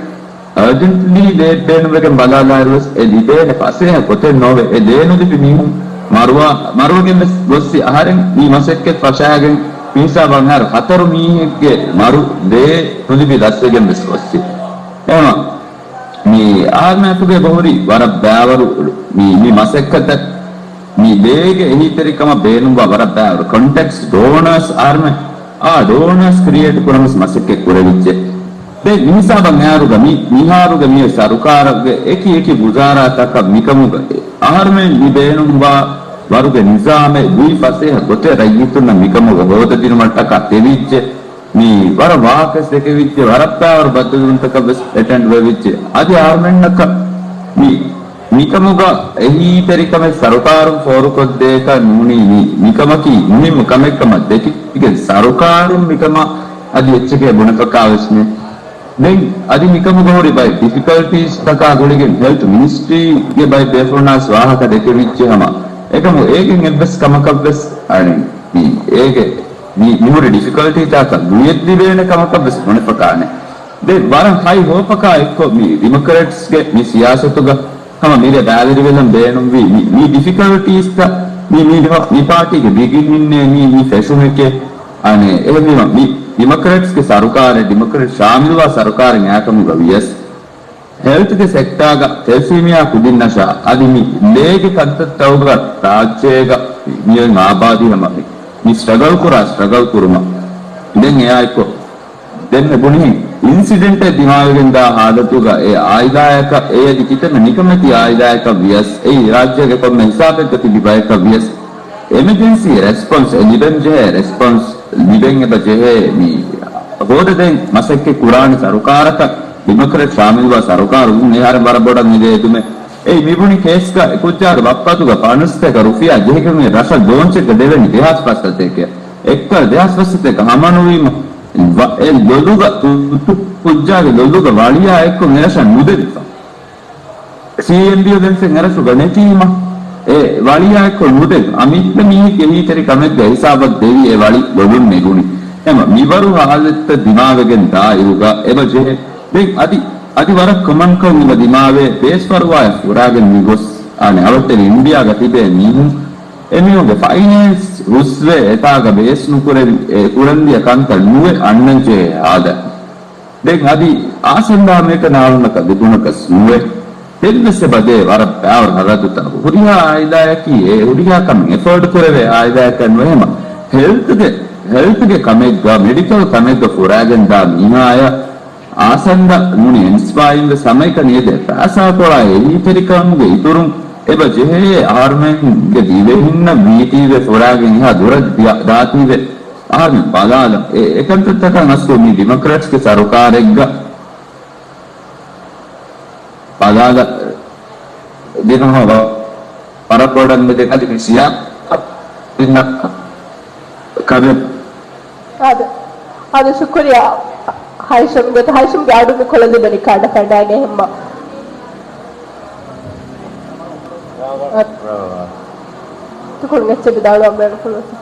އަރޖެންޓްލީ ލޭ ބޭނުންވެގެން ބަލާލާއިރު ވެސް އެ ލިބޭނެ ފަސޭހަ ގޮތެއް ނޯވެ. އެ ލޭ ނުލިބި މީހުން މަރުވާ، މަރުވެގެން ވެސް ގޮއްސި. އަހަރެން މި މަސައްކަތް ފަށާގެން މި ހިސާބަށް އަހަރު ހަތަރު މީހެއްގެ މަރު ލޭ ނުލިބި ލަސްވެގެން ވެސް ގޮއްސި. އެހެންވީމަ، މި އާރްމޭ އަތުގަ އެބަހުރި ވަރަށް ބައިވަރު މި، މި މަސައްކަތަށް މި ލޭގެ އެހީތެރިކަމަށް ބޭނުންވާ ވަރަށް ބައިވަރު ކޮންޓެކްޓް ޑޯނާސް އާރްމޭ އާ ޑޯނާސް ކްރިއޭޓް ކުރަން ވެސް މަސައްކަތް ކުރެވިއްޖެ. ދެން މިހިސާބަށް އެއާރުގަ މި، މިހާރުގެ މި ސަރުކާރުގެ އެކި އެކި ވުޒާރާތަކަށް މިކަމުގަ އާރްމޭ މި ބޭނުންވާ ވަރުގެ ނިޒާމެއް ގުޅި ފަސޭހަ ގޮތެއް ރައްޔިތުންނަށް މިކަމުގަ ހޯދަދިނުމަށްޓަކާ ތެވިއްޖެ. މި ވަރަށް ވާހަކަވެސް ދެކެވިއްޖެ، ވަރަށް ބައިވަރު ބައްދަލުވުންތަކަށް ވެސް އެޓެންޑް ވެވިއްޖެ. އަދި އާރްމެންނަކަށް މި، މިކަމުގަ އެހީތެރިކަމެއް ސަރުކާރުން ފޯރުކޮށްދޭކަށް ނޫނީ މި، މިކަމަކީ މުހިއްމު ކަމެއް ކަމަށް ދެކިގެން ސަރުކާރުން މިކަމަށް އަދި އެއްޗެކޭ ބުނެފަކާ ވެސް ނެތް. ދެން އަދި މިކަމުގަ ހުރި ބައެއް ޑިފިކަލްޓީސް ތަކާ ގުޅިގެން ހެލްތު މިނިސްޓްރީގެ ބައެއް ބޭފުޅުންނާސް ވާހަކަ ދެކެވިއްޖެ ހަމަ. އެކަމު އޭގެން އެއްވެސް ކަމަކަށް ވެސް އަނެއް މި އޭގެ މި މިހުރި ޑިފިކަލްޓީތަކަށް ގުޅިއެއްލިވޭނެ ކަމަކަށް ވެސް ބުނެފަކާނެ. ދެ ވަރަށް ހައި ހޯޕަކާ އެއްކޮށް މި ޑިމޮކްރެޓްސްގެ މި ސިޔާސަތުގަ ހަމަ މިރޭ ބައިވެރިވެލަން ބޭނުންވީ މި، މި ޑިފިކަލްޓީސްތައް މި، މި، މި ޕާޓީގެ ބިގިނިންއޭ މި، މި ފެށުމެކޭ. އަނެއް އެހެންވީމަ މި ޑިމޮކްރެޓްސްގެ ސަރުކާރެއް، ޑިމޮކްރެޓް ޝާމިލްވާ ސަރުކާރެއް އާކަމުގަ ވިޔަސް ހެލްތުގެ ސެކްޓާގަ ތެލްސީމިއާ ކުދިންނަށާ އަދި މި ލޭގެ ކަންތައްތައުގަ ރާއްޖޭގަ މިއޮތް އާބާދީ ހަމަ މި ސްޓްރަގަލް ކުރާ، ސްޓްރަގަލް ކުރުމަށް ދެން އެއާއެކު ދެންމެ ބުނިހެން އިންސިޑެންޓެއް ދިމާވެގެންދާ ހާލަތުގަ އެ އާއިލާއަކަށް އެއަދި ކިތަންމެ ނިކަމެތި އާއިލާއަކަށް ވިޔަސް އެއީ ރާއްޖޭގެ ކޮންމެ ހިސާބެއްގަ ތިބި ބަޔަކަށް ވިޔަސް އެމަޖެންސީ ރެސްޕޮންސް އެ ލިބެން ޖެހޭ ރެސްޕޮންސް ލިބެން އެބަ ޖެހޭ މި ހޯދަދޭން މަސައްކަތް ކުރާނެ ސަރުކާރަކަށް ޑިމޮކްރެޓް ޝާމިލްވާ ސަރުކާރު އެހާރެން ވަރަށް ބޮޑަށް މި ދޭ އެދުމެއް. އެއީ މިބުނި ކޭސްގަ އެކުއްޖާގެ ބައްޕަތުގަ ފަނަރަ ލަސްތަކަށް ރުފިޔާ ޖެހިގެން ރަށަށް ލޯންޗެއްގަ ދެވެނީ ދެހާސް ފަސް ލަސްތަކެއް. އެއްކަލަ ދެހާސް ފަސް ލަސްތަކަށް ހަމަނުވީމަ ވަ-، އެ ލޮލުގަ ތުއްތު ކުއްޖާގެ ލޮލުގަ ވަޅިޔާ އެއްކޮށް އެރަށަށް ނުދެވިފަ. ސީއެމްޑީއު ދެންސެން އެރަށުގަ ނެތީމަ އެ ވަޅިޔާ އެއްކޮށް ނުދެވި. އަ، މި މީހެއްގެ އެހީތެރި ކަމެއްގަ ހިސާބަށް ދެވި އެ ވަޅި ލޮލުން ނެގުނީ. އެމަ މިވަރު ހާލަތްތައް ދިމާވެގެން ދާއިރުގަ އެބަ ޖެހޭ. ދެން އަދި، އަދި ވަރަށް ކޮމަންކޮށް އެބަ ދިމާވޭ ބޭސް ފަރުވާއެއް ފުރާގެން މި ގޮސް އަނެއް އަވަށްޓެރި އިންޑިއާގަ ތިބޭ މީހުން އެމީހުންގެ ފައިނޭންސް ހުސްވެ އެތާގަ ބޭސް ނުކުރެވި، އެ ކުރަންދިޔަ ކަންތައް ނުވެ އަންނަން ޖެހޭ ހާލަތް. ދެން އަދި އާސަންދާ މޭކަ ނާޅުނަކަށް ލިބުނަކަސް ނުވެ. ދެންވެސް އެބަ ދޭ ވަރަށް ބައިވަރު ހަރަދުތައް. ހުރިހާ އާއިލާއަކީ އެ ހުރިހާ ކަމެއް އެފޯޑް ކުރެވޭ އާއިލާއަކަށް ނުވޭ ހަމަ ހެލްތުގެ، ހެލްތުގެ ކަމެއްގަ، މެޑިކަލް ކަމެއްގަ ފުރާގެން ދާ މީހާޔަށް އާސަންދަ ނޫނީ އެންސްޕާއިން ވެސް ހަމައެކަނި އެދޭ ފައިސާކޮޅާ އެހީތެރިކަމުގެ އިތުރުން އެބަ ޖެހޭ އަހަރުމެންގެ ދިވެހިންނަށް ވީތީވެ ފުރާގެން އެހާ ދުރަށް ދިޔަ-، ދާތީވެ. އަހަރުމެން ބަލާލަން. އެ، އެކަންތައްތަކަށް އަސްލު މި ޑިމޮކްރެޓްސްގެ ސަރުކާރެއްގަ ބަލާލަ ދިނުމަށް ވަ-، ވަރަށް ބޮޑަށް މި ދެން އަދި މި ސިޔާ ދިންނަ ކަމެއް. އާދެ، އާދެ، ޝުކުރިއްޔާ. ހައިޝަމް ގޮތަށް، ހައިޝަމްގެ އަޑު މި ކޮޅަށް ލިބެނީ ކާޑަށް ފަނޑާގެ ހެންމަ. ތުކުޅުން އެއްޗެއް ވިދާޅުވާން ބޭނުންފުޅުވަތީ.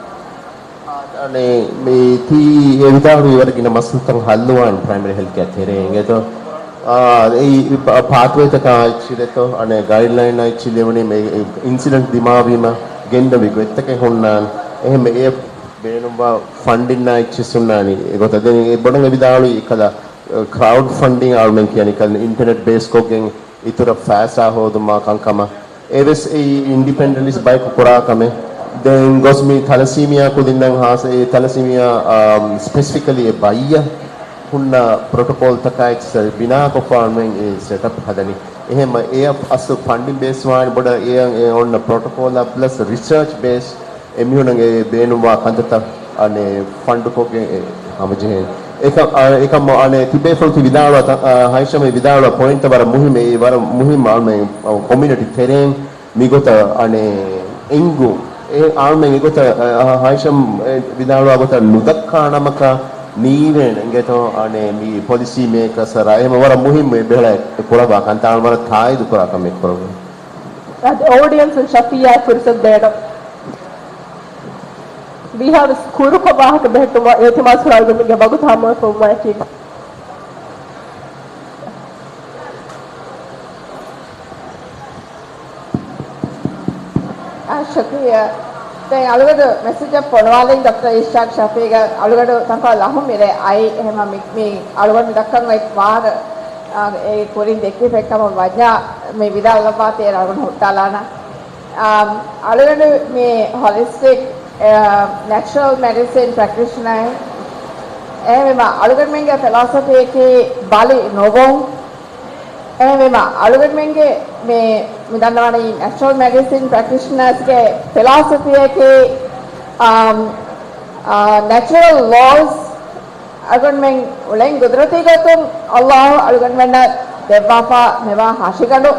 އަނެއް މި ތީ އެ ވިދާޅުވި ވަރަށް ގިނަ މައްސަލަތައް ހައްލުވާން ޕްރައިމަރީ ހެލްތް ކެއާ ތެރޭ އިނގޭތޯ. އާ، އެއީ ޕާ-، ޕާތުވޭތަކާ އެއްޗިލެތޯ، އަނެއް ގައިޑްލައިން އެއްޗި ލެވުނީ މެ-، އިންސިޑެންޓް ދިމާވީމަ ގެންދަވި ގޮތްތަކެއް ހުންނާން. އެހެން އެ ބޭނުންވާ ފަންޑިންނާ އެއްޗިސް ހުންނާނީ އެގޮތަށް. ދެން އެ ބޮޑަށް އެ ވިދާޅުވި އެކަލަ ކްރައުޑް ފަންޑިން އަޅުމެން ކިޔަނީ ކަލް އިންޓަރނެޓް ބޭސްކޮށްގެން އިތުރަށް ފައިސާ ހޯދުމާ ކަންކަމަށް. އެވެސް އެއީ އިންޑިޕެންޑެންޓް ބަޔަކު ކުރާ ކަމެއް. ދެން ގޮސް މި ތަލަސީމިއާ ކުދިންނަށް ހާސް އެ ތަލަސީމިއާ، އާ، ސްޕެސިފިކަލީ އެ ބައްޔަށް ހުންނަ ޕްރޮޓޮކޯލްތަކާ އެއްޗިސް ބިނާކޮށްފަ އަޅުމެން އެ ސެޓަޕް ހަދަނީ. އެހެން އެއަށް އަސްލު ފަންޑިން ބޭސް ވާން ބޮޑަށް އެ، އެ އޮންނަ ޕްރޮޓޮކޯލް ޕްލަސް ރިސާޗް ބޭސް އެމީހުންނަށް އެ ބޭނުންވާ ކަންތައްތައް އަނެއް ފަންޑުކޮށްގެން ހަމަޖެހޭ. އެކަ-، އާ، އެކަމަށް އަނެއް ތިބޭފުޅު ތި ވިދާޅުވާ ތަ-، އާ، ހައިޝަމް ވިދާޅުވާ ޕޮއިންޓް ވަރަށް މުހިއްމު. އެއީ ވަރަށް މުހިއްމު އަޅުމެން ކޮމިއުނިޓީ ތެރެއިން މިގޮތަށް އަނެއް އެނގު. އެ އަޅުމެން އެގޮތަށް، އާ، ހައިޝަމް ވިދާޅުވާ ގޮތަށް ނުދައްކާ ނަމަކަށް މިއިވެން އިނގޭތޯ އަނެއް މި ޕޮލިސީ މޭކަރސް އަރާ އެހެން ވަރަށް މުހިއްމު އެ ބެހޭ ކުރައްވާ ކަންތައް ވަރަށް ތާއީދު ކުރާ ކަމެއް ކުރައްވާ. އަދި އޯޑިއެންސުން ޝަފީއާއަށް ފުރުސަތު ދޭނަން. ވީހާވެސް ކުރުކޮށް ވާހަކަ ބެހެއްޓުމަށް އޭތިމާދު ސުރާލްގެ މިގެ ވަގުތު ހަމަވެފަވުމާއެކީ. އާ، ޝުކުރިއްޔާ. ދެން އަޅުގަނޑު މެސެޖެއް ފޮނުވާލީ ޑޮކްޓަރ އިޝްރާޤް ޝަފީޤަށް. އަޅުގަނޑު ތަންކޮޅެއް ލަހުން މިރޭ އައި. އެހެންވީމަ މި، މި އަޅުގަނޑު ދައްކަން އޮތް ވާހަކަ، އާ، އެ ކުރިން ދެއްކިފައި ކަމަށް ވަންޏާ މި ވިދާޅުވާތީ އަޅުގަނޑު ހުއްޓާލާނަން. އާ، އަޅުގަނޑު މި ހޮލިސްޓިކް، އާ، ނެޗުރަލް މެޑިސިން ޕްރެކްޓިޝަނަރެއް. އެހެންވީމަ އަޅުގަނޑުމެންގެ ފިލޯސޮފީއަކީ ބަލި ނުވުން. އެހެންވީމަ އަޅުގަނޑުމެންގެ މި، މި ދަންނަވާނީ ނެޗުރަލް މެޑިސިން ޕްރެކްޓިޝަނަރސްގެ ފިލޯސޮފީއަކީ، އާ، އާ، ނެޗުރަލް ލޯސް އަޅުގަނޑުމެން އުޅެން ގުދުރަތީ ގޮތުން އައްލާހު އަޅުގަނޑުމެންނަށް ދެއްވާފަ މިވާ ހަށިގަނޑު،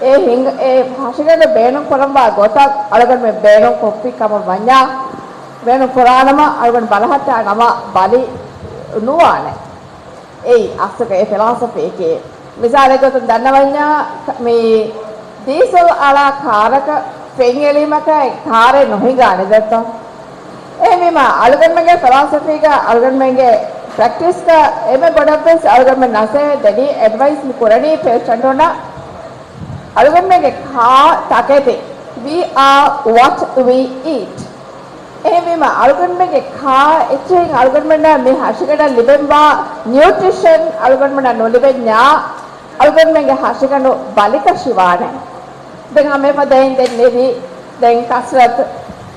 އެ ހިނގ-، އެ ހަށިގަނޑު ބޭނުން ކުރައްވާ ގޮތަށް އަޅުގަނޑުމެން ބޭނުން ކޮށްފި ކަމަށް ވަންޏާ، ބޭނުން ކުރާނަމަ އަޅުގަނޑު ބަލަހައްޓާ ނަމަ ބަލި ނުވާނެ. އެއީ އަސްލުގަ އެ ފިލާސޮފީއަކީ. މިސާލެއް ގޮތުން ދަންނަވަންޏާ، މި ޑީސަލް އަޅާ ކާރަކަށް ފެން އެޅީމަކާއި ކާރެއް ނުހިނގާނެ ދެއްތޯ؟ އެހެންވީމަ އަޅުގަނޑުމެންގެ ފިލާސޮފީގަ އަޅުގަނޑުމެންގެ ޕްރެކްޓިސްގަ އެންމެ ބޮޑަށްވެސް އަޅުގަނޑުމެން ނަސޭހަތް ދެނީ، އެޑްވައިސް މި ކުރަނީ ޕޭޝަންޓުންނަށް އަޅުގަނޑުމެންގެ ކާ ތަކެތި، we are what we eat. އެހެންވީމަ އަޅުގަނޑުމެންގެ ކާ އެއްޗެހިން އަޅުގަނޑުމެންނަށް މި ހަށިގަނޑަށް ލިބެންވާ ނިއުޓްރިޝަން އަޅުގަނޑުމެންނަށް ނުލިބެންޏާ، އަޅުގަނޑުމެންގެ ހަށިގަނޑު ބަލިކަށިވާނެ. ދެން ހަމަ އެފަދައިން ދެން ނިދި، ދެން ކަސްރަތު،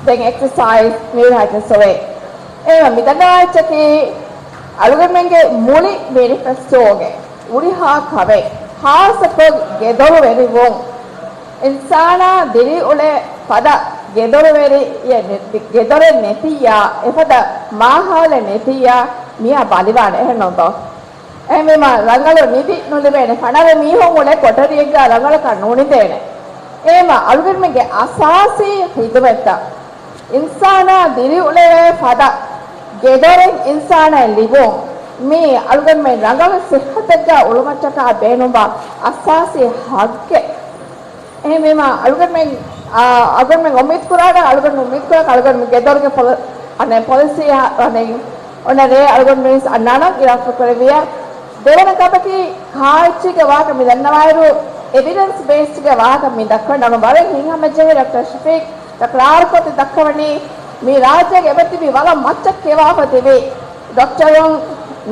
ދެން އެކްސަސައިޒް، މި ހައްޗަސް އޮވޭ. އެހެންވީމަ މިދަންނަވާ އެއްޗަކީ އަޅުގަނޑުމެންގެ މުޅި މެނިފެސްޓޯގެ ހުރިހާ ކަމެއް، ހާއްސަކޮށް ގެދޮރުވެރިވުން. އިންސާނާ ދިރިއުޅޭ ފަދަ ގެދޮރުވެރިއެއް ނެ-، ގެދޮރެއް ނެތިއްޔާ، އެފަދަ މާހައުލެއް ނެތިއްޔާ، މިއާ ބަލިވާނެ. އެހެންނޫންތޯ؟ އެހެންވީމަ ރަނގަޅު ނިދި ނުލިބޭނެ. ފަނަރަ މީހުން އުޅޭ ކޮޓަރިއެއްގަ ރަނގަޅަކަށް ނުނިދޭނެ. އެހެންވީމަ އަޅުގަނޑުމެންގެ އަސާސީ ހިދުމަތްތައް އިންސާނާ ދިރިއުޅެވޭ ފަދަ ގެދޮރެއް އިންސާނާއަށް ލިބުން، މީ އަޅުގަނޑުމެން ރަނގަޅު ސިއްހަތެއްގަ އުޅުމަށްޓަކާ ބޭނުންވާ އަސާސީ ހައްގެއް. އެހެންވީމަ އަޅުގަނޑުމެން، އާ، އަޅުގަނޑުމެން އުއްމީދު ކުރާނަން، އަޅުގަނޑު އުއްމީދު ކުރާ، އަޅުގަނޑު ގެދޮރުގެ ފޮލަ-، އަނެއް ޕޮލިސީ، އަނެއް އޮންނަ ރޭ އަޅުގަނޑު މީސް އަންނާނަން އިރާދަ ކުރެއްވިޔާ. ދެވަނަ ކަމަކީ، ކާއެއްޗެއްގެ ވާހަކަ މި ދަންނަވާއިރު، އެވިޑެންސް ބޭސްޑްގެ ވާހަކަ މި ދައްކަން ނަމަ، ވަރަށް ހިތްހަމަޖެހި ޑޮކްޓަރ ޝަފީޤް ތަކްރާރުކޮށް ދައްކަވަނީ، މި ރާއްޖޭގެ އެބަތިބި ވަރަށް މައްޗަށް ކިޔަވާފަ ތިބި ޑޮކްޓަރުން،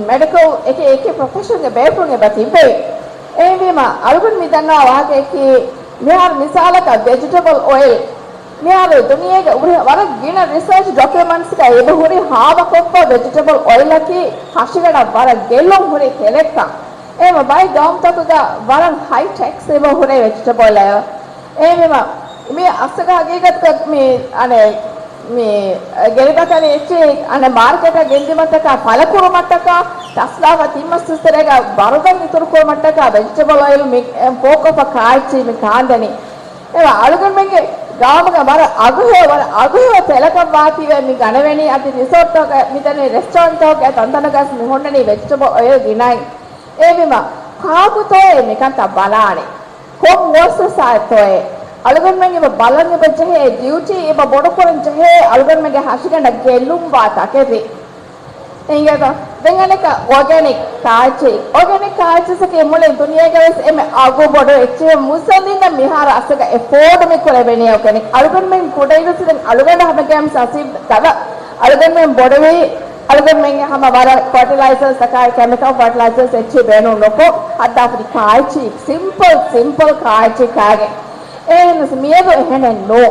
މެޑިކަލް އެކި އެކި ޕްރޮފެޝަންގެ ބޭފުޅުން އެބަ ތިއްބެވި. އެހެންވީމަ، އަޅުގަނޑު މި ދަންނަވާ ވާހަކައަކީ، މިހާރު މިސާލަކަށް ވެޖިޓަބަލް އޮއިލް، މިހާރު ދުނިޔޭގެ އުރެ-، ވަރަށް ގިނަ ރިސަރޗް ޑޮކިއުމަންޓްސްގައި އެބަ ހުރި ހާވަކޮށްފަ ވެޖިޓަބަލް އޮއިލަކީ ހަށިގަނޑަށް ވަރަށް ގެއްލުން ހުރި ތެލެއްކަން. އެހެންވެ ބައެއް ގައުމުތަކުގަ ވަރަށް ހައި ޓެކްސް އެބަ ހުރޭ ވެޖިޓަބަލް އޮއިލް. އެހެންވީމަ، މި އަސްލުގަ ހަގީގަތުގަ މި، އަނެއް، މި ގެރިބަކަރި އެއްޗެއް، އަނެއް މާރކެޓަށް ގެންދިއުމަށްޓަކާ، ފަލަކުރުމަށްޓަކާ، ތަސްލާފަ ތިން މަސް ވެސް ތެރޭގަ ވަރުގަން އިތުރު ކުރުމަށްޓަކާ، ވެޖިޓަބަލް އޮއިލް މި، އެ، ފޯކޮށްފަ ކާއެއްޗި މި ކާންދެނީ. އެވަ އަޅުގަނޑުމެންގެ ގައުމުގަ ވަރަށް އަގުހެޔޮ، ވަރަށް އަގުހެޔޮ ތެލަކަށް ވާތީވެ މި ގަނެވެނީ، އަދި ރިސޯޓްތަކުގަ މިދަނީ ރެސްޓޯރެންޓްތަކުގެ ތަންތަނުގަސް މި ހުންނަނީ ވެޖިޓަބަލް އޮއިލް ގިނައިން. އެހެންވީމަ، ކާކުތޯއޭ މިކަންތައް ބަލާނީ؟ ކޮން މުއައްސަސާއެއްތޯއޭ؟ އަޅުގަނޑުމެން އެބަ ބަލަން އެބަ ޖެހޭ، ޑިއުޓީ އެބަ ބޮޑުކުރަން ޖެހޭ، އަޅުގަނޑުމެންގެ ހަށިގަނޑަށް ގެއްލުންވާ ތަކެތި. އިނގޭތޯ؟ ދެން އަނެއްކާ އޯގެނިކް ކާއެއްޗި. އޯގެނިކް ކާއެއްޗިސަކީ މުޅި ދުނިޔޭގަވެސް އެންމެ އަގު ބޮޑު އެއްޗެހި. މުއްސަނދިންނަށް މިހާރު އަސްލުގަ އެފޯޑް މި ކުރެވެނީ އޯގެނިކް. އަޅުގަނޑުމެން ކުޑައިރުސިރިން އަޅުގަނޑަށް ހަމަގައިމު ސަސީ ދަވަ އަޅުގަނޑުމެން ބޮޑެވީ، އަޅުގަނޑުމެން ހަމަ ވަރަށް ފަޓިލައިޒަރސް ތަކާއި ކެމިކަލް ފަޓިލައިޒަރސް އެއްޗެއް ބޭނުން ނުކޮށް، ހައްދާފަދި ކާއެއްޗި، ސިމްޕަލް، ސިމްޕަލް ކާއެއްޗި ކާގެ. އެހެނަސް މިއަދު އެހެނެއް ނޫ.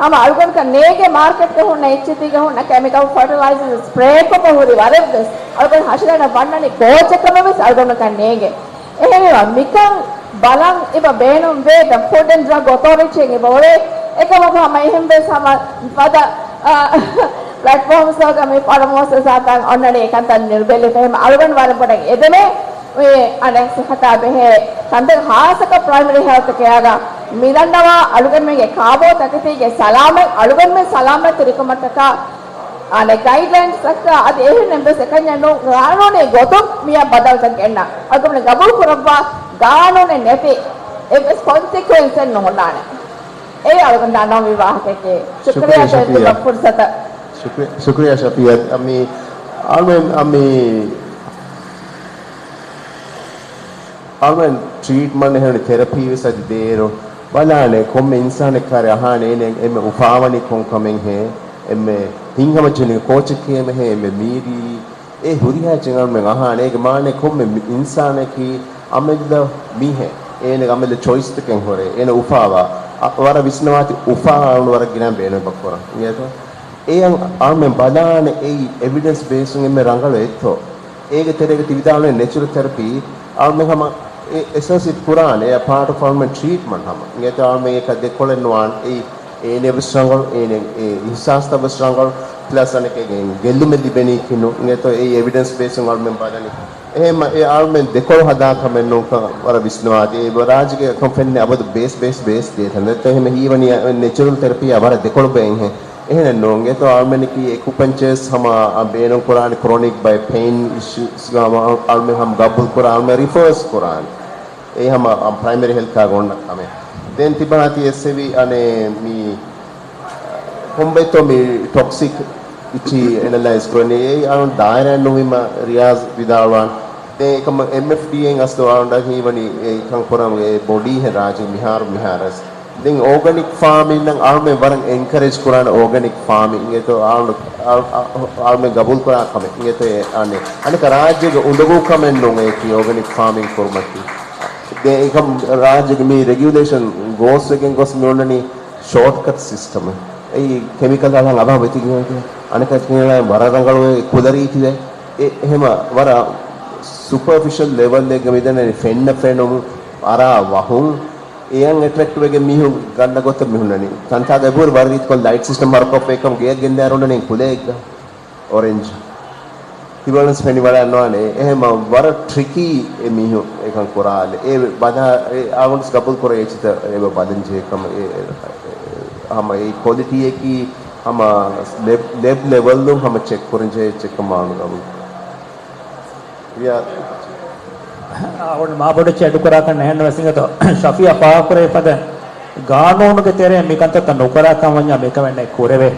ހަމަ އަޅުގަނޑަކަށް ނޭނގޭ މާރކެޓްގަ ހުންނަ އެއްޗިތީގަ ހުންނަ ކެމިކަލް ފަޓިލައިޒަރ ސްޕްރޭކޮށް ހުރި ވަރެއްވެސް އަޅުގަނޑު ހަށިގަނޑަށް ވަންނަނީ ގޯޖެކަމެއްވެސް އަޅުގަނޑަކަށް ނޭނގެ. އެހެންވީމަ މިކަން ބަލަން އެބަ ބޭނުންވޭ، ދަ ފުޑް އެންޑް ޑްރަގް އޮތޯރިޓީއިން އެބަ އޮވޭ. އެކަމަކު ހަމަ އެހެންވެސް ހަމަ ފަދަ، އާ، ޕްލެޓްފޯމްސްގަ މި ފަޅު މުއައްސަސާތައް އޮންނަނީ އެކަންތައް ނިރުބެލިފަ. އެހެން އަޅުގަނޑު ވަރަށް ބޮޑަށް އެދެމޭ އަނެއް ސިހަތާ ބެހޭ ކަންތައް، ހާއްސަކޮށް ޕްރައިމަރީ ހެލްތުގަ މިދަންނަވާ އަޅުގަނޑުމެންގެ ކާބޯ ތަކެތީގެ ސަލާމަތް، އަޅުގަނޑުމެން ސަލާމަތްތެރިކަމަށްޓަކާ އަނެއް ގައިޑްލައިންސްތަކަށް އަދި އެހެންނެއް ވެސް އެކަންޏެއް ނޫން، ގާނޫނީ ގޮތުން މިއަށް ބަދަލުތައް ގެންނަ. އަޅުގަނޑު ގަބޫލު ކުރައްވާ ގާނޫނެއް ނެތި އެއްވެސް ކޮންސިކުއެންސެއް ނުހުންނާނެ. އެއީ އަޅުގަނޑު ދަންނަވަން މި ވާހަކައެކޭ. ޝުކުރިއްޔާ ޝުކުރިއްޔާ. ޝަފީއްޔާ. ފުރުސަތަށް. ޝުކުރިއްޔާ، ޝުކުރިއްޔާ ޝަފީއްޔާ. އަ، މި އަޅުމެން، އަ، މި އަޅުމެން ޓްރީޓްމަންޓް އެހެން ތެރަޕީ ވެސް އަދި ދޭއިރު ބަލާނެ ކޮންމެ އިންސާނެއް ކާރި އަހާނެ އޭނަ އެންމެ އުފާވަނީ ކޮން ކަމެއްހޭ، އެންމެ ހިތްހަމަޖެހުނީ ކޯޗެއްކޭމެހޭ، އެންމެ މީރީ އެ ހުރިހާ އެއްޗެއް އަޅުމެން އަހާނެ. އޭގެ މާނައެއް ކޮންމެ މި-، އިންސާނަކީ އަމިއްލަ މީހެއް. އޭނަގެ އަމިއްލަ ޗޮއިސްތަކެއް ހުރޭ. އޭނަ އުފާވާ. އަ، ވަރަށް ވިސްނަވާތި އުފާ އަޅުން ވަރަށް ގިނަ ބޭނުމެއް ކުރަން. އިނގޭތޯ؟ އެޔަށް އަޅުމެން ބަލާނެ އެއީ އެވިޑެންސް ބޭސްން އެންމެ ރަނގަޅު އެއްތޯ؟ އޭގެ ތެރޭގަ ތި ވިދާޅުވި ނެޗުރަލް ތެރަޕީ އަޅުމެން ހަމަ އެ އެސޯސިއޭޓް ކުރާނެ. އެ ޕާޓް އޮފް އަޅުމެން ޓްރީޓްމަންޓް ހަމަ. އިނގޭތޯ އަޅުމެން އެކަ ދެކޮޅެއް ނުވާން. އެއީ އޭނެ ވެސް ރަނގަޅު، އޭނެ އެ އިހްސާސްތައް ވެސް ރަނގަޅު، ޕްލަސް އަނެކެއް ގެއްލުމެއް ލިބެނީކީ ނޫން. އިނގޭތޯ އެއީ އެވިޑެންސް ބޭސްން އަޅުމެން ބަލަނީ. އެހެންމަ އެ އަޅުމެން ދެކޮޅު ހަދާ ކަމެއް ނޫންކަން ވަރަށް ވިސްނަވާތީ. އެ ރާއްޖޭގެ އެކަން ފެންނަ އަބަދު ބޭސް، ބޭސް، ބޭސް ދޭތަން. ދެއްތޯ އެހެން ހީވަނީ ނެޗުރަލް ތެރަޕީއާ ވަރަށް ދެކޮޅު ބޭންހެ. އެހެނެއް ނޫން. އިނގޭތޯ އަޅުމެންނަކީ އެކުޕަންޗަސް ހަމަ ބޭނުން ކުރާނެ ކްރޮނިކް ބައެއް ޕެއިން އިޝޫސްގަ ހަމަ އަޅުމެން ހަމަ ގަބޫލު ކުރާ އަޅުމެން ރިފަރސް ކުރާނެ. އެ ހަމަ ޕްރައިމަރީ ހެލްތް ކާގަ އޮންނަ ކަމެއް. ދެން ތިބާ ތި އެއްސެވި އަނެއް މި ކޮންބައިތޯ މި ޓޮކްސިކް އިޗި އެނަލައިޒް ކުރަނީ. އެއީ އަޅުން ދާއިރާއެއް ނުވީމަ ރިޔާޒް ވިދާޅުވާން. ދެން އެކަމަ އެމްއެފްޑީއޭ އަސްލު އަޅުން ހީވަނީ އެ ކަން ކުރަން އެ ބޮޑީ ހެ ރާޖެ މިހާރު މިހާރަސް. ދެން އޯގަނިކް ފާމިން އަޅުމެން ވަރަށް އެންކަރޭޖް ކުރާނެ އޯގަނިކް ފާމިން. އެތޯ އަޅު-، އަޅު-، އަޅުމެން ގަބޫލު ކުރާ ކަމެއް. އެތޯ އަނެ-، އަނެކަ ރާއްޖޭގެ އުނދަގޫ ކަމެއް ނޫން އެކީ އޯގަނިކް ފާމިން ކުރުމަކީ. ދެން އެކަމް ރާއްޖޭގެ މި ރެގިއުލޭޝަން ގޯސްވެގެން ގޮސް މި އޮންނަނީ ޝޯޓްކަޓް ސިސްޓަމެއް. އެއީ ކެމިކަލް އަޅަން އަބާ ވެތިގެން އަނެކަ ވަރަށް ރަނގަޅު ކުލަރީތިވެ. އެ-، އެހެމަ ވަރަށް ސުޕަރފިޝަލް ލެވަލްއެއްގަ މިދަންނަނީ ފެންނަ ފެނުން އަރާ ވަހުން. އެޔަށް އެޓްރެކްޓް ވެގެން މީހުން ގަންނަ ގޮތަށް މި ހުންނަނީ. ތަންތާގަ އެބަހުރި ވަރަށް ރީތިކޮށް ލައިޓް ސިސްޓަމް ހަރުކޮށްފައިކަމު ގެޔަށް ގެންދާ އޮންނަނީ ކުލައެއްގަ. އޮރެންޖް. ތިބަނަސް ފެނި ވަޅާ ނުވާނެ. އެހެމަ ވަރަށް ޓްރިކީ އެ މީހުން އެކަން ކުރާލެ. އެ ބަލާ، އެ އާވަންސް ގަބޫލް ކުރޭ އެޗިތަ އެބަ ބަލަން ޖެހޭ ކަމަށް އެ، އެ، ހަމަ އެ ކޮލިޓީއަކީ ހަމަ ލެބް، ލެބް ލެވަލް ހަމަ ޗެކް ކުރަން ޖެހޭ އެއްޗެއް ކަމަށް ގަބޫލް. ރިޔާ. އަޅުގަނޑު މާބޮޑެއްޗެއް އެޑުކުރާކަށް ނެހެން ވެސް އިނގޭތޯ. ޝަފީއާ ފާހަގަކުރެވިފަދަ ގާނޫނުގެ ތެރޭ މިކަންތައްތައް ނުކުރާކަން ވަންޏާ މިކަމެއް ނެތް ކުރެވޭ.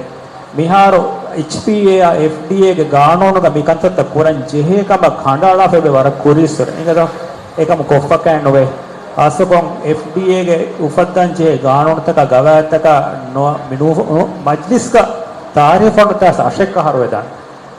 މިހާރު އެޗްޕީއޭއާ އެފްޑީއޭގެ ގާނޫނުގަ މިކަންތައްތައް ކުރަން ޖެހޭ ކަމަށް ކަނޑައަޅާފައި ވަރަށް ކުރީއްސުރެ. އިނގޭތޯ؟ އެކަމަށް ކޮށްފަކައެއް ނުވޭ. ޚާއްޞަކޮށް އެފްޑީއޭގެ އުފައްދަން ޖެހޭ ގާނޫނުތަކާ ގަވާއިދުތަކާ ނު-، މި ނޫ-، މަޖްލިސްގަ ތާރީޚު ފޮނުތާސް އަށެއްކަ ހަރުވެދާނެ.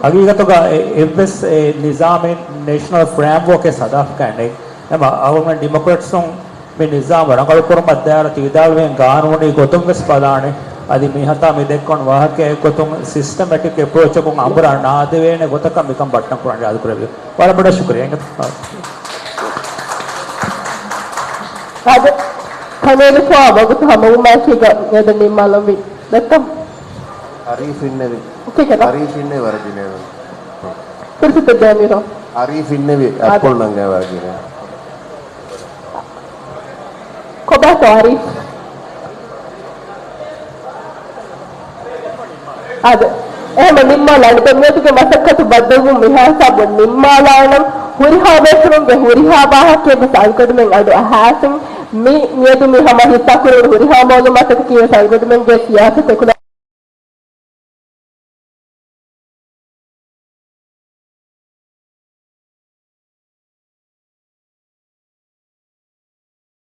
ހަގީގަތުގަ އެ-، އެއްވެސް އެ ނިޒާމެއް، ނޭޝަނަލް ފްރޭމްވޯކެއް ހަދާފަކައެއް ނެތް. އެމަ އަޅުގަނޑު ޑިމޮކްރެޓްސުން މި ނިޒާމް ރަނގަޅުކުރުމަށް ދާއިރު ތި ވިދާޅުވިހެން ގާނޫނީ ގޮތުން ވެސް ބަލާނެ. އަދި މިހަތާ މި ދެއްކުނު ވާހަކައެއް ގޮތުން ސިސްޓަމެޓިކް އެޕްރޯޗަކުން އަނބުރާ ނާދެވޭނެ ގޮތަކަށް މިކަން ބައްޓަން ކުރަން އިރާދަކުރެއްވި. ވަރަށް ބޮޑަށް ޝުކުރިއްޔާ. އަދި ފަނޭނިފާ ވަގުތު ހަމަވުމާއެކީގަ މިއަދަށް ނިންމާލަންވީ. ނައްތަ؟ އަރީފް އިންނެވި. އޯކޭ ކަލާ. އަރީފް އިންނެވި ވަރަށް ދިނޭވެ. ފުރުސަތެއް ދޭ މީހުން. އަރީފް އިންނެވި. އާދެ. އައްޕުޅު ނަންގައި ވަރަށް ދިނޭވެ. ކޮބާތޯ އަރީފް؟ އާދެ. އެހެން ނިންމާލާނެ. ދެން މިއަދުގެ މަސައްކަތު ބައްދަލުވުން މިހާ ހިސާބުން ނިންމާލާނަން. ހުރިހާ ބޭފުޅުންގެ ހުރިހާ ވާހަކައެއް ވެސް އަޅުގަނޑުމެން އަޑު އަހާސިން. މި މިއަދު މި ހަމަ ހިއްސާކުރެވުނު ހުރިހާ މައުލޫމާތަކަކީ ވެސް އަޅުގަނޑުމެންގެ ސިޔާސަތު އެކުލަ